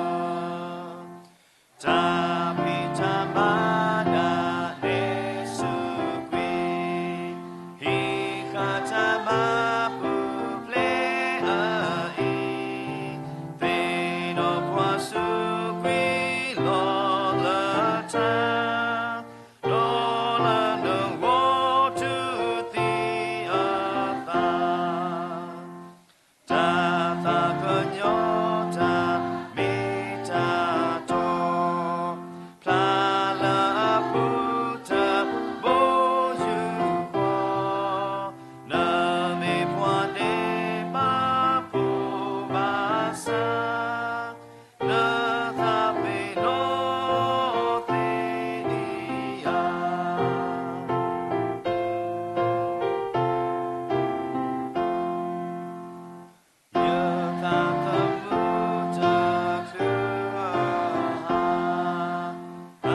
တၢ်ဖံးတၢ်မၤဒၣ်နဲဆူကွံာ်, ဟံးဃာ်တၢ်မၤပူၤဖျဲးအအံၤ, သ့ၣ်နီၣ်ပှၤဆူကွံာ်လီၤလၢတၢ်, ဒီးလၢနဂီၢ်တူၢ်သံအသး တၢ်သးကညီၤတၢ်မ့ၢ်တၢ်တီ, ဖျါလၢအပူၤတဘိယူၢ်ဃီ, နမ့ၢ်ပှၤဒဲးဘးဖိဘၣ်ဆၣ်, နသးပ့ၤနီၣ်သ့ဒံးဧါ. ယသးသမူတချုးအဟါ, အ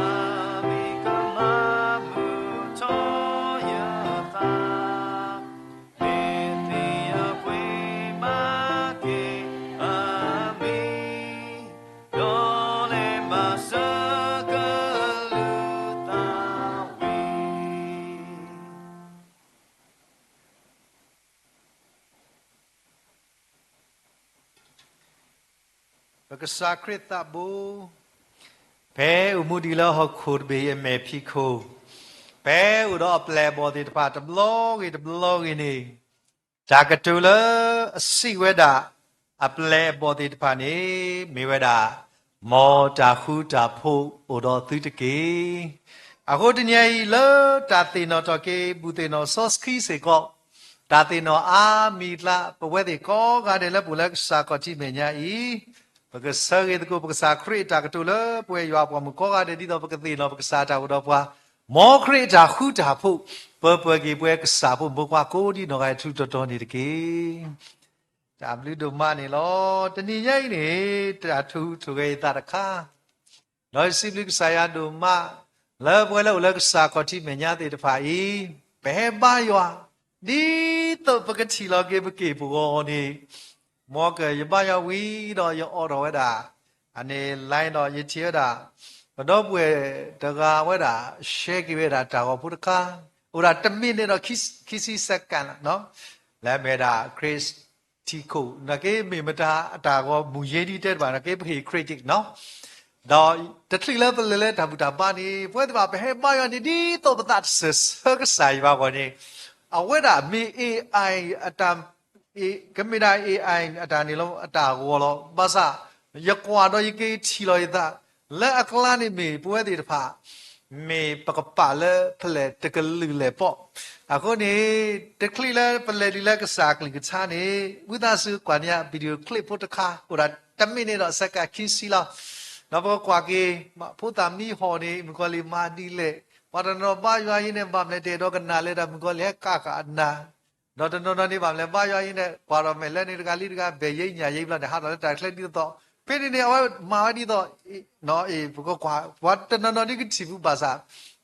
မံၤကမၤမုာ်ထီၣ်ယသး, မ့ၢ်သ့ၣ်ယပှ့ၤမၤက့ၤအမံၤ, ဒီးလဲၤမၤစၢၤကလုၢ်သးဝံၣ်. ပကစၢ်ခရံာ်သးဘိ, ဖဲအိၣ်မူဒံးလၢဟီၣ်ခိၣ်တဘ့ၣ်အံၤအမဲာ်ဖံးခိၣ်, ဖဲအိၣ်ဒီးအပျဲၢ်အဘီၣ်သ့ၣ်တဖၣ်တဘျီဂ့ၤတဘျီဂ့ၤန့ၣ်, တၢ်ကတိၤလၢအစံးဝဲဒၣ် အပျဲၢ်အဘီၣ်သ့ၣ်တဖၣ်န့ၣ် မ့ၢ်ဝဲဒၣ် မ်တၢ်ဃူတၢ်ဖိးအိၣ်ဒီးသုတက့ၢ်. အဃိတနံၤအံၤလၢတၢ်သ့ၣ်နီၣ်ထီၣ်က့ၤ ဘူၣ်သ့ၣ်နီၣ်စီဆှံစ့ၢ်ကီး, တၢ်သ့ၣ်နီၣ်အါမံၤအကျါ ပဝဲသ့ၣ်ကိးဂၤဒဲးလၢပအိၣ်လၢကစၢ်ခီၣ်ထံးမဲာ်ညါအံၤ, ပကဆၢဂ့ၤသကိးပကစၢ်ခရံာ်အတၢ်ကတိၤလၢပဝဲယွၤအပှၤမုၣ်ကိးဂၤဒဲး ဒ်သိးပကသ့ၣ်နီၣ်ပကစၢ်တၢ်အိၣ်ဒီးပှၤ, မ်ခရံာ်အတၢ်ဃူတၢ်ဖိး ပၢၤပှဲၤက့ၤပဝဲကစၢ်ဖိမုၣ်ဖိခွါကိးဒံနီၢ်ဂၤထူးတီၤတီၤန့ၣ်တက့ၢ်. တၢ်ဘျုးဒိၣ်မးန့ၣ်လီၤ. တနံၤညါအံၤန့ၣ် တၢ်ထုးထူၣ်ဂဲၤယသးတခါ ဒီးယစံးဘျုးကစၢ်ယွၤဒိၣ်မး လၢပဝဲလၢအိၣ်လၢကစၢ်ခီၣ်ထံးမဲာ်ညါသ့ၣ်တဖၣ်အံၤ ပဟဲဘါယွၤ ဒ်သိးပကထံၣ်လီၤက့ၤပက့ၢ်ပဂီၤန့ၣ် မ်ကယဘါယွၤဝံၤဒီးယအိးထီၣ်ဝဲဒၣ် အန့ၣ် line ဒီးယထံၣ်ဝဲဒၣ် ပဒီပုၢ်ဝဲၢ်တဂၤဝဲဒၣ် share က့ၤဝဲဒၣ်တၢ်ဂီၤဖိတခါ အိၣ်ဒၣ်တမံးနံးဒီးခံဆံ second လီၤ. လၢအမ့ၢ်ဒၣ် Chris Tico နာ်က့ မ့ၢ်မတၤအတၢ်ဂီၤမူၤယ့ဒ်တဲတဘၣ် နာ်က့ပဟ့ၣ် credit နီၤ ဒီးတချုးလၢပလဲၤလၢတၢ်ဘူၣ်တၢ်ဘါန့ၣ် ပဝဲသ့ၣ်တဖၣ် ပဟဲဘါယွၤန့ၣ် ဒ်သိးပသးတစၢၢ်ဆၢကစၢ်ယွၤအဂီၢ်န့ၣ် အဝဲဒၣ်မ့ၢ် AI အတၢ် ကမ့ၢ်ဒၣ် AI အတၢ်န့ၣ်လီၤ အတၢ်ဂီၤလီၤ. ဘၣ်ဆၣ် ယကွၢ်ဒီးယက့ၤထံၣ်လီၤယသး လၢအကျါန့ၣ်မ့ၢ်ပဝဲသ့ၣ်တဖၣ် မ့ၢ်ပကပာ်လၢဖဲလဲၣ်တကလုာ်လဲၣ်ပီၢ်. အဃိန့ၣ် တချုးလၢပလဲၤဒ်လၢကစၢ်ကလုၢ်ကထါန့ၣ် ဝံသးစူၤကွၢ်န့ၢ် video clip ဖိတခါ အိၣ်ဒၣ်တမံးနံးဒီး second ခံဆံလီၤ. ဒီးပကကွၢ်က့ၤ ဖိသၣ်မံဟီၣ်န့ၣ် မုၣ်ကီၤလံၢ်မၤဒ်လဲၣ်, ပှၤတနီၤဘါယွၤအံၤန့ၣ် ဘၣ်မနုၤလဲၣ် တအဲၣ်ဒိးကနၣ်လၢတၢ် မုၣ်ကီၤလံၢ်ဟဲကးဃာ်အနၢ် ဒီးတနီၤနီၤန့ၣ် ဘၣ်မနုၤလဲၣ် ဘါယွၤအံၤန့ၣ် ကွၢ်ထီၣ်မဲာ်လၢန့ၣ်တဂၤလံတဂၤ ဘဲၣ်ယဲညၣ်ယဲဘျီန့ၣ် ဟးထီၣ်လၢတၢ်ချၢဒ်သိးသိး, ဖဲန့ၣ်န့ၣ် အဝဲမၤဝဲဒ်သိး ပကကွၢ် ပှၤတနီၤနီၤဒ်ကထံၣ်ပူၤဘၣ်ဆၣ်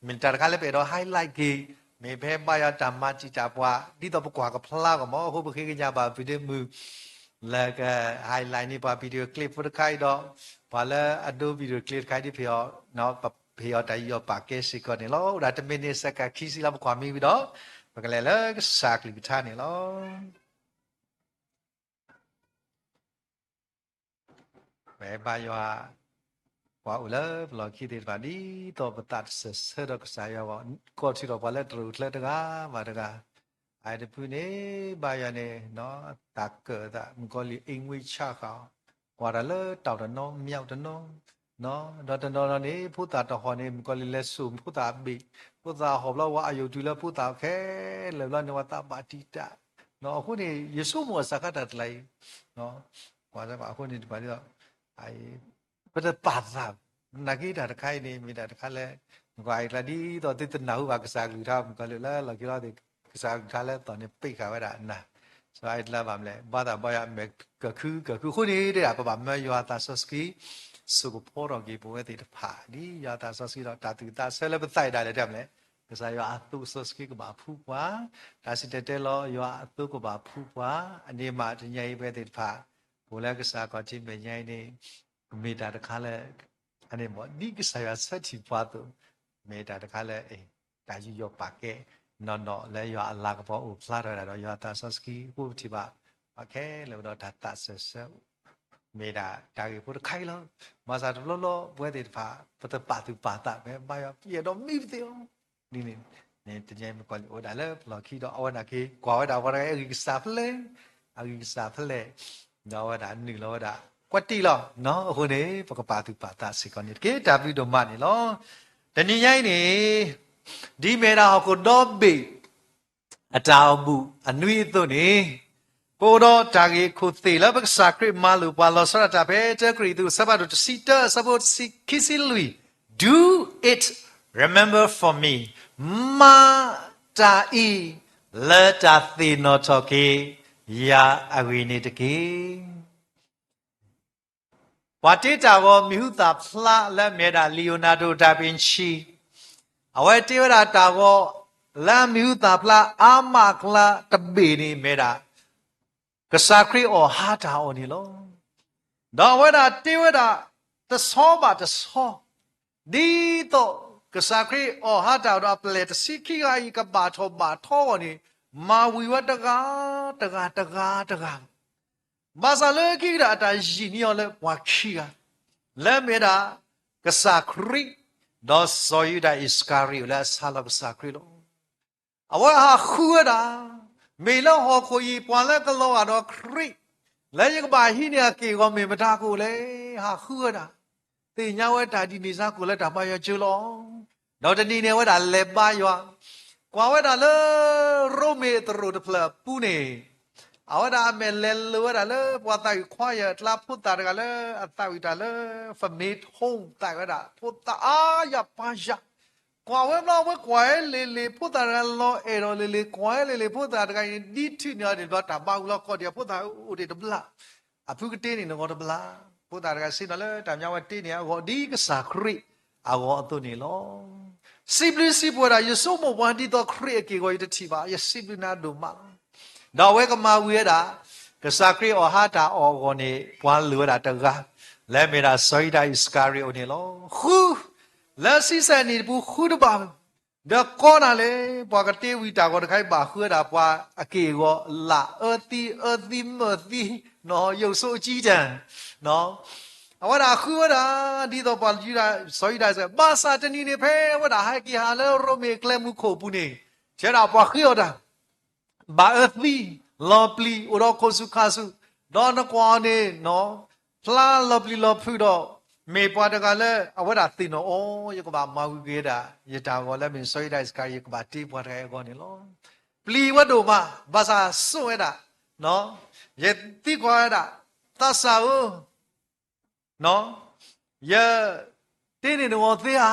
မ့ၢ်တၢ်တခါလၢပအဲၣ်ဒိး highlight က့ၤ, မ့ၢ်ပဟဲဘါယွၤတၢ်မၤတံာ်တာ်ပှၤ ဒ်သိးပကွၢ်ကဖျါဂီၢ်မး အဃိပဃ့ကညးဘၣ် video မုၢ် လၢက highlight န့ၢ်ပှၤ video clip ဖိတခါအံၤဒီး ပှၤလၢအဒိ video clip တခါအံၤဒ် ပဟ့ၣ်အီၤတၢ်ယူးယီၣ်ပာ်ကဲစ့ၢ်ကီးန့ၣ်လီၤ. အိၣ်ဒၣ်တမံးနံး second ခံဆံလီၤ ပကွၢ်မ့ၢ်ဝံၤဒီး ပကလဲၤလၢကစၢ်ကလုၢ်ကထါန့ၣ်လီၤ. ပဘါယွၤ ပှၤအိၣ်လၢပလီၢ်ခံသ့ၣ်တဖၣ် ဒ်သိးပသးတစၢၢ်ဆၢဒီးကစၢ်ယွၤဘၣ် ကိးထီၣ်ထီၣ်ပှၤလၢတရူးကျဲတဂၤဘၣ်တဂၤ, အအံၤတဖုန့ၣ် ဘါယွၤန့ၣ် တၢ်ကၢၣ်အသး မုၣ်ကီၤလံၢ် အ့ၣ် ငွေ့ ဆၣ်ဃာ်အီၤ, ကွၢ်တၢ်လၢတီၢ်တနီၤ မျၢ်တနီၤ ဒီးတနီၤနီၤန့ၣ် ဖိသၣ်တဟီၣ်န့ၣ် မုၣ်ကီၤလံၢ်လဲၤစိာ်ဖိသၣ်အဘ့ၣ်, ဖိသၣ်ဟီၣ်ဘျီဝဲ အယိာ်တုၤလၢဖိသၣ်ခဲလၢာ်ဘျီန့ၣ် ဝဲသးဘၣ်တံာ်တာ်, အဃိန့ၣ် ယဆိကမိၣ်အစးခါတၢ်တလၢအံၤ ကွၢ်အဃိန့ၣ် တပၤဒ်သိး ပတပာ်သး, နာ်က့တၢ်တခါအံၤန့ၣ် မ့ၢ်တၢ်တခါလၢ နကွၢ်အံၤကျါဒ်သိးသုတနၢ်ဟူဘၣ်ကစၢ်ကလုၢ်ကထါ မုၣ်ကီၤလံၢ်လၢလီၢ်ခံလီၤသ့ၣ် ကစၢ်ကလုၢ်ကထါလၢအသီၣ်န့ၣ် ပ့းဃာ်ဝဲဒၣ်နၤ, စးအံၤတလၢဘၣ်မလဲၣ် ဘါသးဘါယွၤမဲာ်ကခုကခုအဃိန့ၣ် တဲဒၣ်ပဘၣ်မၢယွၤအသးစီဆှံ စိာ်ကဖီထီၣ်က့ၤပဝဲသ့ၣ်တဖၣ် ဒ်ယွၤအသးစီဆှံဒီးတၢ်သူၣ်ကသးဆၢလၢပသးအံၤဒၣ်လဲာ်တဲမလဲၣ်, ကစၢ်ယွၤအသိးစီဆှံကဘၣ်ဖှူပှၤ, တၢ်စံၣ်တဲၤတဲလီၤယွၤအသိးကဘၣ်ဖှူပှၤ, အန့ၣ်မးတနံၤအံၤပဝဲသ့ၣ်တဖၣ် ပအိၣ်လၢကစၢ်ခီၣ်ထံးမဲာ်ညါအံၤန့ၣ် မ့ၢ်တၢ်တခါလၢ အန့ၣ်မ့ၢ်ဒ်ကစၢ်ယွၤဆၢထံၣ်ပှၤအသိး, မ့ၢ်တၢ်တခါလၢ တၢ်ယူးယီၣ်ပာ်ကဲ နီၢ်နီၢ်လၢယွၤအလၤကပီၤအိၣ်ဖျါထီၣ်ဝဲဒၣ်ဒီးယွၤအသးစီဆှံအဃိပထံၣ်ဘၣ် ပှၤခဲလၢာ်ဝဲဒီးတၢ်သးစၢၢ်ဆၢ မ့ၢ်ဒၣ်တၢ်ဂ့ၢ်ဖိတခါအံၤလီၤ. ဘၣ်ဆၣ်တဘျီဘျီပဝဲသ့ၣ်တဖၣ် ပတပာ်သူၣ်ပာ်သး ပဘါယွၤပအဲၣ်ဒိးမံပသ့ၣ်လီၤ. ဒ်န့ၣ် တနံၤအံၤမုၣ်ကီၤလံၢ်အိၣ်ဒၣ်လၢပလီၢ်ခံဒီး အဝဲနာ်က့ၤကွၢ်ဝဲဒၣ်ပှၤတဂၤအံၤအဂံၢ်ကစၢ်ဖဲလဲၣ်, အဂံၢ်ကစၢ်ဖဲလဲၣ်, ဒီးအဝဲဒၣ်နုာ်လီၤဝဲဒၣ် ကွၢ်တံၢ်လီၤ. အဃိန့ၣ် ပကပာ်သူၣ်ပာ်သးစ့ၢ်ကီးန့ၣ်တက့ၢ် တၢ်ဘျုးဒိၣ်မးန့ၣ်လီၤ. တနံၤညါအံၤန့ၣ် ဒ်မ့ၢ်ဝဲဒၣ်ဟီၣ်ခိၣ်ဒီဘ့ၣ် အတၢ်အိၣ်ဘူးအနွံအသိးန့ၣ်, ပအိၣ်ဒီးတၢ်ဂ့ၢ်ခိၣ်သ့ၣ်လၢပကစၢ်ခရံာ်မၤလိာ်ပှၤလီၤဆီဒၣ်တၢ်ဖဲ တၢကရံၣ်သူး အဆၢဖးဒိၣ်တဆံတၢ အဆၢဖိခံဆံလွံၢ်, Do it, remember for me, မၤတၢ်အံၤ လၢတၢ်သ့ၣ်နီၣ်ထီၣ်က့ၤ ယၤအဂ့ၢ်န့ၣ်တက့ၢ်. ပှၤတ့တၢ်ဂီၤမံၤဟူသၣ်ဖျါလၢအမ့ၢ်ဝဲဒၣ် Leonardo da Vinci, အဝဲတ့ဝဲဒၣ်တၢ်ဂီၤလၢအမံၤဟူသၣ်ဖျါအါမးအကျါတဘ့ၣ်န့ၣ်မ့ၢ်ဝဲဒၣ် ကစၢ်ခရံာ်အီၣ်ဟါတၢ်အီၣ်န့ၣ်လီၤ. ဒီးအဝဲဒၣ်တ့ဝဲဒၣ်တဆီဘၣ်တဆီ, ဒ်သိးကစၢ်ခရံာ်အီၣ်ဟါတၢ်အီၣ်ဒီးအပျဲၢ်တဆံခံဂၤအံၤ ကဘၣ်ထီၣ်ဘၣ်ထီအဂီၢ်န့ၣ် မၤဝံၤဝဲတဂၤတဂၤတဂၤတဂၤ ဘၣ်ဆၣ်လၢခံကတၢၢ်အတၢ်ယံာ်န့ၢ်အီၤလၢပှၤခံဂၤ, လၢအမ့ၢ်ဝဲဒၣ် ကစၢ်ခရံာ်, ဒီးစီၤယူဒၤအံၣ်စကၤရံၤအိၣ်လၢအဆါလီၤကစၢ်ခရံာ်လီၤ. အဝဲဟးဃုဝဲဒၣ်, မ့ၢ်လၢဟီၣ်ခိၣ်အံၤ ပှၤလၢကလီၤဂာ်ဒီးခရံာ် လၢယကဘၣ်ဟံးန့ၢ်အက့ၢ်အဂီၤမ့ၢ်မတၤကအိၣ်လဲၣ်, ဟးဃုဝဲဒၣ်, သ့ၣ်ညါဝဲတၢ်ဒ်န့ၣ်စ့ၢ်ကီးလၢတၢ်ဘါယွၤကၢလီၤ. ဒီးတနံၤန့ၣ်အဝဲဒၣ်လဲၤဘါယွၤ, ကွၢ်ဝဲဒၣ်လၢ ရိမ့ၤအသရိာ်တဖျၢၣ်အပူၤန့ၣ် အဝဲဒၣ်အမဲာ်လဲၤလိာ်ဝဲဒၣ်လၢပှၤသးဝံၣ်ခွါယၢၢ်အကျါ ဖိသၣ်တဂၤလၢအသးဝံၣ်တၢ်လၢ Freemason သးဝံၣ်ဝဲဒၣ် ဖိသၣ်အါယၤပါယၤ, ကွၢ်ဝဲဘျီ အဝဲကွၢ်ဝဲလံၤလံၤ ဖိသၣ်တဂၤလီၤအဲၣ်ဒီးလံၤလံၤ ကွၢ်ဝဲလံၤလံၤ ဖိသၣ်တဂၤအံၤန့ၣ် ဒ်ထံၣ်န့ၢ်အီၤန့ၣ်ဘျီ တၢ်ဘၣ်အူလီၤကီၢ်ဒံး ဖိသၣ်အိၣ်ဒံးတဘျါ, အဖုကတ့န့ၢ်နဂီၢ်တဘျါ, ဖိသၣ်တဂၤဆ့ၣ်နီၤလၢတၢ်မၠါဝဲတ့န့ၢ်အဂီၢ် ဒ်ကစၢ်ခရံာ်အဂီၢ်အသိးန့ၣ်လီၤ. စံးဘျုးစံးဖှိၣ်ဝဲဒၣ် ယဆိကမိၣ်ပှၤဒ်သိးခရံာ်အက့ၢ်အဂီၤ ယတထံၣ်ဘၣ်, ယစံးဘျုးနၤဒိၣ်မးလီၤ. ဒီးအဝဲကမၤဝံၤဝဲဒၣ် ကစၢ်ခရံာ်အီၣ်ဟါတၢ်အီၣ်အဂီၢ်န့ၣ် ပှၤလုၢ်ဝဲဒၣ်တဂၤ လၢအမ့ၢ်ဒၣ်စီၤယူဒၤအံၣ်စကၤရံၤအိၣ်န့ၣ်လီၤ. ဃု, လၢဆံဆဲၣ်နံၣ်တပူၤဃုတဘၣ်, ဒီးကီးနၤလဲၣ်, ပှၤကတ့ဝံၤတၢ်ဂီၤတခါအံၤ ဘၣ်ဃုဝဲဒၣ်ပှၤအက့ၢ်အဂီၤ လၢအၢသံအၢသံမၢၢ်သံ, နီၢ်ယိၣ်စိအကံတၢၢ် အဝဲဒၣ်ဃုဝဲဒၣ် ဒ်သိးပှၤယူဒၤ စီၤယူဒၤစ့ၢ်, ဘၣ်ဆၣ်တနံၤန့ၣ် ဖဲအဝဲဒၣ်ဟဲက့ၤဟးလၢရိမ့ၤအကျဲမုၢ်ခိၣ်အပူၤန့ၣ်, ထဲဒၣ်ပှၤဃ့အီၤတၢ် ဘၣ်အၢသံ, လီၤပျံၤ, အိၣ်ဒီးခိၣ်ဆူၣ်ခါဆူၣ်, ဒီးနကွၢ်အီၤန့ၣ်, ဖျါလီၤပျံၤလီၤဖုးဒီး, မ့ၢ်ပှၤတဂၤလၢအဝဲဒၣ်သ့ၣ်နီၣ်အီၤ, ယကဘၣ်မၤဝံၤက့ၤဝဲဒၣ် ယတၢ်ဂီၤလၢမ့ၢ်စီၤယူဒၤအံၣ်စကၤရံၤ ယကဘၣ်တ့ပှၤတဂၤအံၤအဂီၢ်န့ၣ်လီၤ. ပျံၤဝဲဒိၣ်မး, ဘၣ်ဆၣ်ဆိၣ်ဝဲဒၣ်, ယသံကွၢ်ဝဲဒၣ်, သးစၢ်ဧၢ ယတ့န့ၢ်နဂီၢ်သ့ဧါ.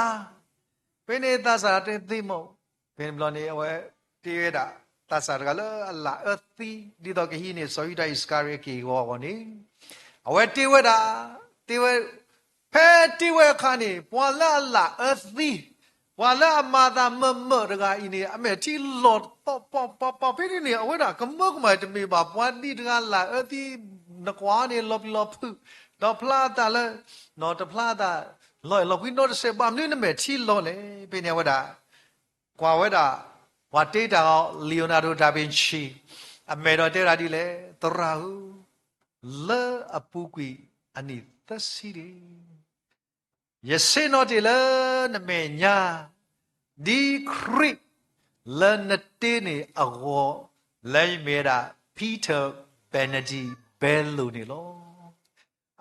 ဖဲန့ၣ်သးစၢ်တဲသ့မး, ဖဲန့ၣ်ဘျီန့ၣ် အဝဲတ့ဝဲဒၣ် သးစၢ်တဂၤလၢအလၢအၢသံ ဒ်သိးကဟံးန့ၢ်စီၤယူဒၤအံၣ်စကၤရံၤအက့ၢ်အဂီၤအဂီၢ်န့ၣ်, အဝဲတ့ဝဲဒၣ်, တ့ဝဲ, ဖဲတ့ဝဲအခါန့ၣ် ပှၤလၢအလၢအၢသံ, ပှၤလၢအမၤသးမၢၢ်မၢၢ်တဂၤအံၤန့ၣ် အမဲာ်ထံလီၤပီၣ်ပီၣ်ပီၣ်ပီၣ် ဖဲန့ၣ်န့ၣ် အဝဲဒၣ်ကမၢကမၣ်တမ့ၢ်ဘၣ် ပှၤဒ်တဂၤလၢအၢသံ နကွၢ်န့ၣ် လီၤပျံၤလီၤဖုး, ဒီးဖျါအသးလၢ, တဖျါအသး, လီၤအဲၣ်လီၤကွံနီတစဲး ဘၣ်မနုၤနမဲာ်ထံလီၤလဲၣ်. ဖဲန့ၣ်အဝဲဒၣ်, ကွၢ်ဝဲဒၣ်, ပှၤတ့တၢ်အီၤ Leonardo da Vinci အမဲာ်ဒီးတဲဝဲဒၣ်ဒ်လဲၣ်, သရၣ်ဧၢ, လၢအပူၤကွံာ်အနံၣ်သၢဆံန့ၣ် ယဆ့ၣ်နီၤတ့ၢ်လၢနမဲာ်ညါ, ဒ်ခရံာ်လၢနတ့န့ၣ်အဂီၢ်, လၢယမ့ၢ်ဝဲဒၣ် Peter Bernardino Bello န့ၣ်လီၤ.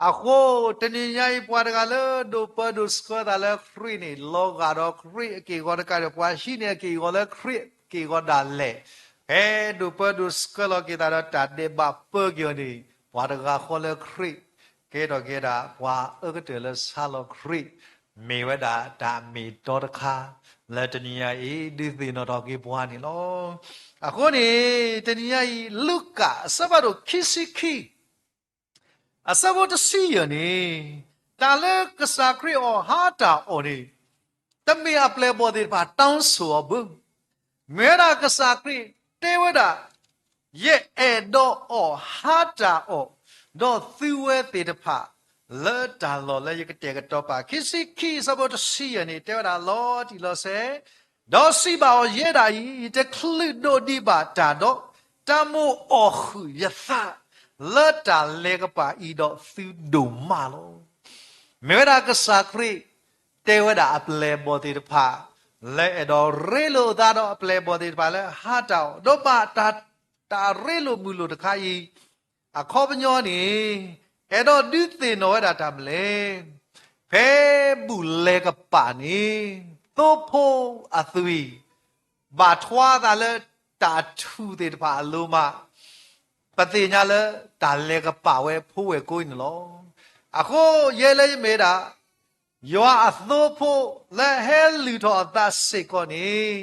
အဃိတနံၤညါအံၤ ပှၤတဂၤလၢဒိးပၢဒိးဆှၢသးလၢခရံာ်န့ၣ် လီၤဂာ်ဒီးခရံာ်အက့ၢ်အဂီၤတကးဒီး ပှၤဟံးန့ၢ်အက့ၢ်အဂီၤလၢခရံာ်အက့ၢ်အဂီၤဒၣ်လဲာ်, ဖဲဒိးပၢဒိးဆှၢလီၤက့ၤသးဒီးတၢ်ဒဲးဘးပၢက့ၤအီၤန့ၣ်, ပှၤတဂၤဃီလၢခရံာ် ကဲထီၣ်က့ၤဝဲဒၣ် ပှၤအၢကတၢၢ်လၢဆါလီၤခရံာ်, မ့ၢ်ဝဲဒၣ်တၢ်မ့ၢ်တီတခါ လၢတနံၤညါအံၤ ဒုးသ့ၣ်နီၣ်ထီၣ်က့ၤပှၤန့ၣ်လီၤ. အဃိန့ၣ် တနံၤညါအံၤ လူၤကၣ် အဆၢဖးဒိၣ်ခံဆံခံ အဆၢဖိတဆံယဲၢ်န့ၣ်, တၢ်လၢကစၢ်ခရံာ်အီၣ်ဟါတၢ်အီၣ်န့ၣ်, တမ့ၢ်အပျဲၢ်အဘီၣ်သ့ၣ်တဖၣ် တောင်းဆိုအီၤဘၣ်. မ့ၢ်ဝဲဒၣ်ကစၢ်ခရံာ်တဲဝဲဒၣ်, ယအဲၣ်ဒိးအီၣ်ဟါတၢ်အီၣ်, ဒီးသုဝဲသ့ၣ်တဖၣ် လၢတၢ်လီၢ်လၢယကတဲာ်ကတီၤပာ် ခံဆံခံ အဆၢဖိတဆံယဲၢ်န့ၣ် တဲဝဲဒၣ်လီၤတံၢ်လီၤဆဲး, ဒီးစံးဘၣ်အီၤ, ယဲဒၣ်အံၤ ယတချုးဒိးဒံးဘၣ်တၢ်ဒီး, တၢ်မိၣ်အီၣ်ဃုာ်ယသး လၢတၢ်လဲၤကပၤအံၤဒီးသုဒိၣ်မးလီၤ. မ့ၢ်ဝဲဒၣ်ကစၢ်ခရံာ် တဲဝဲဒၣ်အပျဲၢ်အဘီၣ်သ့ၣ်တဖၣ် လၢအဲၣ်ဒိးရ့လိာ်အသးဒီးအပျဲၢ်အဘီၣ်သ့ၣ်တဖၣ်လၢဟါတၢ်အီၣ်, ဒီးဘၣ်တၢ် တၢ်ရ့လိာ်မုာ်လိာ်တခါအံၤ အခီပညီန့ၣ် အဲၣ်ဒိးဒုးသ့ၣ်နီၣ်ဝဲဒၣ်တၢ်မနုၤလဲၣ်. ဖဲဘူၣ်လဲၤကပၤန့ၣ် သိဖိအသွံၣ် ဘၣ်ထွါသးလၢတၢ်ထူၣ်သ့ၣ်တဖၣ်အလိၤမး, ပသ့ၣ်ညါလၢတၢ်လဲၤကပၤဝဲဖိဝဲၢ်ကိးအံၤန့ၣ်လီၤ. အဃိယဲလၢယမ့ၢ်ဒၣ် ယွၤအသိဖိလၢဟဲလုၢ်ထီၣ်အသးစ့ၢ်ကီးန့ၣ်,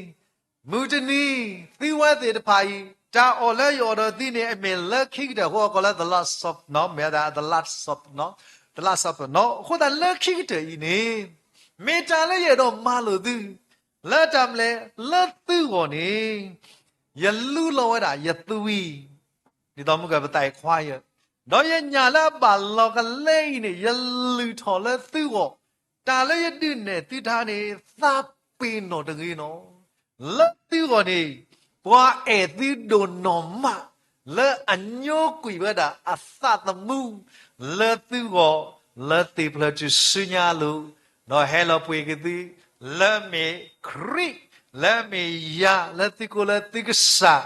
မုၢ်တနံၤ သုဝဲသ့ၣ်တဖၣ်အံၤ တၢ်အီၣ်လၢယအီၣ်ဒီးသုန့ၣ် အမ့ၢ်လၢခံကတၢၢ်အဃိ အကိးလၢ the last supper နီၤ, မ့ၢ်ဒၣ် the last supper နီၤ, the last supper နီၤ, အဃိသတးလၢခံကတၢၢ်အံၤန့ၣ် မ့ၢ်တၢ်လၢယအဲၣ်ဒိးမၤလိာ်သု လၢတၢ်မနုၤလဲၣ် လၢသုဂီၢ်န့ၣ် ယလူလီၤဝဲဒၣ်ယသွံၣ် ဒ်သိးမုၢ်ကပသးအံၤခွါယၢၢ်, ဒီးယညၣ်လၢအဘၣ်လီၤကလဲအံၤန့ၣ် ယလုၢ်ထီၣ်လၢသုဂီၢ်, တၢ်လၢယဒုးနဲၣ်သုတခါန့ၣ် သးပ့ၤနီၣ်တဂ့ၤနီၤ. လၢသုဂီၢ်န့ၣ် ပှၤအဲၣ်သုဒိၣ်နီၢ်မး လၢအညိကွံာ်ဝဲဒၣ်အသးသမူ လၢသုဂီၢ် လၢသ့ၣ်ဖျၢၣ်ထူၣ်စုညါအလိၤ, ဒီးဟဲလီၤပှ့ၤက့ၤသု လၢမ့ၢ်ခရံာ်, လၢမ့ၢ်ယၤ, လၢသုကိးလၢသုကစၢ်,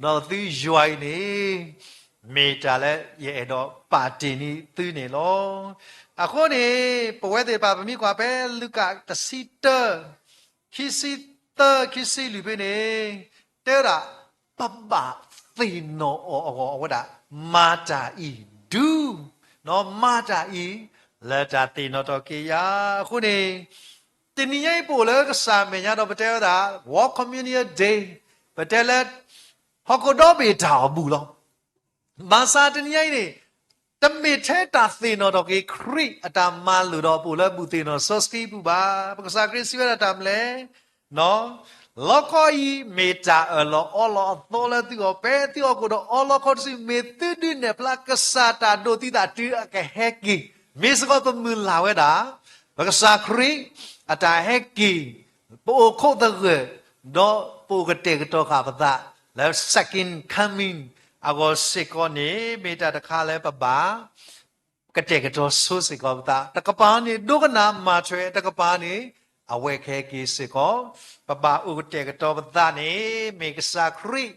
ဒီးသုယွၤအံၤန့ၣ် မ့ၢ်တၢ်လၢယအဲၣ်ဒိးပာ်တ့ၢ်န့ၢ်သုန့ၣ်လီၤ. အဃိန့ၣ် ပဝဲသ့ၣ်တဖၣ် ပမ့ၢ်ကွၢ်ဖဲလူၤကၣ်တဆံတၢ ခံဆံသၢ ခံဆံလွံၢ်ဖဲန့ၣ် တဲဝဲဒၣ် ပဘၣ်သ့ၣ်နီၣ်အီၤအဂီၢ် အဝဲဒၣ် မၤတၢ်အံၤဒုး, မၤတၢ်အံၤ လၢတၢ်သ့ၣ်နီၣ်ထီၣ်က့ၤယၤ. အဃိန့ၣ် တနံၤညါအံၤပအိၣ်လၢကစၢ်မဲာ်ညါဒီး ပတဲဝဲဒၣ် World Communion Day, ပတဲလၢ ဟီၣ်ခိၣ်ဒီဘ့ၣ်တၢ်အီၣ်ဘူၣ်လီၤ. ဘၣ်ဆၣ်တနံၤညါအံၤန့ၣ် တမ့ၢ်ထဲတၢ်သ့ၣ်နီၣ်ထီၣ်က့ၤခရံာ်အတၢ်မၤလိာ်ဒီး ပအိၣ်လၢဘူၣ်သ့ၣ်နီၣ်စီဆှံအပူၤဘၣ်. ပကစၢ်ခရံာ်စံးဝဲဒၣ်တၢ်မနုၤလဲၣ်. လီခီအံၤမ့ၢ်တၢ်အၢၣ်လီၤအီလီၤအသီလၢသုဂီၢ်, ဖဲသုဟီၣ်ခိၣ်ဒီးအီလီခီတစု, မ့ၢ်သုဒုးနဲၣ်ဖျါကစၢ်တၢ်ဒိးသံသးတုၤအကဟဲက့ၤ, မ့ၢ်စ့ၢ်ကီးပမုၢ်လၢ်ဝဲဒၣ် ပကစၢ်ခရံာ်အတၢ်ဟဲက့ၤ, ပအိၣ်ခိးသဂၢၢ်, ဒီးပအိၣ်ကတဲာ်ကတီၤဃာ်ပသး လၢ second coming အဂီၢ်စ့ၢ်ကီးန့ၣ် မ့ၢ်တၢ်တခါလၢပဘၣ် ကတဲာ်ကတီၤဆိစ့ၢ်ကီးပသး, တကပၤန့ၣ် ဒိကနၣ်မၤထွဲ, တကပၤန့ၣ် အဝဲကဟဲက့ၤစ့ၢ်ကီး, ပဘၣ်အိၣ်ကတဲာ်ကတီၤပသးန့ၣ် မ့ၢ်ကစၢ်ခရံာ်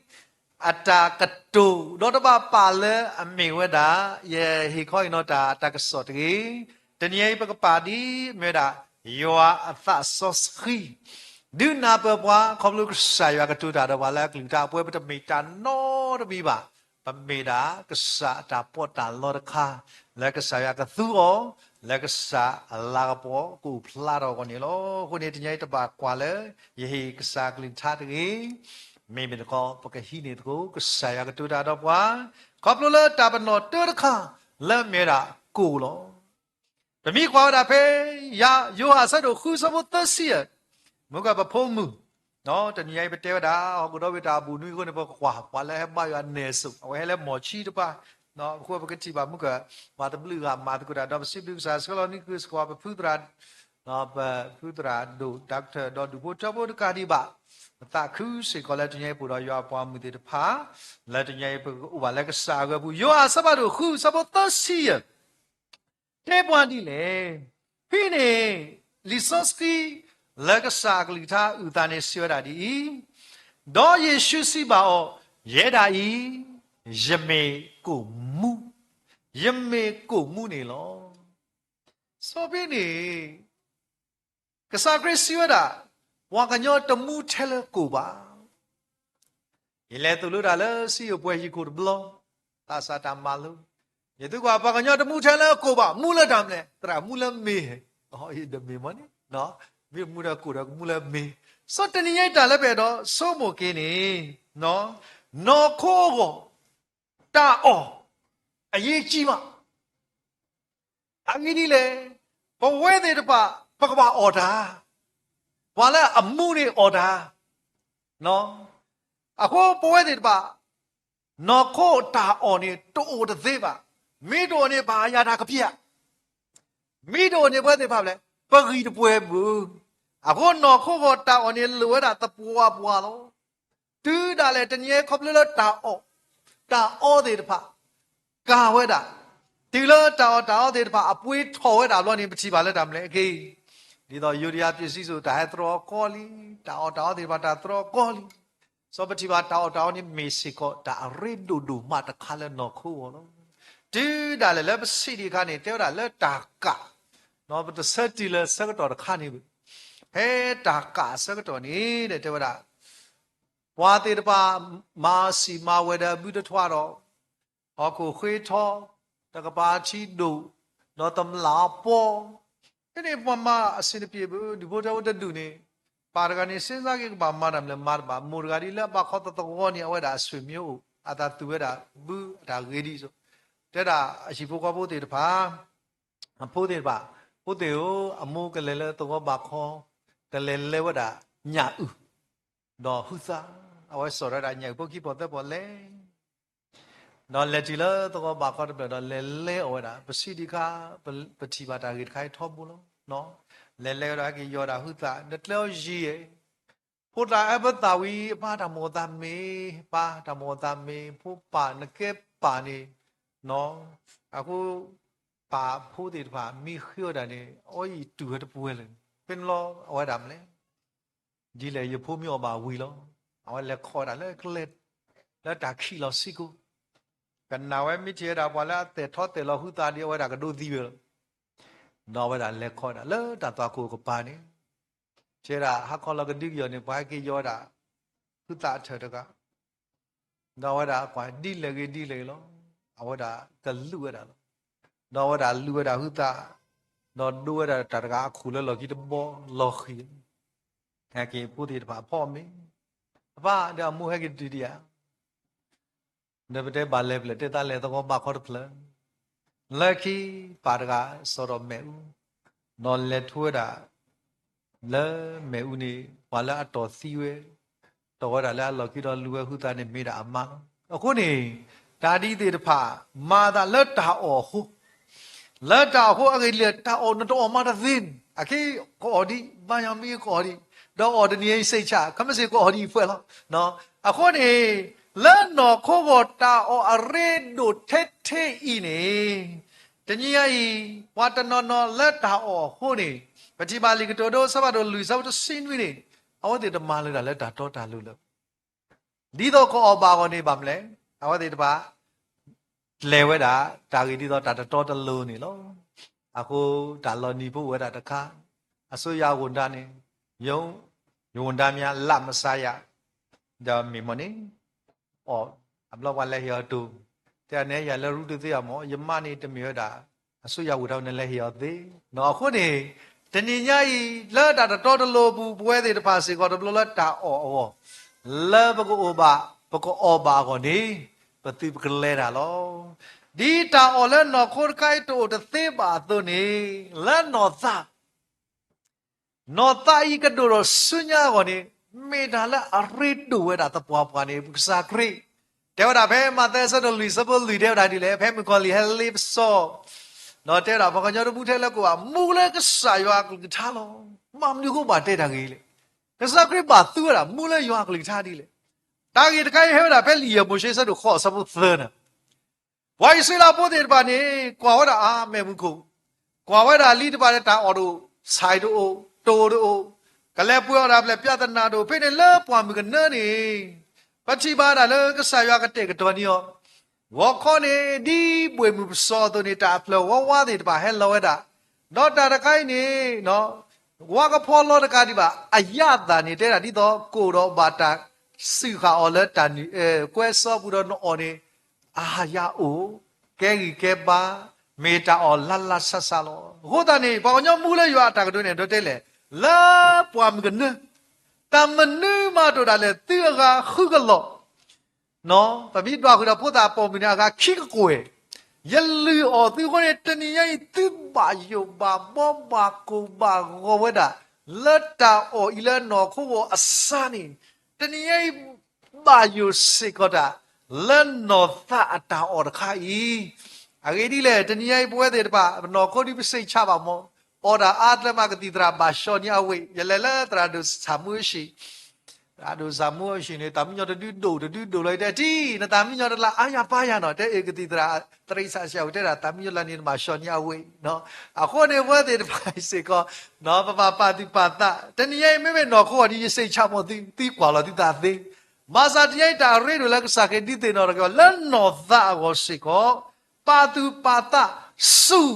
အတၢ်ကတိၤ, ဒီးတဘၣ်ပာ်လၢအမ့ၢ်ဝဲဒၣ် ယဟ့ၣ်ခီအံၤနီၤတၢ်တၢ်ကစီၣ်တဂ့ၤ. တနံၤအံၤပကပာ်ဒ်မ့ၢ်ဝဲဒၣ် ယွၤအသးစီဆှံ ဒုးနၢ်ပၢၢ်ပှၤ ခီဖျိကစၢ်ယွၤကတိၤတၢ်ဒီးပှၤလၢအကလုၢ်ကထါအပူၤ, ပတမ့ၢ်တၢ်နီတမံၤဘၣ်. ပမ့ၢ်ဒၣ်ကစၢ်အတၢ်ပီးတၢ်လီတခါ လၢကစၢ်ယွၤကသူအီၤ, လၢကစၢ်အလၤကပီၤကအိၣ်ဖျါထီၣ်အဂီၢ်န့ၣ်လီၤ. အဃိန့ၣ် တနံၤအံၤတဘၣ်ကွၢ်လၢ ယဟ့ၣ်ကစၢ်ကလုၢ်ကထါတဂ့ၤ, မ့မ့ၢ်တခီ ပကဟံးန့ၢ်သကိး ကစၢ်ယွၤကတိၤတၢ်ဒီးပှၤ ခီဖျိလၢတၢ်ပနီၣ်တၢတခါ လၢအမ့ၢ်ဝဲဒၣ်ကိၣ်လီၤ. ပမ့ၢ်ကွၢ်ဝဲဒၣ်ဖဲ ယၤ, ယိၤဟၣ်အဆၢဒိၣ်ဃုဆၢဖိသၢဆံယဲၢ်, မုၢ်ကၢၢ်ပဖိမုၣ်, တနံၤအံၤပတဲဝဲဒၣ် ဟီၣ်ခိၣ်ဒီဘ့ၣ်တၢ်အီၣ်ဘူၣ်နွံအဃိန့ၣ် ပကွၢ်ပှၤလၢဟဲဘါယွၤနဲၣ်စိး အဝဲဟဲလၢမီၢ်ဆံတပၤ, အဃိပကထံၣ်ဘၣ်မုၢ်ကၢၢ် ပှၤတဘျုးဂၤမၤသကိးတၢ် ဒီးပစံးဘျုးကစၢ်ဆှၢလီၤနံၣ်ကုၢ်စ့ၢ်ကီး ပဖုသရၣ် ပဖုသရၣ်ဒိၣ် doctor ဒီးဒူၣ်ဖိထၢဖိတကးဒံးဘၣ်, ပသးခုစ့ၢ်ကီးလၢတနံၤအံၤပအိၣ်ဒီးယွၤအပှၤမုၣ်သ့ၣ်တဖၣ် လၢတနံၤအံၤပကအိၣ်ဘၣ်လၢကစၢ်အဂီၢ်ပူၤ, ယိၤဟၣ်အဆၢဖးဒိၣ်ဃုဆၢဖိသၢဆံယဲၢ် တဲပှၤဒ်လဲၣ်. ဖဲန့ၣ် လံာ်စီဆှံလၢကစၢ်အကလုၢ်ကထါအုၣ်သးန့ၣ် စံးဝဲဒၣ်ဒ်အံၤ, ဒီးယ့ၣ်ၡူးစံးဘၣ်အီၤ, ယဲဒၣ်အံၤ ယမ့ၢ်ကိၣ်မူ, ယမ့ၢ်ကိၣ်မူန့ၣ်လီၤ. စီဖဲန့ၣ် ကစၢ်ခရံာ်စံးဝဲဒၣ်, ပှၤကညီတမူထဲလၢကိၣ်ဘၣ်. ယလဲၤသိၣ်လိတၢ်လၢစံယိၣ်ပှဲၤဟံၣ်ခိၣ်တဘျီ, သးစၢ်တၢ်မၤလိ, ယသုကွၢ်ပှၤကညီတမူထဲလၢကိၣ်ဘၣ်, မူလၢတၢ်မနုၤလဲၣ်, သရၣ်မူလၢမ့ၤ, အီ ယတမ့ၢ်မ့ၢ်န့ၣ်, မ့ၢ်မူဒီးကိၣ်ဒီးကမူလၢမ့ၤ, စီတနံၤညါတၢ်လၢပအဲၣ်ဒိးဆိကမိၣ်က့ၤန့ၣ်, နီၢ်ခိအဂီၢ် တၢ်အီၣ် အရေးကြီးမး. အဂ့ၢ်ဒ်လဲၣ်, ပဝဲသ့ၣ်တဖၣ် ပကဘၣ်အီၣ်တၢ်, ပှၤလၢအမူန့ၣ်အီၣ်တၢ်, အဃိပဝဲသ့ၣ်တဖၣ် နီၢ်ခိတၢ်အီၣ်န့ၣ် တအိၣ်တသ့ဘၣ်, မ့ၢ်တအိၣ်န့ၣ် ဘၣ်ယၤတၢ်ကပျၢ် မ့ၢ်တအိၣ်န့ၣ် ပဝဲသ့ၣ်တဖၣ်လဲၣ် ပဂံၢ်တပှဲၤဘၣ်. အဃိနီၢ်ခိဂီၢ်တၢ်အီၣ်န့ၣ် လိၣ်ဝဲဒၣ်သပှၢ်ပှၢ်လီၤ. တုၤဒၣ်လဲာ်တနံၤအံၤခီဖျိလၢတၢ်အီၣ်, တၢ်အီသ့ၣ်တဖၣ် ကၤဝဲဒၣ်, တုၤလၢတၢ်အီၣ်တၢ်အီသ့ၣ်တဖၣ် အပှ့ၤထီၣ်ဝဲဒၣ်ဘျီန့ၣ် ပထံၣ်ဘၣ်လၢတၢ်မနုၤလဲၣ်အဂ့ၢ်, ဒ်သိးယိဒယၤပၠ့ၣ်စံစိၣ် တၢ်ဟဲတြီအီၤကီလံ, တၢ်အီၣ်တၢ်အီသ့ၣ်တဖၣ်တၢ်တြီအီၤကီလံ. စီပထံၣ်ဘၣ်တၢ်အီၣ်တၢ်အီန့ၣ် မ့ၢ်စ့ၢ်ကီးတၢ်အရ့ဒိၣ်ဒိၣ်မးတခါလၢနီၢ်ခိအဂီၢ်လီၤ. တုၤဒၣ်လဲာ်လၢပစံးဒံးအခါန့ၣ် တဲဝဲဒၣ်လၢတၢ်ကး, ပတဆၢတုၤလၢဆၢကတီၢ်တခါန့ၣ်ဘၣ်, ဖဲတၢ်ကးအဆၢကတီၢ်န့ၣ် တဲဝဲဒၣ် ပှၤသ့ၣ်တဖၣ် မၤစံၣ်မၤဝဲၤဒီးအဘုတထွါဒီး ဟီၣ်ခိၣ်ဃ့ထီ, တကပၤထံဒိၣ်, ဒီးတမျၢ်အပီ, ဖဲန့ၣ်ပှၤမၤအဆင်တပြေဘၣ်, ဒူၣ်ဖိထၢဖိတဒူၣ်န့ၣ်, ပၢ်တဂၤန့ၣ် စ့စါက့ၤကဘၣ်မၤတၢ်မနုၤလဲၣ် မၤတဘၣ်, မိၢ်တဂၤဒ်လၢအဘၣ်ခီသသဝီန့ၣ် အဝဲဒၣ်အဆွေမျိုးအိၣ်, အသးသူၣ်ဝဲဒၣ်ဘုအတၢ်ဂ့ၤဒ်သိး, တဲဒၣ်အဟံၣ်ဖိဃီဖိသ့ၣ်တဖၣ် အဖိသ့ၣ်တဖၣ်, ဖိသ့ၣ်ဧၢ, အမိၢ်ကလဲၤလၢသဝီဘၣ်ခီ, ကလဲၤလဲဝဲဒၣ်ညၣ်အုၣ်, ဒီးဟုသး, အဝဲစိာ်ထီၣ်ဝဲဒၣ်ညၣ်အုၣ်ဖိခံဖီသၢဖီလဲၤ, ဒီးလဲၤတုၤလၢသဝီဘၣ်ခီတဖျၢၣ်ဒီး လဲၤလဲအီၤဝဲဒၣ်, ပစံးဒံးအခါ, ပထံၣ်ဘၣ်တၢ်ဂ့ၢ်တခါအံၤထီဘိလီၤ. လဲၤလဲဝဲဒၣ်ဟဲက့ၤယီၤဒၣ်ဟုသး, နကျဲအီၤယံာ်ဧါ, ဖိသၣ်အဲၣ်ဘၢသၣ်ဝံၤ အပၢ်တၢ်မိၣ်သးမ့ၢ်, ပၢ်တၢ်မိၣ်သးမ့ၢ်, ဖိပၢ်နကဲပၢ်န့ၣ်, အဃိ ပၢ်ဖိသ့ၣ်တဖၣ် မ့ၢ်ဃ့အီၣ်တၢ်န့ၣ် အီယံာ်တူၢ်ဝဲတပှဲၤလၢာ်, ဖဲန့ၣ်လီၤအဝဲဒၣ်မနုၤလဲၣ်, ဒ်လဲၣ်ယဖိမ့ၢ်အီၣ်ဘၣ်ဝံၤလီၤ. အဝဲလဲၤခီဝဲဒၣ်လၢကျဲ, လၢတၢ်ခံးလီၤဆံကိ, ကနၣ်ဝဲမ့ၢ်ထံၣ်ဝဲဒၣ်ပှၤလၢအသဲးထီသဲးလီၤဟုသးဒီး အဝဲဒၣ်ကဒိသံဝဲလီၤ. ဒီးအဝဲဒၣ်လဲၤခီဝဲဒၣ်လၢတၢ်သွၣ်ခိၣ်ကပၤန့ၣ်, ထဲဒၣ်ဟါခီလီၤကဒုကယီၤန့ၣ် ပှၤဟဲက့ၤယီၤဝဲဒၣ် ဟုသးအထၢၣ်တဂၤ ဒီးအဝဲဒၣ်ကွၢ်ဒ်လဲၣ်ဂ့ၤဒ်လဲၣ်ဂ့ၤလီၤ. အဝဲဒၣ်ကလူးဝဲဒၣ်လီၤ. ဒီးအဝဲဒၣ်လူးဝဲဒၣ်ဟုသး, ဒီးဒိဝဲဒၣ်တၢ်တဂၤအခိၣ်လၢလီၢ်ခံတဘီလီၤဃံၤ, ဟဲက့ၤဖိသ့ၣ်တဖၣ်ဖီမ့ၤ, အပၢ်ဒီးအမိၢ်ဟဲက့ၤတုၤဒံးဧါ ဒီးပတဲဘၣ်လဲၤဖျၢၣ် တဲသးလဲၤသဝီဘၣ်ခီတဖျၢၣ်, လၢခံပၢ်တဂၤစးထီၣ်မ့ၣ်အူ, ဒီးလဲၤထူဝဲဒၣ် လၢမ့ၣ်အူန့ၣ် ပှၤလၢအတီၢ်သံဝဲ တီၢ်ဝဲဒၣ်လၢအလီၢ်ခံဒီးလူၤဝဲဟုသးန့ၣ်မ့ၢ်ဒၣ်အမါလီၤ. အဃိန့ၣ် တၢ်ဒ်သ့ၣ်တဖၣ် မၤအသးလၢတၢ်အီၣ်အဃိ လၢတၢ်အီၣ်အဃိအဂ့ၢ်ဒ်လဲၣ် တၢ်အီၣ်နတအီၣ်မးတသ့န့ၣ် အခဲကအီၣ်ဒံး ဘၣ်ယၤမ့ၢ်ကအီၣ်ဒံး, ဒီးအီၣ်တနံၤအံၤစ့ၢ်ဆၣ် ခဲမုၢ်ဆ့ၣ်ကအီၣ်ဒံးအဖှဲၣ်လီၤ. အဃိန့ၣ် လၢနီၢ်ခိဂီၢ်တၢ်အီၣ်အရ့ဒိၣ်ထဲထဲအံၤန့ၣ် တနံၤညါအံၤ ပှၤတနီၤနီၤလၢတၢ်အီၣ်အဃိန့ၣ် ပထံၣ်ဘၣ်လံာ်ကတိၤဒိ အဆၢဖးဒိၣ်လွံၢ် အဆၢဖိတဆံနွံန့ၣ် အဝဲသ့ၣ်တမၤလၢၤတၢ်လၢတၢ်တီတၢ်လိၤလၢၤ ဒ်သိးကအီၣ်ဘၣ်အဂီၢ်န့ၣ်ဘၣ်မနုၤလဲၣ်, အဝဲသ့ၣ်တဖၣ် လဲၤဝဲဒၣ် တၢ်ဂ့ၢ်ဒ်သိးတၢ်တတီတလိၤန့ၣ်လီၤ. အဃိတၢ်လီၤနံၤဖိအိၣ်ဝဲဒၣ်တခါ, အစိယၤအဂိၢ်ဒၣ်န့ၣ် ယိၤဒၣ်မၠးလၢမစါယၤ, ဒီးမ့ၢ်မ့ၢ်န့ၣ် အီၣ် အဘျီပှၤလဲၤဟ့ၣ်အီၤတိၤ, တဲန့ၣ်ယၤလၢရူတသ့အီၤမ့ၢ် ယမါန့ၣ်တမ့ၢ်ဝဲဒၣ် အစိယၤဝံၤထီၣ်န့ၣ်လဲၤဟ့ၣ်အီၤသ့. အဃိန့ၣ် တနံၤညါအံၤ လၢတၢ်တတီတလိၤအပူၤ ပဝဲသ့ၣ်တဖၣ်စ့ၢ်ကီးတဘျီလၢတၢ်အီၣ်အဂီၢ် လၢပကအိၣ်ဘၣ် ပကအီၣ်ဘၣ်အဂီၢ်န့ၣ် ပသုးပကလဲၤတၢ်လီၤ. ဒ်တၢ်အီၣ်လၢနီၢ်ခိတခါအံၤတအိၣ်တသ့ဘၣ်အသိးန့ၣ် လၢနီၢ်သး နီၢ်သးအံၤကဒိၣ်ထီၣ်ဆူညါအဂီၢ်န့ၣ် မ့ၢ်တၢ်လၢအရ့ဒိၣ်ဝဲဒၣ်သပှၢ်ပှၢ်န့ၣ် ပကစၢ်ခရံာ် တဲဝဲဒၣ်ဖဲမးသဲအဆၢဒိၣ်လွံၢ် အဆၢဖိလွံၢ် တဲဝဲဒၣ်ဒ်လဲၣ်, ဖဲမုၣ်ကီၤလံၢ်ဟဲလ့ပစီ ဒီးတဲဝဲဒၣ် ပှၤကညီတမူထဲလၢကိးဘၣ် မူလၢကစၢ်ယွၤအကလုၢ်ကထါလီၤ. မ့ၢ်မနုၤအဃိဘၣ်တဲတၢ်ဂ့ၢ်လဲၣ်. ကစၢ်ခရံာ်ဘၣ်သူဝဲဒၣ် မူလၢယွၤအကလုၢ်ကထါဒ်လဲၣ်. တၢ်ဂ့ၢ်တခါအံၤဟဲဝဲဒၣ်ဖဲလံာ်ယဲၢ်မိၤၡ့အဆၢဒိၣ်ဃိး အဆၢဖိသၢန့ၣ် ပှၤအံၣ်စရ့လးဖိသ့ၣ်တဖၣ်န့ၣ် ကွၢ်ဝဲဒၣ်အါမဲာ်မူခိၣ်, ကွၢ်ဝဲဒၣ်လံတဖၣ်န့ၣ် တၢ်အီၣ်တအိၣ်, ဆၣ်တအိၣ်, တိၢ်တအိၣ်, ကလဲၤပှ့ၤအီၣ်တၢ်ဖျဲၣ် ပြဿနာတအိၣ်, ဖဲန့ၣ်လၢပှၢ်မုၢ်ကနၢန့ၣ် ပထံၣ်ဘၣ်ဒၣ်လၢကစၢ်ယွၤကတဲာ်ကတီၤန့ၢ်အီၤ, ဂီၤခီန့ၣ် ဒ်ဘှ့ၣ်မုၢ်ပစီအသိးန့ၣ် တၢ်အဖျၢၣ်ဝါဝါသ့ၣ်တဖၣ်ဟဲလီၤဝဲဒၣ်, ဒီးတၢ်တခါအံၤန့ၣ် ဝါကဖီလီတကးဒံးဘၣ် အယၣ်သၣ်န့ၣ် တဲဒၣ်ဒ်သိးကိၣ်ဒီးဘၣ်တၢ်စူၢ်ဃာ်အီၤလၢတၢ်နုာ်ကွဲစီပူၤဒီးနအီၣ်န့ၣ် အါယၤအိၣ်, ကဲဂံၢ်ကဲဘါ, မ့ၢ်တၢ်အီၣ်လၢ်လၢ်ဆးဆးလီၤ. အဃိသတးန့ၣ် ပှၤကညီမူလၢယွၤအတၢ်ကတိၤန့ၣ် ဒိတဲလဲၣ်, လၢပှၢ်မုၢ်ကနၢ တၢ်မနုၤမးတအိၣ်ဒၣ်လဲာ် သုအဂၤဃုကလီၢ် ပမ့ၢ်ဒွးဃုာ်ဒီးဖိသၣ်ပိာ်မုၣ်န့ၣ် အဂၤခံကကွဲၢ်, ယလုၢ်အီၣ်သုအဃိန့ၣ် တနံၤညါအံၤ သုဘၣ်ယိၣ်ဘၣ်ဘီဘၣ်ကိၢ်ဘၣ်ဂီၤဝဲဒၣ် လၢတၢ်အီၣ်အံၤလၢနီၢ်ခိဂီၢ်အစါန့ၣ်, တနံၤညါအံၤ ဘၣ်ယိၣ်စ့ၢ်ကီးတၢ် လၢနီၢ်သးအတၢ်အီၣ်တခါအံၤ, အဂ့ၢ်ဒ်လဲၣ် တနံၤညါအံၤ ပဝဲသ့ၣ်တဖၣ် ပနီၢ်ခိဒ်ပစံးဆၢဘၣ်မ့ၢ် အီၣ်တၢ်အါတလၢမး ကသံၣ်သရၣ်ဘၣ်ဆှီန့ၢ်အဝ့ၢ်, ယလဲၤလၢသရၣ်ဒိၣ်စၢ်မူအဟံၣ် သရၣ်ဒိၣ်စၢ်မူအဟံၣ်န့ၣ် သးမံညီၤတဒုဒိၣ်တဒုဒိၣ်လီၤ ယတဲထံၣ် နသးမံညီၤတလၢအါယၤပါယၤနီၤ, တဲအၢ ကသံၣ်သရၣ် သရံးစၢ်စၢ်ဝဲ တဲဒၣ်သးမံညီၤလၢန့ၣ် နဘၣ်ဆှီန့ၢ်အဝ့ၢ်, အဃိန့ၣ် ပဝဲသ့ၣ်တဖၣ်စ့ၢ်ကီး ပဘၣ်ပာ်သူၣ်ပာ်သး, တနံၤညါအံၤ မ့မ့ၢ်နီၢ်ခိအီၤဒ် ယစံးဆၢမ့ၢ်သု သုကွၢ်လီၤသုသးသ့, ဘၣ်ဆၣ်တနံၤညါအံၤ တၢ်ရ့ဒိၣ်လၢကစၢ်ခရံာ်ဒုးသ့ၣ်နီၣ်ထီၣ်က့ၤအီၤ လၢနီၢ်သးအဂီၢ်စ့ၢ်ကီး ပာ်သူၣ်ပာ်သးဆူၣ်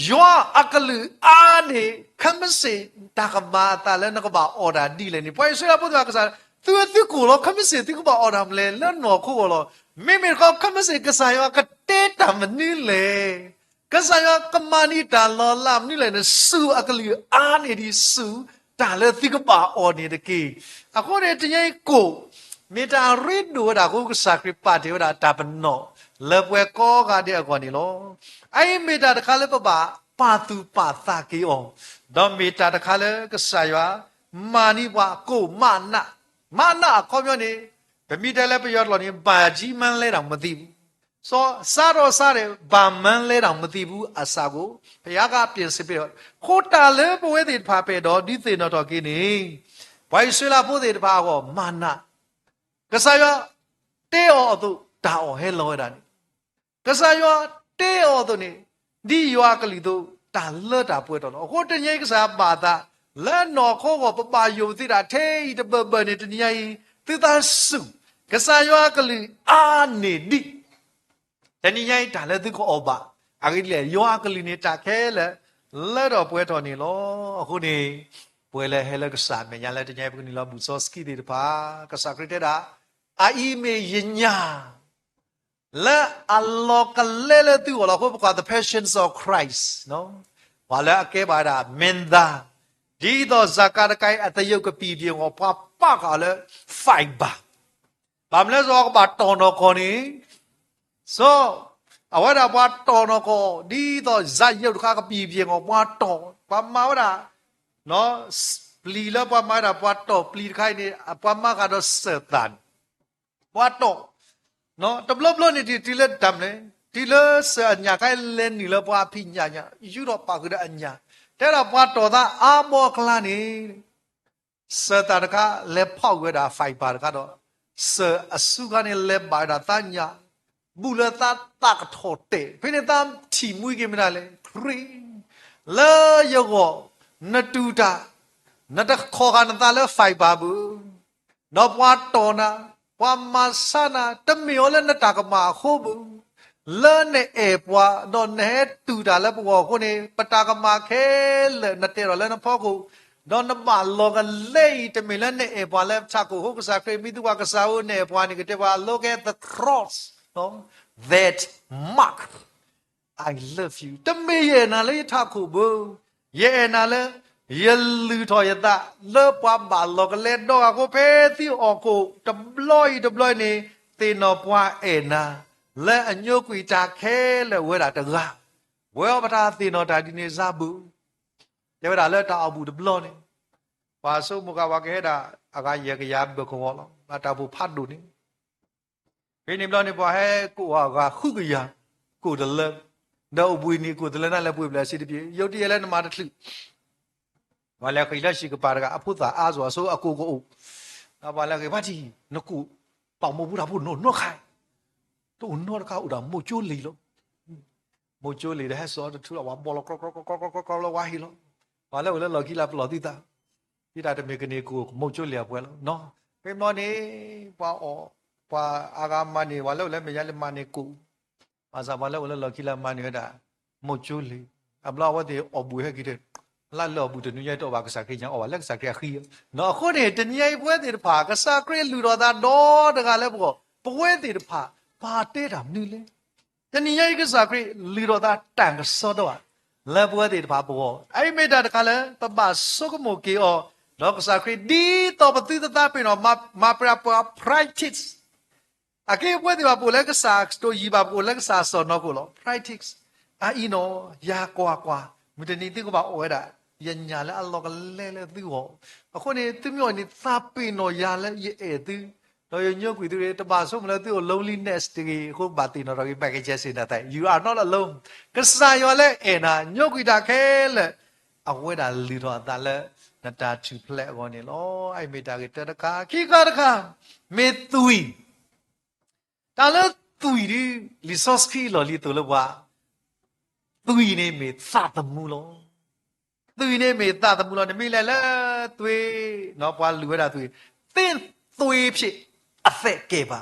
ယွၤအကလုၢ်အါန့ၢ် ခဲမုၢ်ဆ့ၣ်တၢ်ကမၤအသးလၢနကဘၣ်အီၣ်တၢ်ဒ်လဲၣ်န့ၣ်, ပှၤအံၣ်စရ့လးဖိသ့ၣ်တဖၣ် ကစၢ် သုဝဲသုကိၣ်လီၤ ခဲမုၢ်ဆ့ၣ်သုကဘၣ်အီၣ်တၢ်မနုၤလဲၣ် လၢနီၢ်ခိဂီၢ်လီၤ. မ့မ့ၢ်တခီ ခဲမုၢ်ဆ့ၣ်ကစၢ်ယွၤကတဲတၢ်မနုၤလဲၣ် ကစၢ်ယွၤကမၤန့ၢ်တၢ်လီၤလးမနုၤလဲၣ်န့ၣ် ဆူၣ်အကလုၢ်အါန့ၢ်ဒံးဆူၣ် တၢ်လၢသုကဘၣ်အီၣ်န့ၣ်တက့ၢ်. အဃိန့ၣ် တနံၤအံၤကိၣ် မ့ၢ်တၢ်ရ့ဒိၣ်ဝဲဒၣ်အဃိ ကစၢ်ခရံာ်ပာ်တ့ၢ်ဝဲဒၣ်တၢ်ပနီၣ် လၢပှၤကိးဂၤဒဲးအဂီၢ်န့ၣ်လီၤ. အအံၤမ့ၢ်တၢ်တခါလၢပဘၣ်ပာ်သူၣ်ပာ်သးက့ၤအီၤ, ဒီးမ့ၢ်တၢ်တခါလၢကစၢ်ယွၤ မၤန့ၢ်ပှၤကိၣ်မးနး, မးနးအခီပညီန့ၣ် ပမ့ၢ်တဲလၢပယီၤတလီၢ်န့ၣ် ဘၣ်ကံမၢလဲၤတၢ်မသံးဘူး, စီၤစးထီၣ်စးထီၣ် ဘၣ်မၢလဲၤတၢ်မသံးဘူးအစးကိၣ် ဘုရားက ပြင်ဆင်ပေးတယ်. ဃိတၢ်လၢပဝဲသ့ၣ်တဖၣ်ပဲာ်ဒီး ဒုးသ့ၣ်နီၣ်ထီၣ်က့ၤန့ၣ် ပှၤအံၣ်စရ့လးဖိသ့ၣ်တဖၣ်အဂီၢ်မးနး, ကစၢ်ယွၤတဲအီၤအသိး တၢ်အီၣ်ဟဲလီၤဝဲဒၣ်န့ၣ် ကစၢ်ယွၤတဲအီၤအသိးန့ၣ် ဒ်ယွၤအကလုၢ်အသိး တၢ်လၢတၢ်ပှဲၤထီၣ်လီၤ. အဃိတနံၤအံၤကစၢ်ယွၤဘၣ်သး လၢနီၢ်ခိဂီၢ် ပဘၣ်ယိၣ်ပသ့တၢ်ထဲအံၤတဘၢၣ်ဘၢၣ်န့ၣ် တနံၤအံၤ သုသးဆူၣ် ကစၢ်ယွၤအကလုၢ်အါန့ၢ်ဒံး တနံၤညါအံၤတၢ်လၢသုကအီၣ်ဘၣ် အဂ့ၢ်ဒ်လဲၣ် ယွၤအကလုၢ်န့ၣ် တၢ်ခဲလၢာ်လၢထီၣ်ပှဲၤထီၣ်န့ၣ်လီၤ. အဃိန့ၣ် ပဝဲလၢဟဲလၢကစၢ်အမဲာ်ညါလၢတနံၤအံၤ ပကနုာ်လီၤဘူၣ်စီဆှံသ့ၣ်တဖၣ် ကစၢ်ခရံာ်တဲဒၣ် အအံၤမ့ၢ်ယညၣ် လၢအလီၤကလဲလၢသုဂီၢ်လီၤ. အဃိပကွၢ် The Passions of Christ, ပှၤလၢအကဲဘၣ်ဝဲဒၣ် မင်းသား, ဒ်သိး ဇာတ်ကားတခါအံၤ အသရုပ်ကပံာ်ပယံၤအဂီၢ် ပှၤပာ်ဃာ်အီၤလၢ fiber, ဘၣ်မနုၤလဲၣ် စီၤကဘၣ်တီၢ်နီၢ်ကီၢ်န့ၣ်, စီၤ, အဝဲဒၣ်ပှၤတီၢ်နီၢ်ကီၢ် ဒ်သိး ဇာတ်ရုပ်တခါကပံာ်ပယံၤအဂီၢ် ပှၤတီၢ်, ပှၤမၤဝဲဒၣ် ပျံၤလၢပှၤမၤဝဲဒၣ် ပှၤတီၢ်ပျံၤတခါအံၤန့ၣ် ပှၤမၤဃာ်ဒီးစၢၤသးန့ၣ်, ပှၤတီၢ်, တဘျီဘျီန့ၣ် တုၤလၢတၢ်မနုၤလဲၣ်, တုၤလၢစၢၤအညၣ်ခါအံၤ လဲၤနုာ်လၢပှၤအဖံးညၣ်ညါ ယူၤထီၣ်ပာ်ဃုာ်ဒီးအညၣ်, တဲဒၣ်ပှၤတီၢ်သးအါဘီအကျါန့ၣ် စၢၤသးတခါ လဲၤဖီၣ်ကွံာ်ဝဲဒၣ် fiber တခါဒီး စၢၤအစုခါန့ၣ် လဲၤဘၣ်ဝဲဒၣ်သးညၣ်, ဘူးလၢသးသးကထီၣ်တဲာ်, ဖဲန့ၣ်သးထံၣ်မှံက့ၤမနုၤလဲၣ်, ခရံာ်, လၢယဂီၢ်, နတူၢ်တၢ်, နတခီၣ်ဃာ်နသးလၢ fiber ဘၣ် ဒီးပှၤတီၢ်နၤ, ပှၤမၤဆါနၤ, တမ့ၢ်အီၤလၢနတၢ်ကမၣ်အဃိဘၣ်, လၢနအဲၣ်ပှၤ ဒီးနဟဲတူၢ်တၢ်လၢပဂီၢ်အဃိန့ၣ် ပတၢ်ကမၣ်ခဲလၢာ် နတဲထီၣ်လၢနဖီခိၣ်, ဒီးနဘၣ်လီၤကလဲအံၤ တမ့ၢ်လၢနအဲၣ်ပှၤလၢထးခိၣ်အဃိ, ကစၢ်ခရံာ်မံသူပှၤကစၢ်ဧၢ နအဲၣ်ပှၤန့ၣ် ကတဲပှၤ look at the cross, that mark, I love you, တမ့ၢ်ယအဲၣ်နၤလၢယထးခိၣ်ဘၣ်, ယအဲၣ်နၤလၢ ယလုၢ်ထီၣ်ယသး လၢပှၤဘၣ်လီၤကလဲဒီဂၤအဃိ, ဖဲသုအိၣ်ခိၣ်တဘျီအံၤတဘျီန့ၣ် သ့ၣ်နီၣ်ပှၤအဲၣ်နၤ လၢအညိကွံာ်တၢ်ခဲလၢာ်ဝဲဒၣ်တဂၤ, ပဝဲအီၤပတၢ်သ့ၣ်နီၣ်တၢ်ဒ်န့ၣ်စ့ၢ်ဘၣ်, တဲဝဲဒၣ်လၢတၢ်အိၣ်ဘူးတဘျီန့ၣ်, ပှၤဆိကမိၣ်ဃာ်ပှၤကဟဲဒၣ် အဂၤယဲၢ်ကယၤဘၢၣ်ကဝီၤလီၤ, ဘၣ်တၢ်အိၣ်ဖးဒိၣ်န့ၣ် ဖဲန့ၣ်ဘျီန့ၣ် ပှၤဟဲကိးအဂၤဃုကယၤ, ကိးတလၢ, ဒီးအိၣ်ဘှံးနံၤကိးတလၢ နလဲၤပှ့ၤဘျဲၣ်စ့တပျ့ၤ, ယိတယဲလၢနမၤတချုး, ပှၤလဲၤဃ့လၢဟံၣ်ကပၤတဂၤ အဖိသၣ်အါစွာအဆိအကိၢ်ကအိၣ်, ဒီးပှၤလဲၤဃ့ဘၣ်ထံၣ် နကိးပာ်မူပူၤတၢ်ဖိနီၢ်နီၢ်ခါ, တအိၣ်နီတခါအိၣ်ဒီးမိၢ်ကၠိလံၤလီၤ, မိၢ်ကၠိလံၤဒီးဟဲစိာ်တထူလီၤ ပှၤဘီလီၤကြီကြီကြီကြီလၢဝါဟံၣ်လီၤ, ပှၤလၢအိၣ်လၢလီၢ်ခံလၢပလီၢ်သုသး, ဒ်တၢ်တမ့ၢ်ကန့ၢ်ကိးမိၢ်ကၠိလံၤအပှဲၤလီၤ, ဖဲန့ၣ်ဘျီန့ၣ် ပှၤအီၣ်, ပှၤအါဂၤမၤန့ၢ် ပှၤလၢအိၣ်လၢမဲာ်ညါလံမၤန့ၢ်ကိး, ဘၣ်ဆၣ်ပှၤလၢအိၣ်လၢလီၢ်ခံလၢမၤန့ၢ်ဝဲဒၣ် မိၢ်ကၠိလံၤ, အဘျီအဝဲသ့ၣ်အီၣ်ဘှံးဟဲက့ၤဒီး, လၢလၢအီၣ်ဘှံးတနွံညါတအိၣ်ဘၣ် ကစၢ်ခရံာ်ညါအီၣ်ဘၣ်လၢကစၢ်ခရံာ်အဃံ, အဃိန့ၣ် တနံၤညါအံၤပဝဲသ့ၣ်တဖၣ် ကစၢ်ခရံာ်လုၢ်ထီၣ်သးဒီတဂၤလၢပဂီၢ်, ပဝဲသ့ၣ်တဖၣ် ပာ်တဲတၢ်မနုၤလဲၣ်, တနံၤညါအံၤကစၢ်ခရံာ်လုၢ်ထီၣ်သးတၢ်ကစီဒီဧါ, လၢပဝဲသ့ၣ်တဖၣ်ပဂီၢ်, အအံၤမ့ၢ်တၢ်တခါလၢ ပဘၣ်ဆိကမိၣ်က့ၤအီၤ, ဒီးကစၢ်ခရံာ်ဒ်သိးပသုတသးပ့ၤနီၣ် မၤပြးပှၤ practice အက့ၢ်အပဝဲသ့ၣ်တဖၣ် ပအိၣ်လၢကစၢ်တယံာ်ဘၣ် ပအိၣ်လၢကစၢ်စီၢ်နီၤခိၣ်လီၤ practice, အအံၤနီၤ ယၤကွၢ်ကွၢ်, မုၢ်တနံၤသုကဘၣ်အီၣ်ဝဲဒၣ် ယညၣ်လၢအလီၤကလဲလၢသုဂီၢ်, အဃိန့ၣ် သုမ့ၢ်အီၣ်န့ၣ် သးပ့ၤနီၣ်ယၤလၢယအဲၣ်သု, ဒီးယညိကွံာ်သုတဂ့ၤ, တဘၣ်ဆိကမိၣ်လၢသုအိၣ် loneliness တဂ့ၤ, အဃိဘၣ်သ့ၣ်နီၣ်ထီၣ်က့ၤ Michael Jackson တၢ်သး, You are not alone, ကစၢ်ယွၤလၢအဲၣ်နၤ ညိကွံာ်တၢ်ခဲလၢာ်, အဝဲဒၣ်လုၢ်ထီၣ်အသးလၢ နတၢ်ထူၣ်ဖျဲးအဂီၢ်န့ၣ်လီၤ. အအံၤမ့ၢ်တၢ်ဂ့ၢ်တၢတခါ, ခံခါတခါ, မ့ၢ်သွံၣ်, တၢ်လၢသွံၣ်ဒ် လံာ်စီဆှံအလီၢ်လံၤသိၣ်လၢပှၤ, သွံၣ်န့ၣ်မ့ၢ်သးသမူလီၤ. သွံၣ်န့ၣ်မ့ၢ်သးသမူလီၤ. နမ့ၢ်လဲၤလၢသွံၣ်, ပှၤလူၤဝဲဒၣ်သွံၣ်, သ့သွံၣ်ဖြင့်အသက်ကယ်ပါ,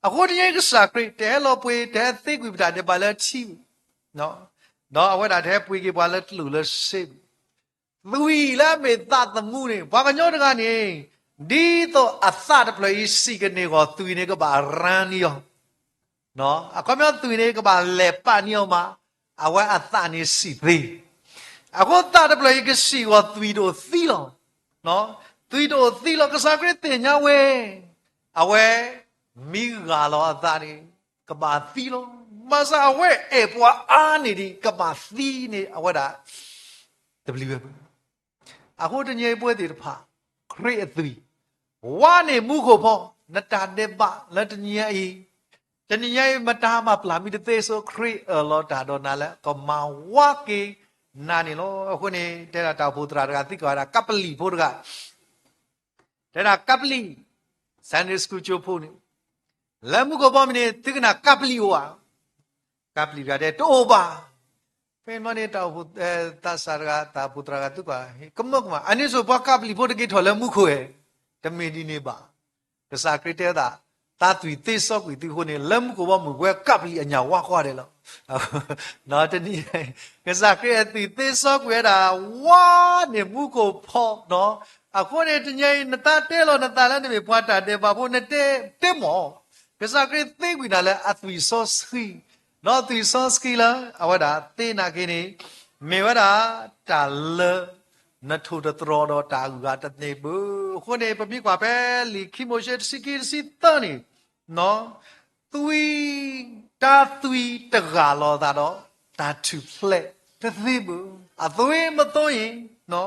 အဃိတနံၤအံၤကစၢ်ခရံာ် တဟဲလီၤပှ့ၤ တဟဲသ့ကွံာ်ပတၢ်ဒဲးဘးလၢထံ, ဒီးအဝဲဒၣ်တဟဲပှ့ၤက့ၤပှၤလၢကျိၣ်လၢစ့ဘၣ် သွံၣ်လၢအမ့ၢ်သးသမူန့ၣ် ပှၤကညီတဂၤန့ၣ် ဒ်သိးအသးတဖျၢၣ်အံၤစံၣ်ကန့ၢ်အဂီၢ် သွံၣ်န့ၣ်ကဘၣ်ရၤန့ၢ်အီၤ, အခီပညီသွံၣ်န့ၣ်ကဘၣ်လဲၤပာ်န့ၢ်အီၤမး, အဝဲအသးန့ၣ်စံၣ်သ့, အဃိသးတဖျၢၣ်အံၤကစံၣ်အဂီၢ်သွံၣ်တအိၣ်သံလီၤ. သွံၣ်တအိၣ်သံလီၤ. ကစၢ်ခရံာ်သ့ၣ်ညါဝဲ, အဝဲမ့ၢ်ဂၢ်လီၤအသးန့ၣ် ကဘၣ်သံလီၤ. ဘၣ်ဆၣ်အဝဲအဲၣ်ပှၤအါန့ၢ်ဒံး ကဘၣ်သံန့ၣ် အဝဲဒၣ်တဘျုးဝဲဘၣ်. အဃိတနံၤအံၤပဝဲသ့ၣ်တဖၣ် ခရံာ်အသွံၣ် ဝါန့ၢ်မူခိၣ်ဖီ နတၢ်ဒဲးဘးလၢတနံၤအံၤ, တနံၤအံၤမတၤမၤပျၢ်မံတသ့စိ ခရံာ်အၢၣ်လီၤတၢ်ဒီးနၤလၢကမၤဝါက့ၤနၤန့ၣ်လီၤ. အဃိန့ၣ် တဲဒၣ်တၢ်အိၣ်ဖှိၣ်သရၣ်တဂၤသံကွၢ်ဝဲဒၣ် ကပလံာ်ဖိတဂၤ တဲဒၣ်ကပလံာ် Sunday School ကၠိဖိန့ၣ် လၢမူခိၣ်ဘီမုၢ်န့ၣ် သုကနၣ်ကပလံာ်အိၣ်ဧါ. ကပလံာ်တဂၤတဲ တအိၣ်ဘၣ်. ဖဲန့ၣ် တၢ်အိၣ်ဖှိၣ်သးစၢ်တဂၤ တၢ်အိၣ်ဖှိၣ်သရၣ်တဂၤသံကွၢ် ကမၢကမၣ် အန့ၣ်ဆိပှၤကပလံာ်ဖိတက့ၤထီၣ်လၢမူခိၣ်ဧါ. တမ့ၢ်ဒ်န့ၣ်ဘၣ်. ကစၢ်ခရံာ်တဲဝဲဒၣ် သးသွံၣ်သ့စီကွံာ်သုအဃိန့ၣ် လၢမူခိၣ်ဘီမုၢ်ပဝဲကပလံာ်အညၣ်ဝါကွၢ်ဒဲးလီၤ. တနံၤ ကစၢ်ခရံာ်အသွံၣ်သ့စီကွံာ်ဝဲဒၣ် ဝါန့ၢ်မူခိၣ်ဖီ အဃိန့ၣ် တနံၤအံၤ နသးတဲလီၤနသးလၢနမ့ၢ်ပှၤတၢ်ဒဲးဘးဖိ နတဲတဲမီၢ်, ကစၢ်ခရံာ်သ့ကွံာ်နၤလၢအသွံၣ်စီဆှံ, ဒီးသွံၣ်စီဆှံလၢအဝဲဒၣ်သ့နာ်က့န့ၣ် မ့ၢ်ဝဲဒၣ်တၢ်လၢနထိၣ်တတြီၤဒီးတၢ်ဂၤတန့ၢ်ဘၣ်. အဃိန့ၣ် ပမ့ၢ်ကွၢ်ဖဲလံာ်ခံမိၤၡ့တဆံခံတဆံသၢန့ၣ်, သွံၣ်, တၢ်သွံၣ်တဂၢ်လီၤသးဒီး တၢ်ထူၣ်ဖျဲးတသ့ဘၣ်. အသွံၣ်မသွံၣ်အံၤ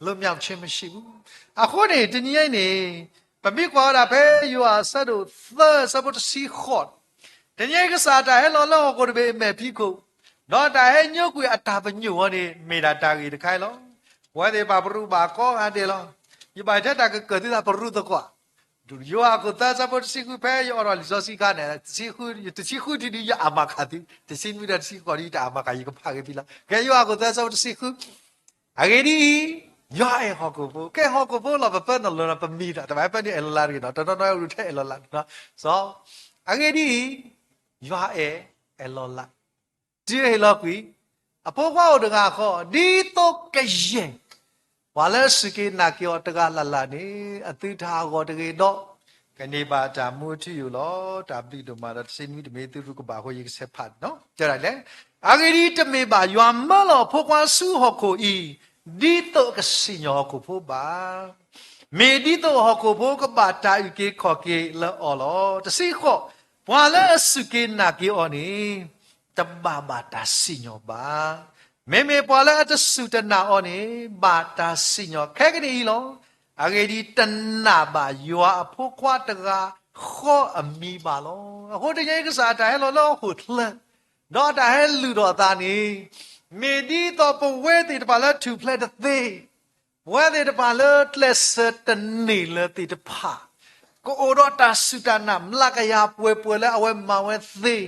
လွတ်မြောက်ခြင်းမရှိဘူး. အဃိန့ၣ် တနံၤအံၤန့ၣ် ပမ့ၢ်ကွၢ်ဝဲဒၣ်ဖဲယိၤဟၣ်အဆၢဒိၣ်သၢအဆၢဖိတဆံဃိး, တနံၤအံၤကစၢ်တၢ်ဟဲလီၤလၢဟီၣ်ခိၣ်တဘ့ၣ်အမဲာ်ဖံးခိၣ်, ဒီးတၢ်ဟဲညိကွံာ်အတၢ်ပညိၣ်အီၤန့ၣ် မ့ၢ်ဒၣ်တၢ်ဂ့ၢ်တခါအံၤလီၤ. ပဝဲသ့ၣ်တဖၣ်ပရူးဘၣ်ကိးဂၤဒဲးလီၤ. ယဘၣ်ထဲတၢ်ကကၢၢ်သုသးပရူးသကိး ယိၤဟၣ်ခိၣ်သၢဆၢဖိတဆံဃု ဖဲယအိးထီၣ်လံာ်စီဆှံခါန့ၣ်, တဆံဃုတုၤဒုးယအမၤခးသု, တဆံနွံဒီးတဆံဃိးဒုးယတအမၤခး ယကဖးဂ့ၤဖံလီၤ. ကဲ ယိၤဟၣ်ခိၣ်သၢဆၢဖိတဆံဃု, အဂ့ၢ်ဒ်အံၤ, ယွၤအဲၣ်ဟီၣ်ခိၣ်ဖိ, ကဲဟီၣ်ခိၣ်ဖိလီၤ ပပၢနုာ်လီၤဒီးပမံၤသး တဘၣ်ဟဲပၢနုာ်အဲၣ်လီၤလးတဂ့ၤနီၤ, တနီၤနီၤအဲၣ်ဒိးထဲအဲၣ်လီၤလး, စီၤ, အဂ့ၢ်ဒ်အံၤ, ယွၤအဲၣ်, အဲၣ်လီၤလး, တုၤဟ့ၣ်လီၤကွံာ်, အဖိခွါအိၣ်တဂၤဃီ, ဒ်သိးကယဲၢ် ပှၤလၢအစူၢ်က့ၤနာ်က့ၤအီၤတဂၤလၢ်လၢ်န့ၣ် အသုတဟးဂီၤတဂ့ၤဒီး ကန့ၢ်ဘၣ်တၢ်မူထူယိာ်လီၤ. တၢ်ဘျုးဒိၣ်မးဒီးတဆံနွံတမ့ၢ်သုရူၢ်ကဘၣ်အဃိ ယကဆဲးဖးန့ၣ်လီၤ. တဲဒၣ်လဲၣ်, အဂ့ၢ်ဒ်အံၤ, တမ့ၢ်ဘၣ်ယွၤမၢလီၤအဖိခွါဆူဟီၣ်ခိၣ်အံၤ ဒ်သိးအကစံၣ်ညီၣ်ဟီၣ်ခိၣ်ဖိဘၣ်. မ့ၢ်ဒ်သိးဟီၣ်ခိၣ်ဖိကဘၣ်တၢ်အုၣ်က့ၤခီၣ်က့ၤလၢအီၤလီၤ. တဆံဃိး, ပှၤလၢအစူၢ်က့ၤနာ်က့ၤအီၤန့ၣ် တဘၣ်ဘၣ်တၢ်စံၣ်ညီၣ်ဘၣ်. မ့မ့ၢ်ပှၤလၢအတစူၢ်တနာ်အီၤန့ၣ် ဘၣ်တၢ်စံၣ်ညီၣ်ခဲကနံၣ်အံၤလီၤ. အဂ့ၢ်ဒ်အံၤ, တနာ်ဘၣ်ယွၤအဖိခွါတဂၤဃီအမံၤဘၣ်လီၤ. အဃိတနံၤအံၤကစၢ်အတၢ်ဟဲလီၤလၢဟီၣ်ခိၣ်ချၢ, ဒီးအတၢ်ဟဲလုၢ်ထီၣ်အသးန့ၣ်, မ့ၢ်ဒ်သိးပဝဲသ့ၣ်တဖၣ်လၢထူၣ်ဖျဲးတသ့, ပဝဲသ့ၣ်တဖၣ်လၢကျဲးစၢးတန့ၢ်လၢၤသ့ၣ်တဖၣ်, ကအိၣ်ဒီးတၢ်စူၢ်တၢ်နာ်မျးကယၤပှဲၤပှဲၤလၢအဝဲမၤဝဲသ့, ဒီး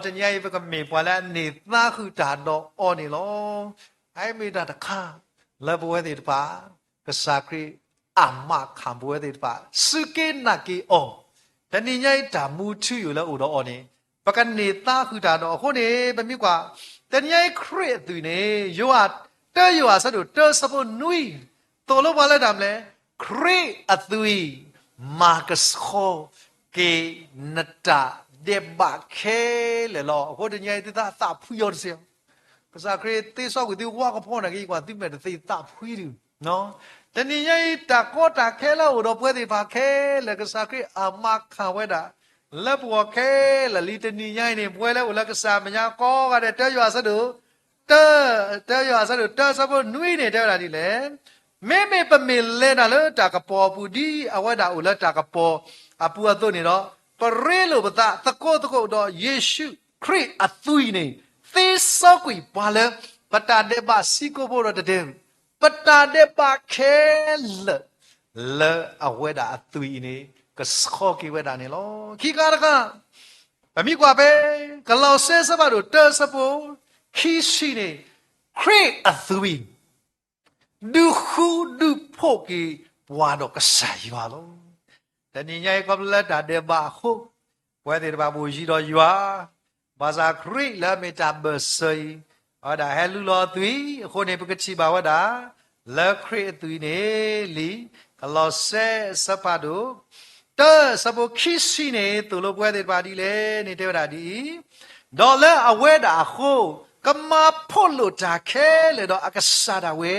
တနံၤအံၤ ပကမ့ၢ်ပှၤလၢအန့ၢ်သါဃုာ်တၢ်ဒီးအီၤန့ၣ်လီၤ. အအံၤမ့ၢ်တၢ်တခါ လၢပဝဲသ့ၣ်တဖၣ် ကစၢ်ခရံာ်အမးခးပဝဲသ့ၣ်တဖၣ် စူၢ်က့ၤနာ်က့ၤအီၤ, တနံၤညါအံၤတၢ်မူထူယိာ်လၢအိၣ်ဒီးအီၤန့ၣ် ပကန့ၢ်သါဃုာ်တၢ်ဒီးအဃိန့ၣ် ပမ့ၢ်ကွၢ် တနံၤညါအံၤခရံာ်အသွံၣ်န့ၣ် ယိၤဟၣ်, တၢယိၤဟၣ်အဆၢဒိၣ်တၢအဆၢဖိနွံ, သိၣ်လိပှၤလၢတၢ်မနုၤလဲၣ်, ခရံာ်အသွံၣ် မၤကဆှီက့ၤနတၢ်ဒဲးဘးခဲလၢာ်လီၤ. အဃိတနံၤညါအံၤ သုသးသးဖှံအီၤတစဲး ကစၢ်ခရံာ်သ့စီကွံာ်သုဝါကဖီနာ်က့ ကွၢ်သုမဲာ်တသ့သးဖှံဒုး, တနံၤညါအံၤ တၢ်ကီတၢ်ခဲလၢအအိၣ်ဒီးပဝဲသ့ၣ်တဖၣ်ခဲလၢာ် ကစၢ်ခရံာ်အမၤခးဝဲဒၣ် လၢပဂီၢ်ခဲလၢာ်လံ. တနံၤညါအံၤန့ၣ် ပဝဲလၢအိၣ်လၢကစၢ်မဲာ်ညါကိးဂၤဒဲး တၢယိၤဟၣ်အဆၢဒိၣ် တၢ, တၢယိၤဟၣ်အဆၢဒိၣ်တၢအဆၢဖိနွံန့ၣ် တဲဝဲဒၣ်ဒ်လဲၣ်, မ့မ့ၢ်ပမ့ၢ်လဲၤတၢ်လၢတၢ်ကပီၤအပူၤ ဒ်အဝဲဒၣ်အိၣ်လၢတၢ်ကပီၤအပူၤအသိးန့ၣ်ဒီး ပရ့လိာ်ပသးသကိးသကိးဒီးယ့ၣ်ၡူးခရံာ်အသွံၣ်န့ၣ် သ့စီကွံာ်ပှၤလၢ ပတၢ်ဒဲးဘးဆံးကိာ်ဖိဒီးတတဲ, ပတၢ်ဒဲးဘးခဲလၢာ် လၢအဝဲဒၣ်အသွံၣ်အံၤန့ၣ် ကဆှီက့ၤဝဲဒၣ်န့ၣ်လီၤ. ခံခါတခါ ပမ့ၢ်ကွၢ်ဖဲ ကလီးစဲအဆၢဖးဒိၣ်တၢအဆၢဖိ ခံဆံန့ၣ်, ခရံာ်အသွံၣ် ဒုးဃူဒုးဖိးက့ၤပှၤဒီးကစၢ်ယွၤလီၤ. တနံၤညါအံၤ ခီဖျိလၢတၢ်ဒဲးဘးအဃိ, ပဝဲသ့ၣ်တဖၣ်ဘိၣ်ယံၤဒီးယွၤ, ဘၣ်ဆၣ်ခရံာ်လၢအမ့ၢ်တၢ်ဘၢၣ်စၢၤအံၤ, အဝဲဒၣ်ဟဲလူလီၤအသွံၣ်အဃိန့ၣ် ပကထံၣ်ဘၣ်ဝဲဒၣ် လၢခရံာ်အသွံၣ်န့ၣ်လံ, ကလီးစဲအဆၢဖးဒိၣ် တၢအဆၢဖိခံဆံန့ၣ် သိၣ်လိပဝဲသ့ၣ်တဖၣ်ဒ်လဲၣ်န့ၣ် တဲဝဲဒၣ်ဒ်အံၤ, ဒီးလၢအဝဲဒၣ်အဃိ ကမၤဖှိၣ်လိာ်တၢ်ခဲလၢာ်ဒီးအကစၢ်ဒၣ်ဝဲ,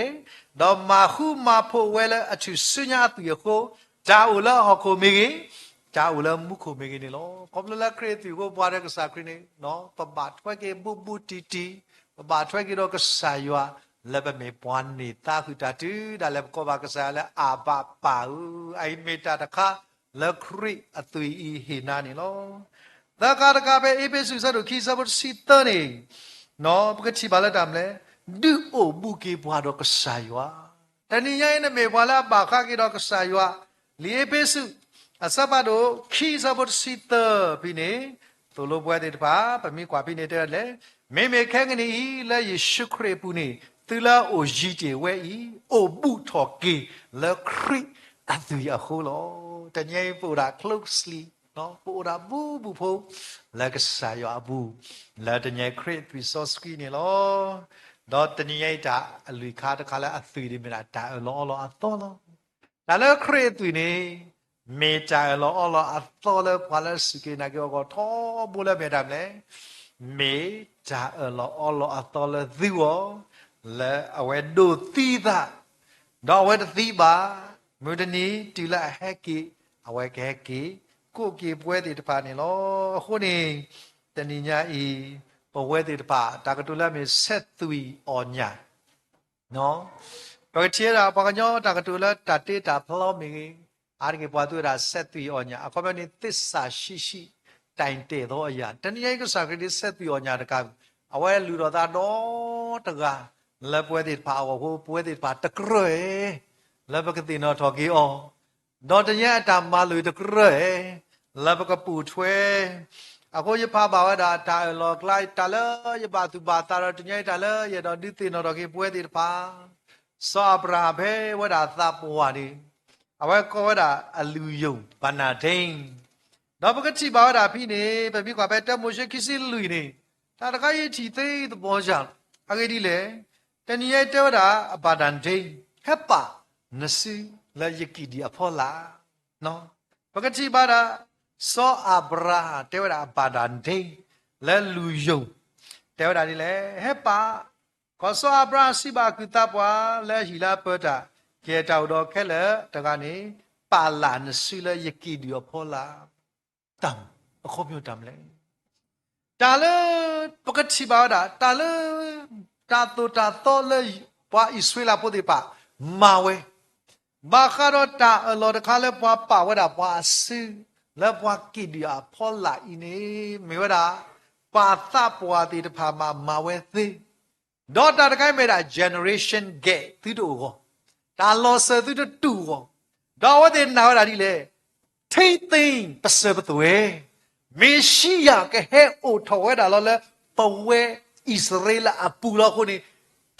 ဒီးမၤဃူမၤဖိးဝဲလၢအထူၣ်စုညါအသွံၣ်အဃိ, တၢ်အိၣ်လၢဟီၣ်ခိၣ်မ့ၢ်ဂ့ၤ, တၢ်အိၣ်လၢမူခိၣ်မ့ၢ်ဂ့ၤန့ၣ်လီၤ. ခီဖျိလၢခရံာ်အသွံၣ်အဃိ ပှၤဒီးကစၢ်ခရံာ်န့ၣ် ပဘၣ်ထွဲက့ၤဘူးဘူးတံၢ်တံၢ်, ပဘၣ်ထွဲက့ၤဒီးကစၢ်ယွၤ လၢပမ့ၢ်ပှၤန့ၢ်သါဃုာ်တၢ်တုၤဒၣ်လဲာ် ပကိးဘၣ်ကစၢ်ယွၤလၢအဘၣ်ပၢ်ဧၢ, အအံၤမ့ၢ်တၢ်တခါ လၢခရံာ်အသွံၣ်အံၤဟ့ၣ်နၤန့ၣ်လီၤ. သၢခါတခါဖဲအ့းဖ့းစူးအဆၢဒိၣ်ခံအဆၢဖိတဆံသၢန့ၣ်, ပကထံၣ်ဘၣ်လၢတၢ်မနုၤလဲၣ်, ဒုးအိၣ်ဘူးက့ၤပှၤဒီးကစၢ်ယွၤ, တနံၤညါအံၤ နမ့ၢ်ပှၤလၢအဘၣ်ဃးက့ၤဒီးကစၢ်ယွၤ, လံာ်အ့းဖ့းစူး အဆၢဖးဒိၣ်ခံအဆၢဖိတဆံသၢဖဲန့ၣ်, သိၣ်လိပဝဲသ့ၣ်တဖၣ် ပမ့ၢ်ကွၢ်ဖဲန့ၣ်တဲဝဲဒ်လဲၣ်, မ့မ့ၢ်ခဲကနံၣ်အံၤ လၢယ့ၣ်ၡူးခရံာ်အပူၤန့ၣ် သုလၢအအိၣ်ယံၤတ့ၢ်ဝဲအံၤ အိၣ်ဘူးထီၣ်က့ၤလၢခရံာ်အသွံၣ်အဃိလီၤ. တနံၤအံၤပအိၣ်ဒၣ် closely, ပအိၣ်ဒၣ်ဘူးဘူးဖိ လၢကစၢ်ယွၤအပူၤ, လၢတနံၤအံၤခရံာ်အသွံၣ်စီဆှံန့ၣ်လီၤ. ဒီးတနံၤအံၤတၢ်အလွံၢ်ခါတခါလၢအသွံၣ်န့ၣ်မ့ၢ်ဒၣ်တၢ်အၢၣ်လီၤအီလီၤအသီလီၤ. တၢ်လၢခရံာ်အသွံၣ်န့ၣ် မ့ၢ်တၢ်အၢၣ်လီၤအီလီၤအသီလၢပှၤလၢအစူၢ်က့ၤနာ်က့ၤအီၤအဂီၢ်ထီဘိလၢမ့ၢ်တၢ်မနုၤလဲၣ်, မ့ၢ်တၢ်အၢၣ်လီၤအီလီၤအသီလၢသုဂီၢ်, လၢအဝဲဒိးသံသး, ဒီးအဝဲတသံဘၣ်, မုၢ်တနံၤတုၤလၢအဟဲက့ၤ, အဝဲကဟဲက့ၤ, ကိးက့ၤပဝဲသ့ၣ်တဖၣ်န့ၣ်လီၤ. အဃိန့ၣ်, တနံၤညါအံၤ, ပဝဲသ့ၣ်တဖၣ် တၢ်ကတိၤလၢအမ့ၢ် ဆက်သွယ် အီၣ်ညၣ် ပကထံၣ်ဝဲဒၣ် ပှၤကညီတၢ်ကတိၤလၢတၢ်တ့တၢ်ဖျီမ့ၢ်ဂ့ၤ, အါတက့ၢ်ပှၤသူဝဲဒၣ် ဆက်သွယ် အီၣ်ညၣ်, အခီပညီန့ၣ် သစ္စာရှိရှိ တိုင်တည်သောအရာ, တနံၤညါအံၤကစၢ်ခရံာ်ဒ် ဆက်သွယ် အီၣ်ညၣ်တကးဘၣ်, အဝဲလူၤထီၣ်သးဒီတဂၤ လၢပဝဲသ့ၣ်တဖၣ်အဂီၢ်အဃိ ပဝဲသ့ၣ်တဖၣ်တကြၢး လၢပကသ့ၣ်နီၣ်ထီၣ်က့ၤအီၤ, ဒီးတနံၤညါအတၢ်မၤလိာ်တကြၢး လၢပကပိာ်ထွဲ အဃိယဖးဘၣ်ဝဲဒၣ်တၢ်အၢၣ်လီၤအကျါ တၢ်လၢယဘၣ်သူၣ်ဘၣ်သးဒီး တနံၤညါအံၤတၢ်လၢယအဲၣ်ဒိးဒုးသ့ၣ်နီၣ်ထီၣ်က့ၤပဝဲသ့ၣ်တဖၣ်, စီၤအၤဘြၤဟၣ်ဖဲဝဲဒၣ်သးပှၢ်န့ၣ်, အဝဲကိးဝဲဒၣ်အလုၢ်ယိာ် ဘၤနၣ်ဒ့, ဒီးပကထံၣ်ဘၣ်ဝဲဒၣ်ဖဲန့ၣ် ပမ့ၢ်ကွၢ်ဖဲတၢမိၤၡ့ခံဆံလွံၢ်န့ၣ်, တၢ်တခါအံၤထံၣ်သ့သပီၤယၤ, အဂ့ၢ်ဒ်လဲၣ်, တနံၤညါအံၤတဲဝဲဒၣ် အဘၤနၣ်ဒ့, ဟဲပာ်နစုလၢယကံၣ်ဒံၣ်အဖီလာ် ပကထံၣ်ဘၣ်ဒၣ် စီၤအၤဘြၤဟၣ်တဲဝဲဒၣ် အဘၤနၣ်ဒ့ လၢလုၢ်ယိာ်, တဲဝဲဒၣ်ဒ်လဲၣ်, ဟဲပာ်, ကီးစီၤအၤဘြၤဟၣ်စံးဘၣ်အကုၢ်သးပှၢ်လၢအဟံၣ်လၢအပၢတၢ်, ကဲတၢ်အိၣ်ဒီးခဲလၢာ်တဂၤန့ၣ်, ပာ်လၢ်နစုလၢယကံၣ်ဒံၣ်အဖီလာ်, တၢ်, အခီပညီတၢ်မနုၤလဲၣ် တၢ်လၢ ပကထံၣ်ဘၣ်ဝဲဒၣ် တၢ်လၢ တၢ်သိၣ်တၢ်သီလၢ ပှၤအံၣ်စရ့လးဖိသ့ၣ်တဖၣ် မၤဝဲ, ဘၣ်ဃးဒီးတၢ်အၢၣ်လီၤတခါလၢပှၤပာ်ဝဲဒၣ်ပှၤအစု လၢပှၤကံၣ်ဒံၣ်အဖီလာ်အံၤန့ၣ် မ့ၢ်ဝဲဒၣ် ပှၤသးပှၢ်သ့ၣ်တဖၣ်မၤမၤဝဲသ့ ဒီးတၢ်တခါအံၤမ့ၢ်ဒၣ် generation gap သုတအိၣ်ဂီၢ်, တၢ်လီၤစၢၤသုတတူၢ်ဂီၢ်, ဒီးအဝဲသ့ၣ်နာ်ဝဲဒၣ်ဒ်လဲၣ်, ထိမ့်သိမ့် ပစၢၤပသွဲၣ်, မ့ၣ်ၡံယၤကဟဲအိၣ်ထီၣ်ဝဲဒၣ်လီၤလၢ ပဝဲအံၣ်စရ့လးအပူၤလီၤအဃိန့ၣ်,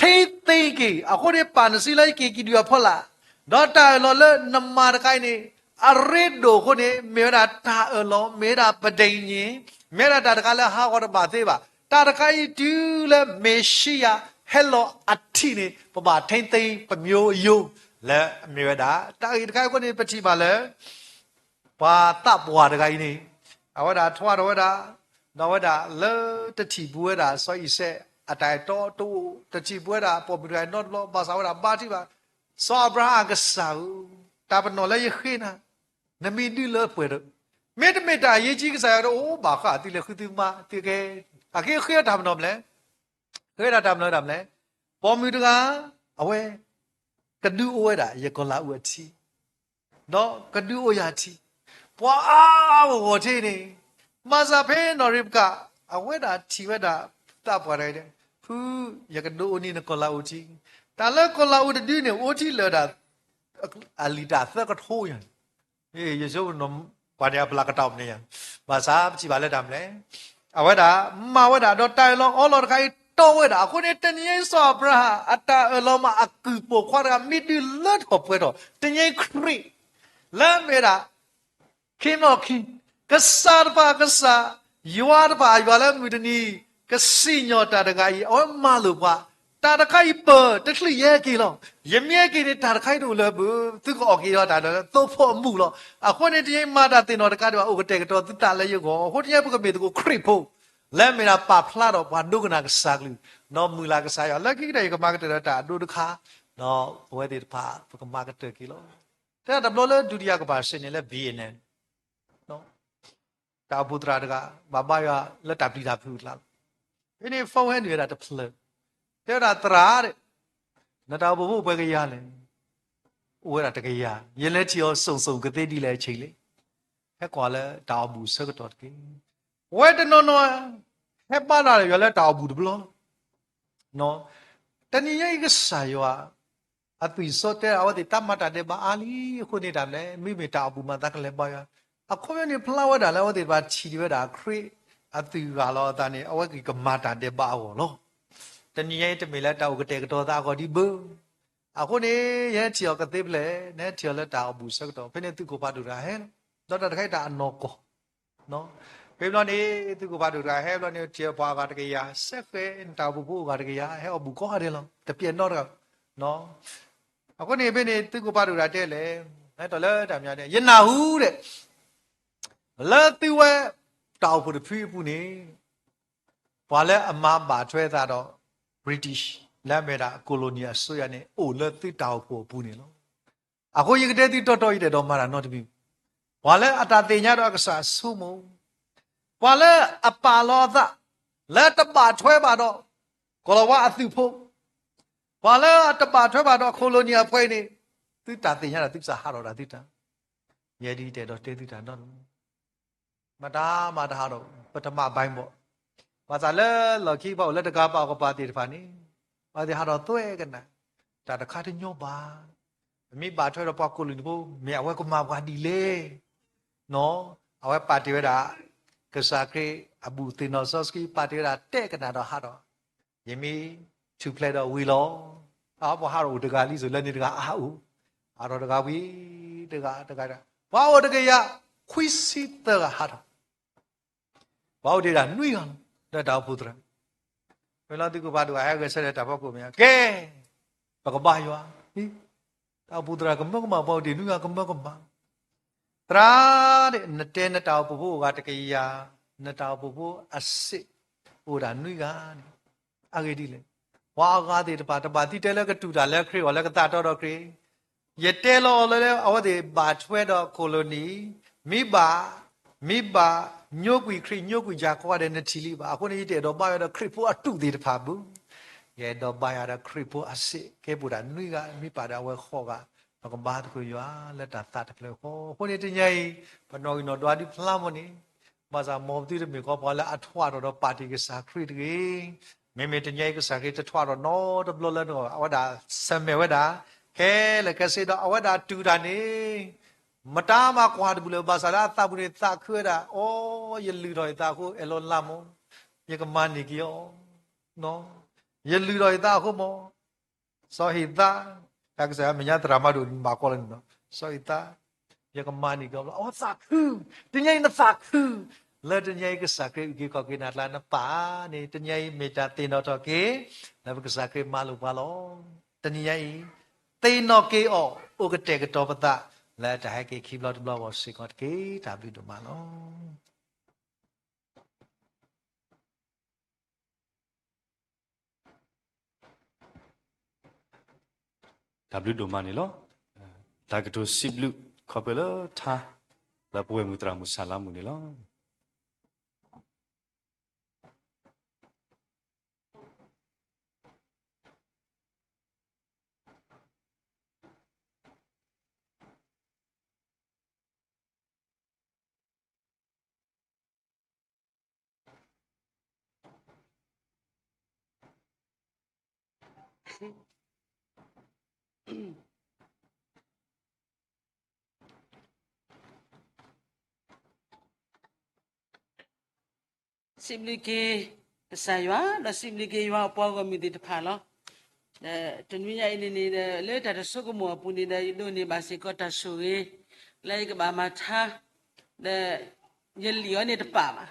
ထိမ့်သိမ့်က့ၤ အဃိန့ၣ် ပာ်နစုလၢယကံၣ်ဒံၣ်အဖီလာ်, ဒီးတၢ်အၢၣ်လီၤလၢနမၤတခါအံၤန့ၣ် အရ့ဒိၣ်အဃိန့ၣ် မ့ၢ်ဝဲဒၣ်တၢ်အၢၣ်လီၤ, မ့ၢ်ဝဲဒၣ်ပဒိၣ်ညံၣ်, မ့ၢ်ဝဲဒၣ်တၢ်တခါလၢဟးဂီၤတဘၣ်သ့ဘၣ်. တၢ်တခါအံၤတုၤလၢမ့ၣ်ၡံယၤဟဲလီၤအထံးန့ၣ် ပဘၣ်ထိမ့်သိမ့်ပမျိုးရိုး လၢအမ့ၢ်ဝဲဒၣ် တၢ်ဂ့ၢ်တခါအံၤအဃိန့ၣ် ပထံၣ်ဘၣ်လၢ ပှၤသးပှၢ်တဂၤအံၤန့ၣ် အဝဲဒၣ်ထွါထီၣ်ဝဲဒၣ်, ဒီးအဝဲဒၣ်လၢတထံၣ်ပူၤဝဲဒၣ် စီၤအံၤစဲးအတၢ်အဲၣ်တီတအိၣ်, တထံၣ်ပူၤဝဲဒၣ် ပိာ်မုၣ်တဂၤအံၤနီတဘျီ, ဘၣ်ဆၣ်ဝဲဒၣ်ဘါထုကဖၣ်, စီၤအၤဘြၤဟၣ်ကစၢ်ဧၢ, တၢ်ပနီၣ်လၢယဃ့နၤ, နမ့ၢ်ဒုးလၢပှဲၤဒီး, မ့တမ့ၢ်တၢ်အရေးကြီး ကစၢ်ယွၤဒီးအိၣ်ဘၣ်ဃးသုလဲၤဃုသုမါသုကဲ, အက့ဃ့တၢ်ပနီၣ်မလဲၣ်, ဃ့ဒၣ်တၢ်ပနီၣ်တၢ်မလဲၣ်, ပိာ်မုၣ်တဂၤ, အဝဲ ကဒုးအိၣ်ဝဲဒၣ်ယကီၤလၤအူးအထံ ဒီးကဒုးအိၣ်ယၤထံ, ပှၤအါအါဂီၢ်ဂီၢ်ထဲန့ၣ်, မၤစၢၤဖဲနီၢ်ရ့ဘကၤ, အဝဲဒၣ်ထံၣ်ဝဲဒၣ် သးပှၢ်တဂၤအံၤ, ဖု, ယကဒုးအိၣ်န့ၢ်နကီၤလၤအူးထံ, တၢ်လၢကီၤလၤအူးတဒုန့ၣ် အိၣ်ထံလၢာ်ဒၣ် အလံာ်တၢ်သၢကထိယၤန့ၣ်, ယဆိကမိၣ်ပှၤန့ၣ်အပျၢ်ကတီၢ်မနုၤယၤ, ဘၣ်ဆၣ်ပထံၣ်ဘၣ်လၢတၢ်မလဲၣ်, အဝဲဒၣ်မၤဝဲဒၣ် ဒီးတၢ်အၢၣ်လီၤအီလီၤတခါအံၤတီဝဲဒၣ်, အဃိန့ၣ် တနံၤညါအံၤစီၤအၤဘြၤဟၣ် အတၢ်အၢၣ်လီၤမးအကုၢ်ပိာ်ခွါတဂၤ မ့ၢ်ဒုးလၢထီၣ်ပှဲၤထီၣ် တနံၤညါအံၤခရံာ် လၢအမ့ၢ်ဝဲဒၣ် King of King, ကစၢ်တဖၣ်အကစၢ်, ယွၤတဖၣ်အယွၤလၢမုၢ်တနံၤ ကစံၣ်ညီၣ်တၢ်တဂၤအံၤ အဝဲမၤလိာ်ပှၤ, တၢ်တခါအံၤပၢၢ်တချုးယဟဲက့ၤလီၤ. ယမ့ၢ်ဟဲက့ၤန့ၣ် တၢ်တခါအံၤတအိၣ်လၢပ သုကအီၣ်က့ၤယၤတၢ်ဒီး သိဖိအမူးလီၤ. အဃိန့ၣ် တနံၤညါအံၤမၤတၢ်သ့ၣ်နီၣ်တခါဒံးဘၣ် အိၣ်ကတဲာ်ကတီၤသုသးလၢယဂီၢ်, အဃိတနံၤညါအံၤပကမ့ၢ်သကိးခရံာ်ဖိ လၢအမ့ၢ်ဒၣ်ပာ်ဖျါထီၣ်ပှၤဒိကနၣ်ကစၢ်ကလုၢ်, ဒီးမုၢ်လၢ်ကစၢ်ယွၤ, လၢခံကတၢၢ်ယကမၤကတၢၢ်ဒီးတၢ်အဒိတခါ, ဒီးပဝဲသ့ၣ်တဖၣ် ပကမၤကတၢၢ်က့ၤလီၤ. တဲဒၣ်တဘျီလၢဒုတိယကမ္ဘာစစ်န့ၣ် လၢ Vietnam တၢ်အိၣ်ဖှိၣ်သရၣ်တဂၤ ဘၣ်ဘါယွၤလၢတၢ်ပျံၤတၢ်ဖုးအကျါလီၤ. ဖဲန့ၣ် phone ဟဲနုာ်ဝဲဒၣ်တဖျၢၣ်, တဲဝဲဒၣ်သရၣ်, နတၢ်အိၣ်ဖှိၣ်ဖိပှဲၤကယၤလဲၣ်. အိၣ်ဝဲဒၣ်တကယၤ, ယလဲၤထံၣ်အီၤစိၤစိၤကသ့ဒ်လဲၣ်အဆ့ၣ်လ့ၣ်, ဟဲကွၢ်လၢတၢ်အိၣ်ဘူးဆၢကတီၢ်တက့ၢ်. ဝဲတနီၤနီၤ ဟဲဘါတၢ်ယွၤလၢတၢ်အိၣ်ဘူးတဘျီလီၤ. တနံၤညါအံၤကစၢ်ယွၤ အသွံၣ်စီတဲအဝဲသ့ၣ် တၢ်မၤတၢ်ဒဲးဘးအါလံ, အဃိန့ၣ်တၢ်မနုၤလဲၣ်, မ့မ့ၢ်တၢ်အိၣ်ဘူးမၤသးကလဲၤဘါယွၤ, အခီပညီန့ၣ် ဖျါဝဲဒၣ်လၢအဝဲသ့ၣ်တဖၣ်ထံၣ်ဝဲဒၣ်ခရံာ်အသွံၣ်ဂၢ်လီၤအသးန့ၣ် အဝဲက့ၤကမၤတၢ်ဒဲးဘးအဂီၢ်လီၤ. တနံၤညါအံၤတမ့ၢ်လၢတၢ်အိၣ်ကတဲာ်ကတီၤသးအဂီၢ်ဒံးဘၣ်. အဃိန့ၣ် ယဟဲထံၣ်အီၤကသ့ဖျဲၣ်, နဟဲထံၣ်အီၤလၢတၢ်အိၣ်ဘူးဆၢကတီၢ်, ဖဲန့ၣ်သုးခိၣ်ဖးဒိၣ်တဂၤဟဲလီၤ, ဒီးတၢ်တခါအံၤတၢ်အနီၢ်ကီၢ် ဖဲဘျီန့ၣ် သုးခိၣ်ဖးဒိၣ်တဂၤဟဲဘျီန့ၣ် ထံၣ်ပှၤအဂၤတကယၤ, စဲဃဲၤနတၢ်အိၣ်ဖှိၣ်ဖိအဂၤတကယၤ ဟဲအီၣ်ဘူးကိးဂၤဒဲးလီၤ, တပျဲၢ်နီတဂၤ. အဃိန့ၣ် ဖဲန့ၣ် သုးခိၣ်ဖးဒိၣ်တဂၤတဲလဲၣ်, ဟဲထီၣ်လၢတၢ်မညါဒဲး ယနၢ်ဟူဒီး လၢသုဝဲတၢ်အိၣ်ဖှိၣ်တဖုအပူၤန့ၣ် ပှၤလၢအမၤဘၣ်ထွဲသးဒီး British လၢအမ့ၢ်ဒၣ် colony အစိုးရန့ၣ် အိၣ်လၢသုတၢ်အိၣ်ဖှိၣ်အပူၤန့ၣ်လီၤ. အဃိယကတဲသုတီတီ ယတအဲၣ်ဒိးမၤတၢ်နီတမံၤ, ပှၤလၢအတၢ်သ့ၣ်ညါဒီးအကစၢ်အဆိကမိၣ်, ပှၤလၢအပာ်လီၤအသး လၢတဘၣ်ထွဲဘၣ်ဒီး ကီၢ်လီၤဝါအသုးဖိ, ပှၤလၢအတဘၣ်ထွဲဘၣ်ဒီး colony အပှဲၤအံၤန့ၣ်, သုတၢ်သ့ၣ်ညါဒီးသုကစၢ်ဟးထီၣ်တၢ်သုတၢ်, ယဲဒၣ်ယတအဲၣ်ဒိးတဲသုတၢ်နီတမံၤ မတၤမၤတဟးထီၣ် ပထမဘၣ်ဘီၣ်, ဘၣ်ဆၣ်လၢလီၢ်ခံဘၣ်အိၣ်လၢတဂၤပာ်အီၤကပၤသ့ၣ်တဖၣ်န့ၣ်, အဝဲသ့ၣ်ဟးထီၣ်သွဲကနၣ်, တၢ်တခါတညီဘၣ်, ပမ့ၢ်ဘၣ်ထွဲဒီးပှၤ colony ဖိ မ့ၢ်အဝဲကမၤပှၤဒ်လဲၣ်, နီၢ်, အဝဲပာ်တ့ၢ်ဝဲဒၣ် ကစၢ်ခရံာ်အဘူးသ့ၣ်နီၣ်စီဆှံ ပာ်တ့ၢ်ဝဲဒၣ်တဲကနၣ်ဒီးဟးထီၣ်, ယမ့ၢ်ထူၣ်ဖျဲးဒီးဝံၤလီၤ, အပှၤဟးထီၣ်အိၣ်တဂၤလံ စိၤလၢန့ၣ်တဂၤအါအိၣ်, ဟးထီၣ်တဂၤဝံၤ, တဂၤတဂၤ, ပှၤအိၣ်တကယၤခွံဆံသၢဂၤဟးထီၣ် ပှၤအိၣ်တ့ၢ်ဒၣ်နွံဂၤလီၤ လၢတၢ်အိၣ်ဖှိၣ်သရၣ်, မ့ၢ်လီၤသုကဖးဒိၣ်အဟဲဂဲၤဆၢထၢၣ်တၢ်ဖီခိၣ်မ့ၢ်, ကဲ, ပကဘါယွၤ, တၢ်အိၣ်ဖှိၣ်သရၣ်ကမၢကမၣ် ပှၤအိၣ်တ့ၢ်နွံဂၤကမၢကမၣ်, သရၣ်, နတဲနတၢ်အိၣ်ဖှိၣ်ဖိအိၣ်ဂၤတကယၤ, နတၢ်အိၣ်ဖှိၣ်ဖိအစ့ၣ် အိၣ်ဒၣ်နွံဂၤန့ၣ်, အဂ့ၢ်ဒ်လဲၣ်, ပှၤအဂၤသ့ၣ်တဖၣ် တဘၣ်သံတဲလၢကတူၢ်တၢ်လၢခရံာ်အဂီၢ် လၢကသးတီဒီးခရံာ် ယတဲလီၤအီၤလၢအဝဲသ့ၣ်ဘၣ်ထွဲဒီး colony, မ့ၢ်ဘၣ်, မ့ၢ်ဘၣ်ညိကွံာ်ခရံာ် ညိကွံာ်ယၤကိးဂၤဒဲး နထံၣ်လံဘၣ်. အဃိန့ၣ် ယတအဲၣ်ဒိးဘါယွၤဒီးခရံာ်ဖိအတူၢ်သ့ၣ်တဖၣ်ဘၣ်. ယအဲၣ်ဒိးဘါယွၤဒီးခရံာ်ဖိအစ့ၣ် ကဲပအိၣ်ဒၣ်နွံဂၤ မ့ၢ်ပာ်ဒီးအဝဲဃိးဂၤ, ပကဘါသကိးယွၤလၢတၢ်သးတဖျၢၣ်ဃီ. အဃိန့ၣ်တနံၤအံၤ ပနီၣ်ဂံၢ်နီၣ်ဒွးဒုဖျါမးန့ၣ်, ဘၣ်ဆၣ်မ်ပသုတမ့ၢ်ကီးပှၤလၢအထွဲထီၣ်ဒီးပာ်တ့ၢ်ကစၢ်ခရံာ်တဂ့ၤ. မ့မ့ၢ်တနံၤအံၤကစၢ်ခရံာ်တထွဲထီၣ်နီတဘျီလၢနဂီၢ် အဝဲဒၣ်ဆၢၣ်မဲာ်ဝဲဒၣ် ခဲလၢာ်ခဲဆ့ဒီး အဝဲဒၣ်တူၢ်တၢ်န့ၣ် မတၤမၤကွၢ်တဘူၣ်လၢၤ ဘၣ်ဆၣ်လၢအသးပူၤန့ၣ်သးခုဝဲဒၣ်, အိ ယလုၢ်ထီၣ်ယသးအဃိ အဲၣ်လီၤလၢ်မး, ယကမၤန့ၢ်က့ၤအီၤ, ယလုၢ်ထီၣ်ယသးအဃိမး, စီၤဟ့ၣ်သး, တၢ်ကစၢ်ယွၤမဲာ်ညါသရၣ်မၤဒိၣ်န့ၣ် ဘၣ်ကွၢ်လၢန့ၣ်လီၤ. စီၤဟ့ၣ်သး, ယကမၤန့ၢ်က့ၤအီၤဘျီ အဝဲသးခု, တနံၤအံၤနသးခု, လၢတနံၤအံၤကစၢ်ခရံာ်အုၣ်က့ၤခီၣ်က့ၤနၤအကျါနပာ်န့ၣ် တနံၤအံၤမ့ၢ်တၢ်သ့ၣ်နီၣ်ထီၣ်က့ၤ လၢပကစၢ်ခရံာ်မၤလိာ်ပှၤလီၤ. တနံၤအံၤ သ့ၣ်နီၣ်က့ၤအီၤ အိၣ်ကတဲာ်ကတီၤပသး လၢတၢ်ဟဲက့ၤခံဘျီတဘျီအဂီၢ်စ့ၢ်ကီးတက့ၢ်. တၢ်ဘျုးဒိၣ်မးလီၤ. တၢ်ဘျုးဒိၣ်မးန့ၣ်လီၤ. တၢ်ကတိၤစံးဘျုးခီဖျိလၢထါ လၢပဝဲၢ်မုၢ်သရၣ်မုၣ်ဆၣ်လါမုၣ်န့ၣ်လီၤ. စံးဘျုးက့ၤကစၢ်ယွၤ ဒီးစံးဘျုးက့ၤယွၤအပှၤဂီၢ်မုၢ်သ့ၣ်တဖၣ်လီၤ. ဒီးတနွံညါအံၤန့ၣ်န့ၣ်ဒီး လၢတၢ်တဆိကမိၣ်အပူၤန့ၣ်ဒီး ယဒိးန့ၢ်ဘၣ်စ့ၢ်ကီးတၢ်ဆိၣ်ဂ့ၤ လၢယကဘၣ်မၤထါ ဒီးယလံာ်အီၤန့ၣ်တပာ်ဘၣ်.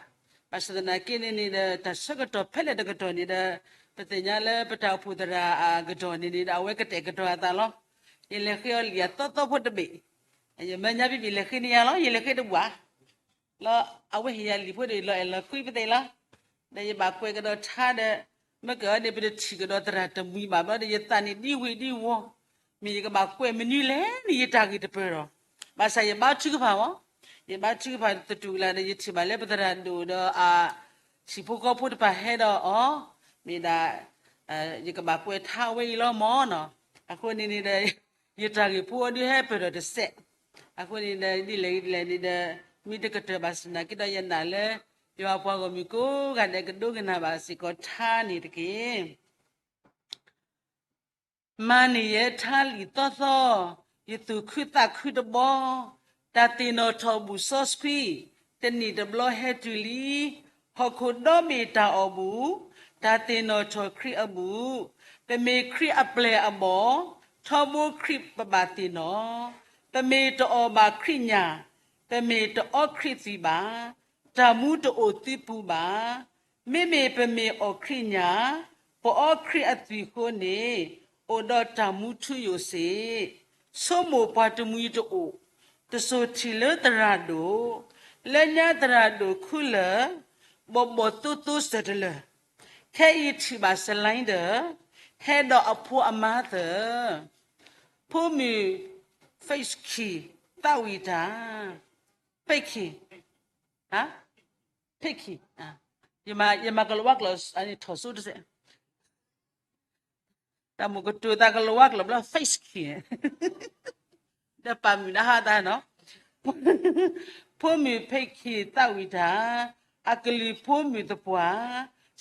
ဘၣ်ဆၣ်သနာ်က့န့ၣ်န့ၣ်ဒီး တၢ်ဆၢကတီၢ်ဖဲလဲၣ်တကတီၢ်န့ၣ်ဒီး ပသ့ၣ်ညါလၢပတၢ်အိၣ်ဖှိၣ်သရၣ်အကတီၢ်န့ၣ်န့ၣ်ဒီး အဝဲကတဲာ်ကတီၤအသးလီၤ. ယလဲၤဃ့အီၤလံာ်အသီသီဖိတဘ့ၣ်, ယမဲာ်ညါဘံၣ်ဘံၣ်လဲၤဃ့န့ၢ်ယၤလီၤ. ယလဲၤဃ့တဘူၣ်ဧါ လၢအဝဲဟ့ၣ်ယၤလံာ်ဖိဒီး ယလီၤအဲၣ်လီၤကွံပသ့ၣ်လီၤ. ဒီးယဘၣ်ကွဲးကဒီးထါဒီး မ့ၢ်ကီးန့ၣ် ပတထံၣ်ကဒီးသရၣ်တမှံၤဘၣ်ဘျီဒီး ယသးန့ၣ်ဒံဝံၤဒံဝီၤ, မ့ၢ်ယကဘၣ်ကွဲးမနုၤလဲၣ်န့ၣ် ယတၢ်ဂ့ၢ်တပၢၢ်ဒီး, ဘၣ်ဆၣ်ယဘါထုကဖၣ်မး, ယဘါထုကဖၣ်သတူၢ်ကလာ်ဒီး ယထံၣ်ဘၣ်လၢပသရၣ်ဒိၣ်ဒီးအဟံၣ်ဖိဃီဖိတဖၣ်ဟဲဒီးအီၤ, မ့ၢ်ဒၣ် ယကဘၣ်ကွဲးထါဝဲအံၤလီၤမးနီၤ. အဃိန့ၣ်န့ၣ်ဒီး ယတၢ်ဂ့ၢ်ဖိအီၤဒုးဟဲပၢၢ်ထီၣ်တစဲး, အဃိန့ၣ်ဒီး ဒ်လဲၣ်ဒ်လဲၣ်န့ၣ်ဒီး မ့ၢ်တကတၢၢ်ဘၣ်ဆၣ်သနာ်က့ဒီး ယနာ်လၢ ယွၤပှၤဂီၢ်မုၢ်ကိးဂၤဒဲးကဒိကနၣ်ဘၣ်စ့ၢ်ကီးထါန့ၣ်တက့ၢ်. မၤန့ၢ်ယဲထါလံာ်သီသီ, ယသူၣ်ခုသးခုတဘီ, တၢ်သ့ၣ်နီၣ်ထီၣ်ဘူၣ်စီဆှံ, တနံၣ်တဘျီဟဲတုၤလံ, ဟီၣ်ခိၣ်ဒီဘ့ၣ်တၢ်အီၣ်ဘူၣ်, တၢ်သ့ၣ်နီၣ်ထီၣ်ခရံာ်အဘူၣ်, ပမ့ၢ်ခရံာ်အပျဲၢ်အဘီၣ်, ထီဘိခရံာ်ပဘၣ်သ့ၣ်နီၣ်, ပမ့ၢ်တအီၣ်ဘၣ်ခရံာ်ညၣ်, ပမ့ၢ်တအီခရံာ်သွံၣ်ဘၣ်, တၢ်မူတအိၣ်သုပူၤဘၣ်. မ့မ့ၢ်ပမ့ၢ်အီၣ်ခရံာ်ညၣ်, ပအီခရံာ်အသွံၣ်အဃိန့ၣ်, အိၣ်ဒီးတၢ်မူထူယိာ်စ့ၢ်, ဆိကမိၣ်ပှၤတမှံၤတအိၣ်, တစိၤထံၣ်လၢသရၣ်ဒိၣ်, လၢညါသရၣ်ဒိၣ်ခူလၢၢ်, ဘီၣ်ဘီၣ်သိသိစၢၤတလၢာ်, ခဲအံၤထံၣ်ဘၣ်စလါဒီး, ဟဲဒီးအဖိအမါသၢၣ်, ဖိမုၣ် ဖ့ၣ်ခံ သးဝံၣ်တၢ်, ဖ့ၣ်ခံ, ဖ့ၣ်ခံ, ယမၤကလီၤဝါကျိာ်ထီၣ်စိတစဲး တၢ်မိၣ်ကတိၤသးကလီၤဝါကျိာ်ဘျီ ဖ့ၣ်ခံ, ဒီးပာ်မုာ်ဒၣ်ဟါတၢ်နီၤ, ဖိမုၣ်ဖ့ၣ်ခံသးဝံၣ်တၢ်, အကလုၢ်ဖိမုၣ်သပှၢ်,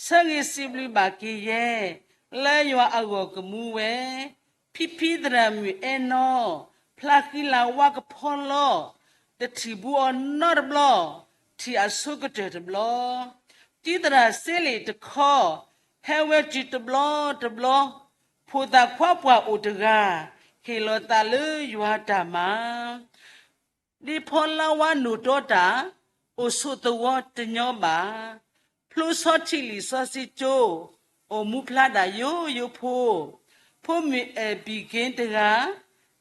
ဆၢဂ့ၤစံးဘျုးဘၣ်က့ၤယဲ, လၢယွၤအဂီၢ်ကမူဝဲ, ဖံဖံသရၣ်မုၣ်အဲၣ်နီၣ်, ဖျါဃံလၤဝါကဖီလီၢ်, တထံၣ်ဘူးအီၤနီတဘျီ, ထံၣ်အဆိကတၢၢ်တဘျီ, တံၤသရၣ်စ့လ့ၣ်တခီ, ဟဲဝဲတုၤတဘျီတဘျီ, ဖိသၣ်ခွါပှၢ်အိၣ်တဂၤ, ဟ့ၣ်လီၤသးလၢယွၤတၢ်မၤ ဒ်ဖီလါဝါနိၣ်တီတၢ်, အိၣ်ဆိးသဝီတညီဘၣ်. ဖျိဆီထံၣ်လံာ်စီဆှံကၠိ, အိၣ်မူဖျါဒၣ်ယိယိဖိ. ဖိမုၣ်အဲၣ်ဘံၣ်က့တဂၤ,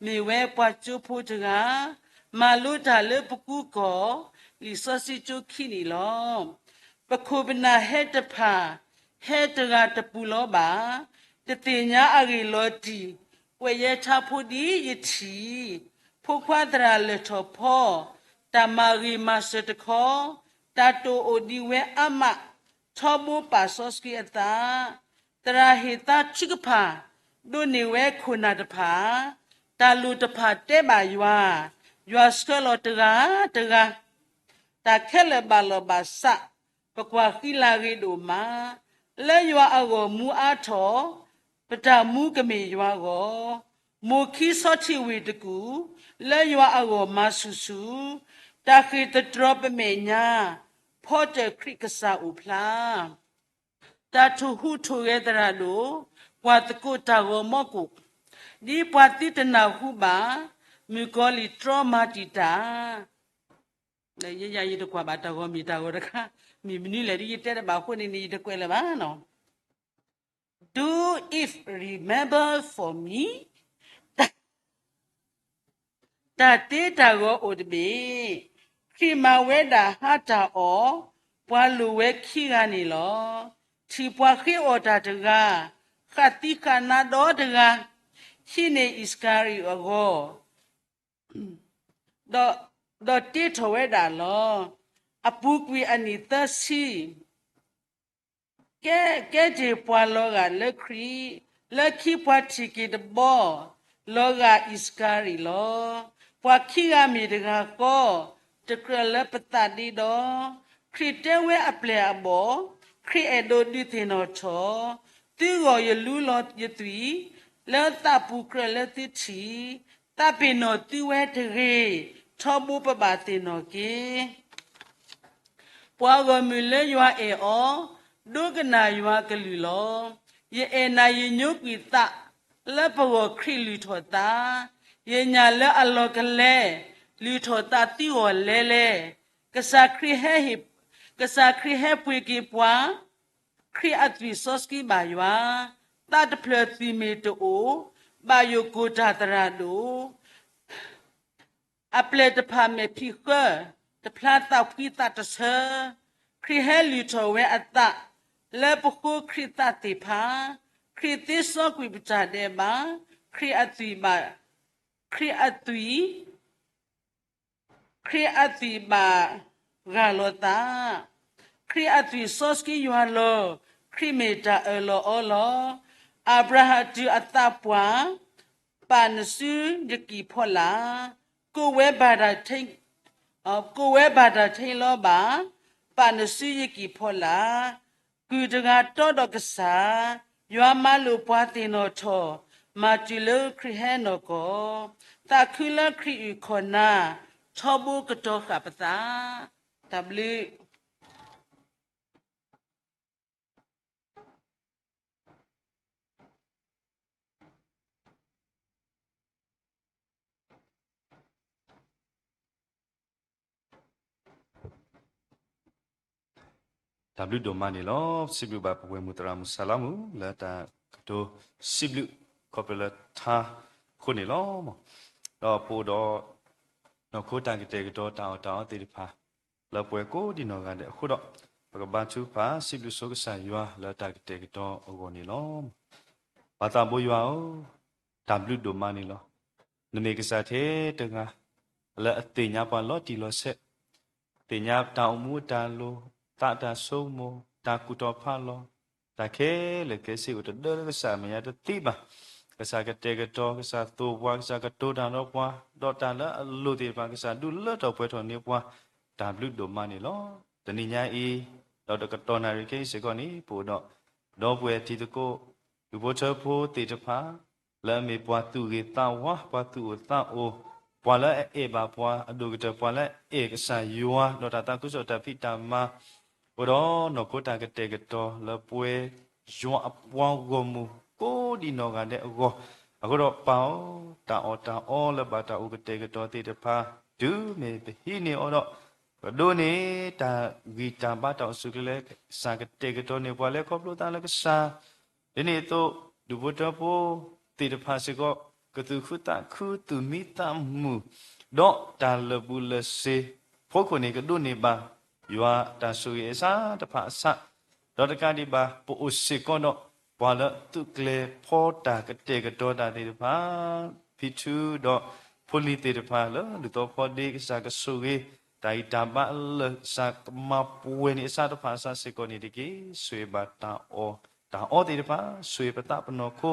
မ့ၢ်ဝဲပှၤကၠိဖိတဂၤ, မၤလိတၢ်လၢပကူကီၢ်, လံာ်စီဆှံကၠိခံန့ၣ်လီၤ. ပခိၣ်ပနၢ်ဟဲတဖၣ်, ဟဲတဂၤတပူၤလီၤဘၣ်. တသ့ၣ်ညါအဂ့ၢ်လီၤတံၢ်, ကွဲးယဲထါဖိဒ်ယထံၣ်, ဖိခွါသရၣ်လၢၢ်ထီၣ်ဖီ, တၢ်မၤဂ့ၤမၤစၢၤတခီ, တၢ်တိာ်အိၣ်ဒံးဝဲအါမး, ထီဘိပာ်စီဆှံအသး, သရၣ်ဟ့ၣ်သါထုကဖၣ်, ဒိးန့ၢ်ဝဲခိၣ်နၢ်တဖၣ်, တၢ်လိၣ်တဖၣ်တဲဘၣ်ယွၤ, ယွၤဆှၢလီၤတဂၤတဂၤ, တၢ်ခဲလၢာ်ဘၣ်လီၢ်ဘၣ်စး, ပကွၢ်ဃံလၤဂ့ၤဒိၣ်မး, လၢယွၤအဂီၢ်မူအါထီၣ်, ပတၢ်မူကမ့ၢ်ယွၤအဂီၢ်, မိၢ်ခံဆီထံၣ်ဝ့ၢ်တကူၣ်, လၢယွၤအဂီၢ်မၤဆူၣ်ဆူၣ်, တၢ်ဃ့ၢ်သတြီၤပမဲာ်ညါ, ဖီတၢၣ်ခရံာ်ကစၢ်အိၣ်ဖျါ တၢ်ထိၣ်ဟူးထိၣ်ဂဲၤသရၣ်ဒိၣ်, ကွၢ်သကိးတၢ်ဂီၤမီၢ်ကိၣ်, ဒ်ပှၤသုတနၢ်ဟူဘၣ်, မုၣ်ကီၤလံၢ်တြီမၤတံာ်တာ်, ယဲယၤယတကွၢ်ဘၣ်တၢ်ဂီၤမ့ၢ်တၢ်ဂီၤတခါ, မ့ၢ်မနုၤလဲၣ်ဒ်ယတဲတဘၣ်အဃိန့ၣ်န့ၣ် ယတကွဲးလၢၤဘၣ်နီၤ. Do if remember for me, တၢ်တ့တၢ်ဂီၤအိၣ်တဘ့ၣ်, ခရံာ်မၤဝဲဒၣ်ဟါတၢ်အီၣ်, ပှၤလိၣ်ဝဲခံဂၤန့ၣ်လီၤ. ထံၣ်ပှၤဃ့အီၣ်တၢ်တဂၤ, ဃၣ်သံဃၣ်နါဒီတဂၤ, ဟံးန့ၢ်အံၣ်စကၤရံၤအဂီၢ်, ဒီးတ့ထီၣ်ဝဲဒၣ်လီၤ. အပူၤကွံာ်အနံၣ်သၢဆံ ကဲ, ကဲထီၣ်ပှၤလီၤဂာ်လၢခရံာ်, လၢခံပှၤထံၣ်က့ၤတဘီ, လီၤဂာ်အံၣ်စကၤရံၤလီၤ. ပှၤခံဂၤမ့ၢ်တဂၤဃီ, တကြၢးလၢပသးဒ့ဒီး, ခရံာ်တဲဝဲအပျဲၢ်အဘီၣ်, ခရံာ်အဲၣ်ဒိးဒုးသ့ၣ်နီၣ်ထီၣ်, သုဂီၢ်ယလူလီၤယသွံၣ်, လၢသးပူၤကြၢးလၢသုထံၣ်, သးပ့ၤနီၣ်သုဝဲတဂ့ၤ, ထီဘိပဘၣ်သ့ၣ်နီၣ်က့ၤ ပှၤဂီၢ်မုၢ်လၢယွၤအဲၣ်အီၤ, ဒိကနၣ်ယွၤကလုၢ်လီၤ. ယအဲၣ်နၤယညိကွံာ်သး, လၢပဂီၢ်ခရံာ်လုၢ်ထီၣ်သး, ယညၣ်လၢအလီၢ်ကလဲ, လုၢ်ထီၣ်သးသံဂီၢ်လဲလဲ, ကစၢ်ခရံာ်ဟဲ, ကစၢ်ခရံာ်ဟဲပှ့ၤက့ၤပှၤ, ခရံာ်အသွံၣ်စီဆှံဘၣ်ယွၤ, သးတဖျၢၣ်သွံၣ်မ့ၢ်တအိၣ်, ဘၣ်ယိၣ်ကိၢ်တၢ်သရၣ်ဒိၣ် အပျဲၢ်တဖၣ်မဲာ်ဖံးဃၢ, တဖျါသးဖှံသးတဆၢ, ခရံာ်ဟဲလုၢ်ထီၣ်ဝဲအသး, လၢပဃိခရံာ်သးသ့ၣ်ဖး, ခရံာ်သ့စီကွံာ်ပတၢ်ဒဲးဘး, ခရံာ်အသွံၣ်ဘၣ်, ခရံာ်အသွံၣ် ခရံာ်အသွံၣ်ဘၣ်ဂၢ်လီၤသး, ခရံာ်အသွံၣ်စီဆှံယွၤလီၤ, ခရံာ်မ့ၢ်တၢ်အၢၣ်လီၤအီလီၤ. အၤဘြၤဟၣ်တုၤအသးပှၢ်, ပာ်နစုယကံၢ်ဖီလာ်, ကိးဝဲဘၣ်တၢ်ထံ, ကိးဝဲဘၣ်တၢ်ထံလီၤဘၣ်, ပာ်နစုယကံၢ်ဖီလာ်, ကုၢ်တဂၤတီဒီးကစၢ်, ယွၤမၤလိာ်ပှၤသ့ၣ်နီၣ်ထီၣ်, မၤတုၤလၢခရံာ်ဟဲနီၢ်ကီၢ်, သးခုလၢခရံာ်အုၣ်ခီၣ်နၢ်, ထီဘိကတီၤဃာ်ပသး, တၢ်ဘျုး တၢ်ဘျုးဒိၣ်မးန့ၣ်လီၤ. စံးဘျုးဘၣ်ပဝဲၢ်မုၣ်သရၣ်မုၣ်စၢ်လါမုၣ် လၢတၢ်ကတိၤစံးဘျုး ခီဖျိလၢထါအဃိန့ၣ်လီၤ. ဒီးပအိၣ်ဒီး နီၢ်ခိတၢ်ကတဲာ်ကတီၤတၢ်အီၣ်တၢ်အီသ့ၣ်တဖၣ် လၢပှဲၤကိးဒံးနီၢ်ဂၤဒဲးအဃိဒီး ပကဘါထုကဖၣ်စံးဘျုးဆိကစၢ်ယွၤလၢတၢ်ကတဲာ်ကတီၤအဂီၢ်န့ၣ်လီၤ. ပှၤသးဘိယွၤဧၢ, တၢ်ဘျုးဒိၣ်မးန့ၣ်လီၤ. နမ့ၢ်ကစၢ်ထဲတဂၤ လၢအသ့ၣ်ညါပှၤလီၤတံၢ်လီၤဆဲး, သ့ၣ်ညါတၢ်အိၣ်မူအတၢ်လိၤ, သးတၢ်ဆိကမိၣ်, တၢ်ကူၣ်ထီၣ်ဖးလီၤ, တၢ်ခဲလၢာ်ခဲဆ့အိၣ်တဒၢလၢကစၢ်အမဲာ်ညါတသ့ဘၣ်. ကစၢ်ကတဲာ်ကတီၤ, ကစၢ်သိၣ်ပှၤ, ကစၢ်ကတိၤတၢ်ဒီးပှၤ, ဒီးတၢ်လၢအလိၣ်သ့ၣ်တဖၣ် ကစၢ်ဒုးလၢထီၣ်ပှဲၤထီၣ်န့ၢ်ပှၤ, တၢ်ဘျုးဒိၣ်မးန့ၣ်လီၤ. တနံၤညါအံၤ, ဒီးတကတီၢ်နၣ်ရံၣ်ခဲအံၤစ့ၢ်ကီးန့ၣ် ပအိၣ်ဒီး ဒီပုၢ်ဝဲၢ်တံၤသကိး, ဒူၣ်ဖိထၢဖိသ့ၣ်တဖၣ် လၢအမ့ၢ်ပှၤသူၣ်ဂ့ၤသးဝါ, ပှၤသူၣ်အိၣ်သးအိၣ်, ပှၤလၢအအဲၣ်ဘၣ်ပှၤအဒိၣ်ကတၢၢ်, ပှၤလၢအအဲၣ်ကစၢ်ယွၤ, ဒီးတၢ်သးခုကစီၣ်တၢ်ဖံးတၢ်မၤ အိၣ်ဒီးနီၢ်ခိတၢ်ကတဲာ်ကတီၤလၢပဝဲယွၤအပှၤဂီၢ်မုၢ်ကိးဒံးနီၢ်ဂၤဒဲးအဂီၢ်, အဃိဒီးပၢ်ဧၢ, တၢ်အီၣ်တၢ်အီလၢဘၣ်တၢ်အိၣ်ကတဲာ်ကတီၤသ့ၣ်တဖၣ် တုၤမ့ၢ်ပဟံးန့ၢ်အီၤဒီး, ပဒိးန့ၢ်တၢ်ဂံၢ်တၢ်ဘါတၢ်အိၣ်ဆူၣ်အိၣ်ချ့လၢကစၢ်ကတဲာ်ကတီၤန့ၢ်ပှၤလၢခီဖျိသးလၢကစၢ် ဒ်န့ၣ်အသိး, ဒူၣ်ဖိထၢဖိသ့ၣ်တဖၣ်စ့ၢ်ကီး ကသူၣ်ခုသးခု သူၣ်မံသးမုာ်, ဒီးတၢ်လၢာ်ဘူၣ်လၢာ်စ့ၤ ဖီခိၣ်န့ၣ်ကဒိးန့ၢ်ဘၣ် ယွၤတၢ်ဆိၣ်ဂ့ၤအသးတဖၣ်အဆၣ်, ဒီးတကးဒံးဘၣ် ပအိၣ်စ့ၢ်ကီးဒီး ပှၤလၢသုးကျဲၤဖီတၢ်ကတဲာ်ကတီၤတၢ်သ့ၣ်တဖၣ်, ဖံထူဒီးဖိလံၤသ့ၣ်တဖၣ်လၢလုၢ်သီဖီဒ့ ကစၢ်ကဆိၣ်ဂ့ၤ တၢ်ဂံၢ်တၢ်ဘါလၢကစၢ်ကမၤပှဲၤန့ၢ်အဆၣ်တဖၣ်အဆၣ်စ့ၢ်ကီးန့ၣ်တက့ၢ်. ဆိၣ်ဂ့ၤဘၣ်တၢ်အီၣ်တၢ်အီသ့ၣ်တဖၣ်, ဆိၣ်ဂ့ၤပသးပနီၢ်ခိ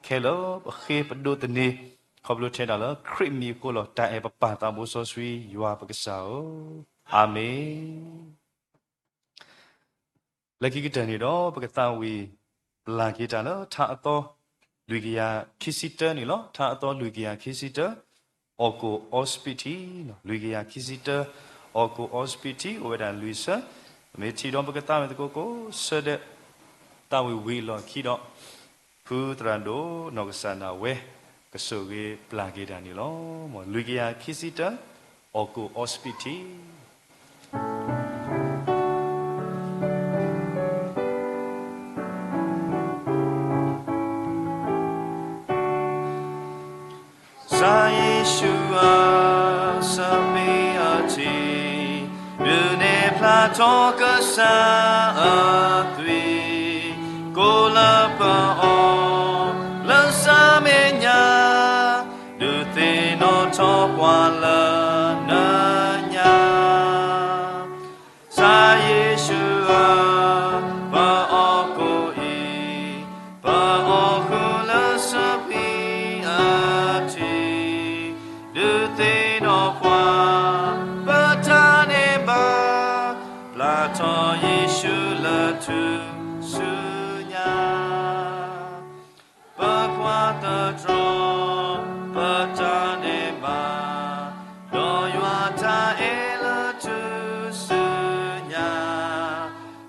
ခဲလၢာ်, ပဃ့ပဒိးသန့ၤ ခီဖျိထဲဒၣ်လၢခရံာ်မံၤအဃိလီၤ. တၢ်အဲၣ်ပပၢ်သးဘိစီဆှံယွၤပကစၢ်ဧၢ, အၤမ့ၣ်. လၢခံကတၢၢ်န့ၣ်ဒီး ပကသးဝံၣ်ပျၢ်က့ၤတၢ်လၢထါအသီလွံၢ်ကယၤခံဆံတၢန့ၣ်လီၤ. ထါအသီလွံၢ်ကယၤခံဆံတၢ, အီၣ်ကိၣ်အီစပံးထံ, လွံၢ်ကယၤခံဆံတၢ, အီၣ်ကိၣ်အီစပံးထံ အိၣ်ဝဲဒၣ်လွံၢ်ဆၢ, မ့ၢ်ထံၣ်ဒီးပကသးဝံၣ်သကိးကိးဆၢဒဲး, သးဝံၣ်ဝံၤအလီၢ်ခံဒီး ဖုသရၣ်ဒိၣ်နီၢ်ကစၢ်ဒၣ်ဝဲ ကဆိၣ်ဂ့ၤပျၢ်က့ၤတၢ်န့ၣ်လီၤ. လွံၢ်ကယၤခံဆံတၢ, အီၣ်ကိၣ်အီစပံးထံ. ကစၢ်ယ့ၣ်ၡူးဧၢ, စပံးအထံ, ဒုးနဲၣ်ဖျါထီၣ်ကစၢ်အသွံၣ်, ကိးလၢပအီၣ်လၢဆၢမဲာ်ညါ, ဒုးသ့ၣ်နီၣ်ထီၣ်ပှၤလၢနညါ. ကစၢ်ယ့ၣ်ၡူးဧၢ, ပအီၣ်ကိၣ်အံၤ, ပအီၣ်ဃုာ်လၢစပံးအထံ, ဒုးသ့ၣ်နီၣ်ပှၤ ပတၢ်န့ၢ်ဘၣ်, ပျၢ်ထီၣ်ယ့ၣ်ၡူးလၢထူၣ်စုညါ. ပကွၢ်သတြီၤ ပတၢ်န့ၢ်ဘၣ်, ဒီးယွၤတၢ်အဲၣ်လၢထူၣ်စုညါ,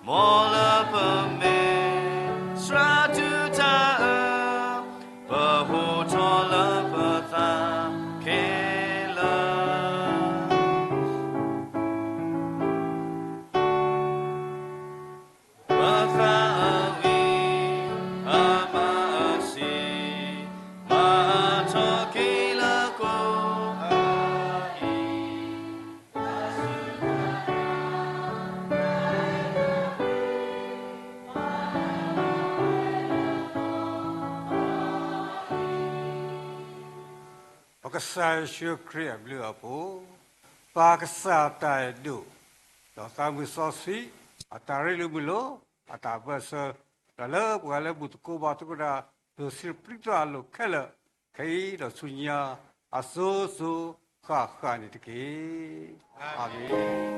မ်လၢပမ့ၢ်သရၣ်ဒုးတၢ်အၢ, ပဟူးထီၣ်လၢပသးခဲလၢာ်. ပဃၣ်အဂံၢ် အမၤအဆံး, မၤအါထီၣ်က့ၤလၢကိၣ်အအံၤ, ပကစၢ်ယ့ၣ်ၡူးခရံာ်အဘျုးအဖှိၣ်, ပၢ်ကစၢ်အတၢ်အဲၣ်ဒိၣ်, ဒီးသးမုၢ်စီဆှံ အတၢ်ရ့လိာ်မုာ်လိာ်, အတၢ်ပၢၢ်ဆၢ, တၢ်လၢပှၤလၢဘူၣ်သကိးဘါသကိးတၢ် ဒိၣ်ဆံးပြံသးအလိၤခဲလၢာ်, ခဲအံၤဒီးဆူညါ အစိၤစိၤဃၣ်ဃၣ်န့ၣ်တက့ၢ်. အၤမ့ၣ်.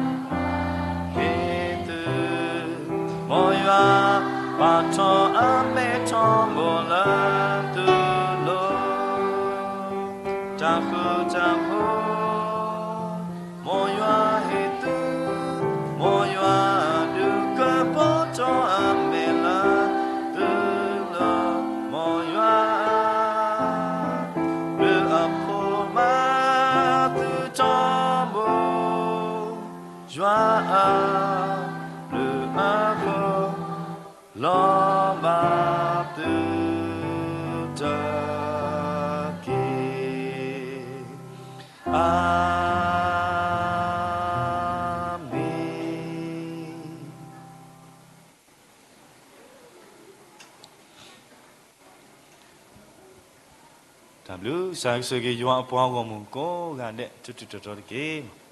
က့ၤသု, မ်ယွၤပာ်ထီၣ်အမဲထီၣ်ဘိလၢ သု ယွၤဧၢ, လၢအဂီၢ် လီၤဘၣ်သုတက့ၢ်. အၤမ့ၣ်. တၢ်ဘျုး, စၢ်ကဆိၣ်ဂ့ၤ ယွၤအပှၤဂီၢ်မုၢ်ကိးဂၤဒဲး ထူးထူးတီၤတီၤတက့ၢ်.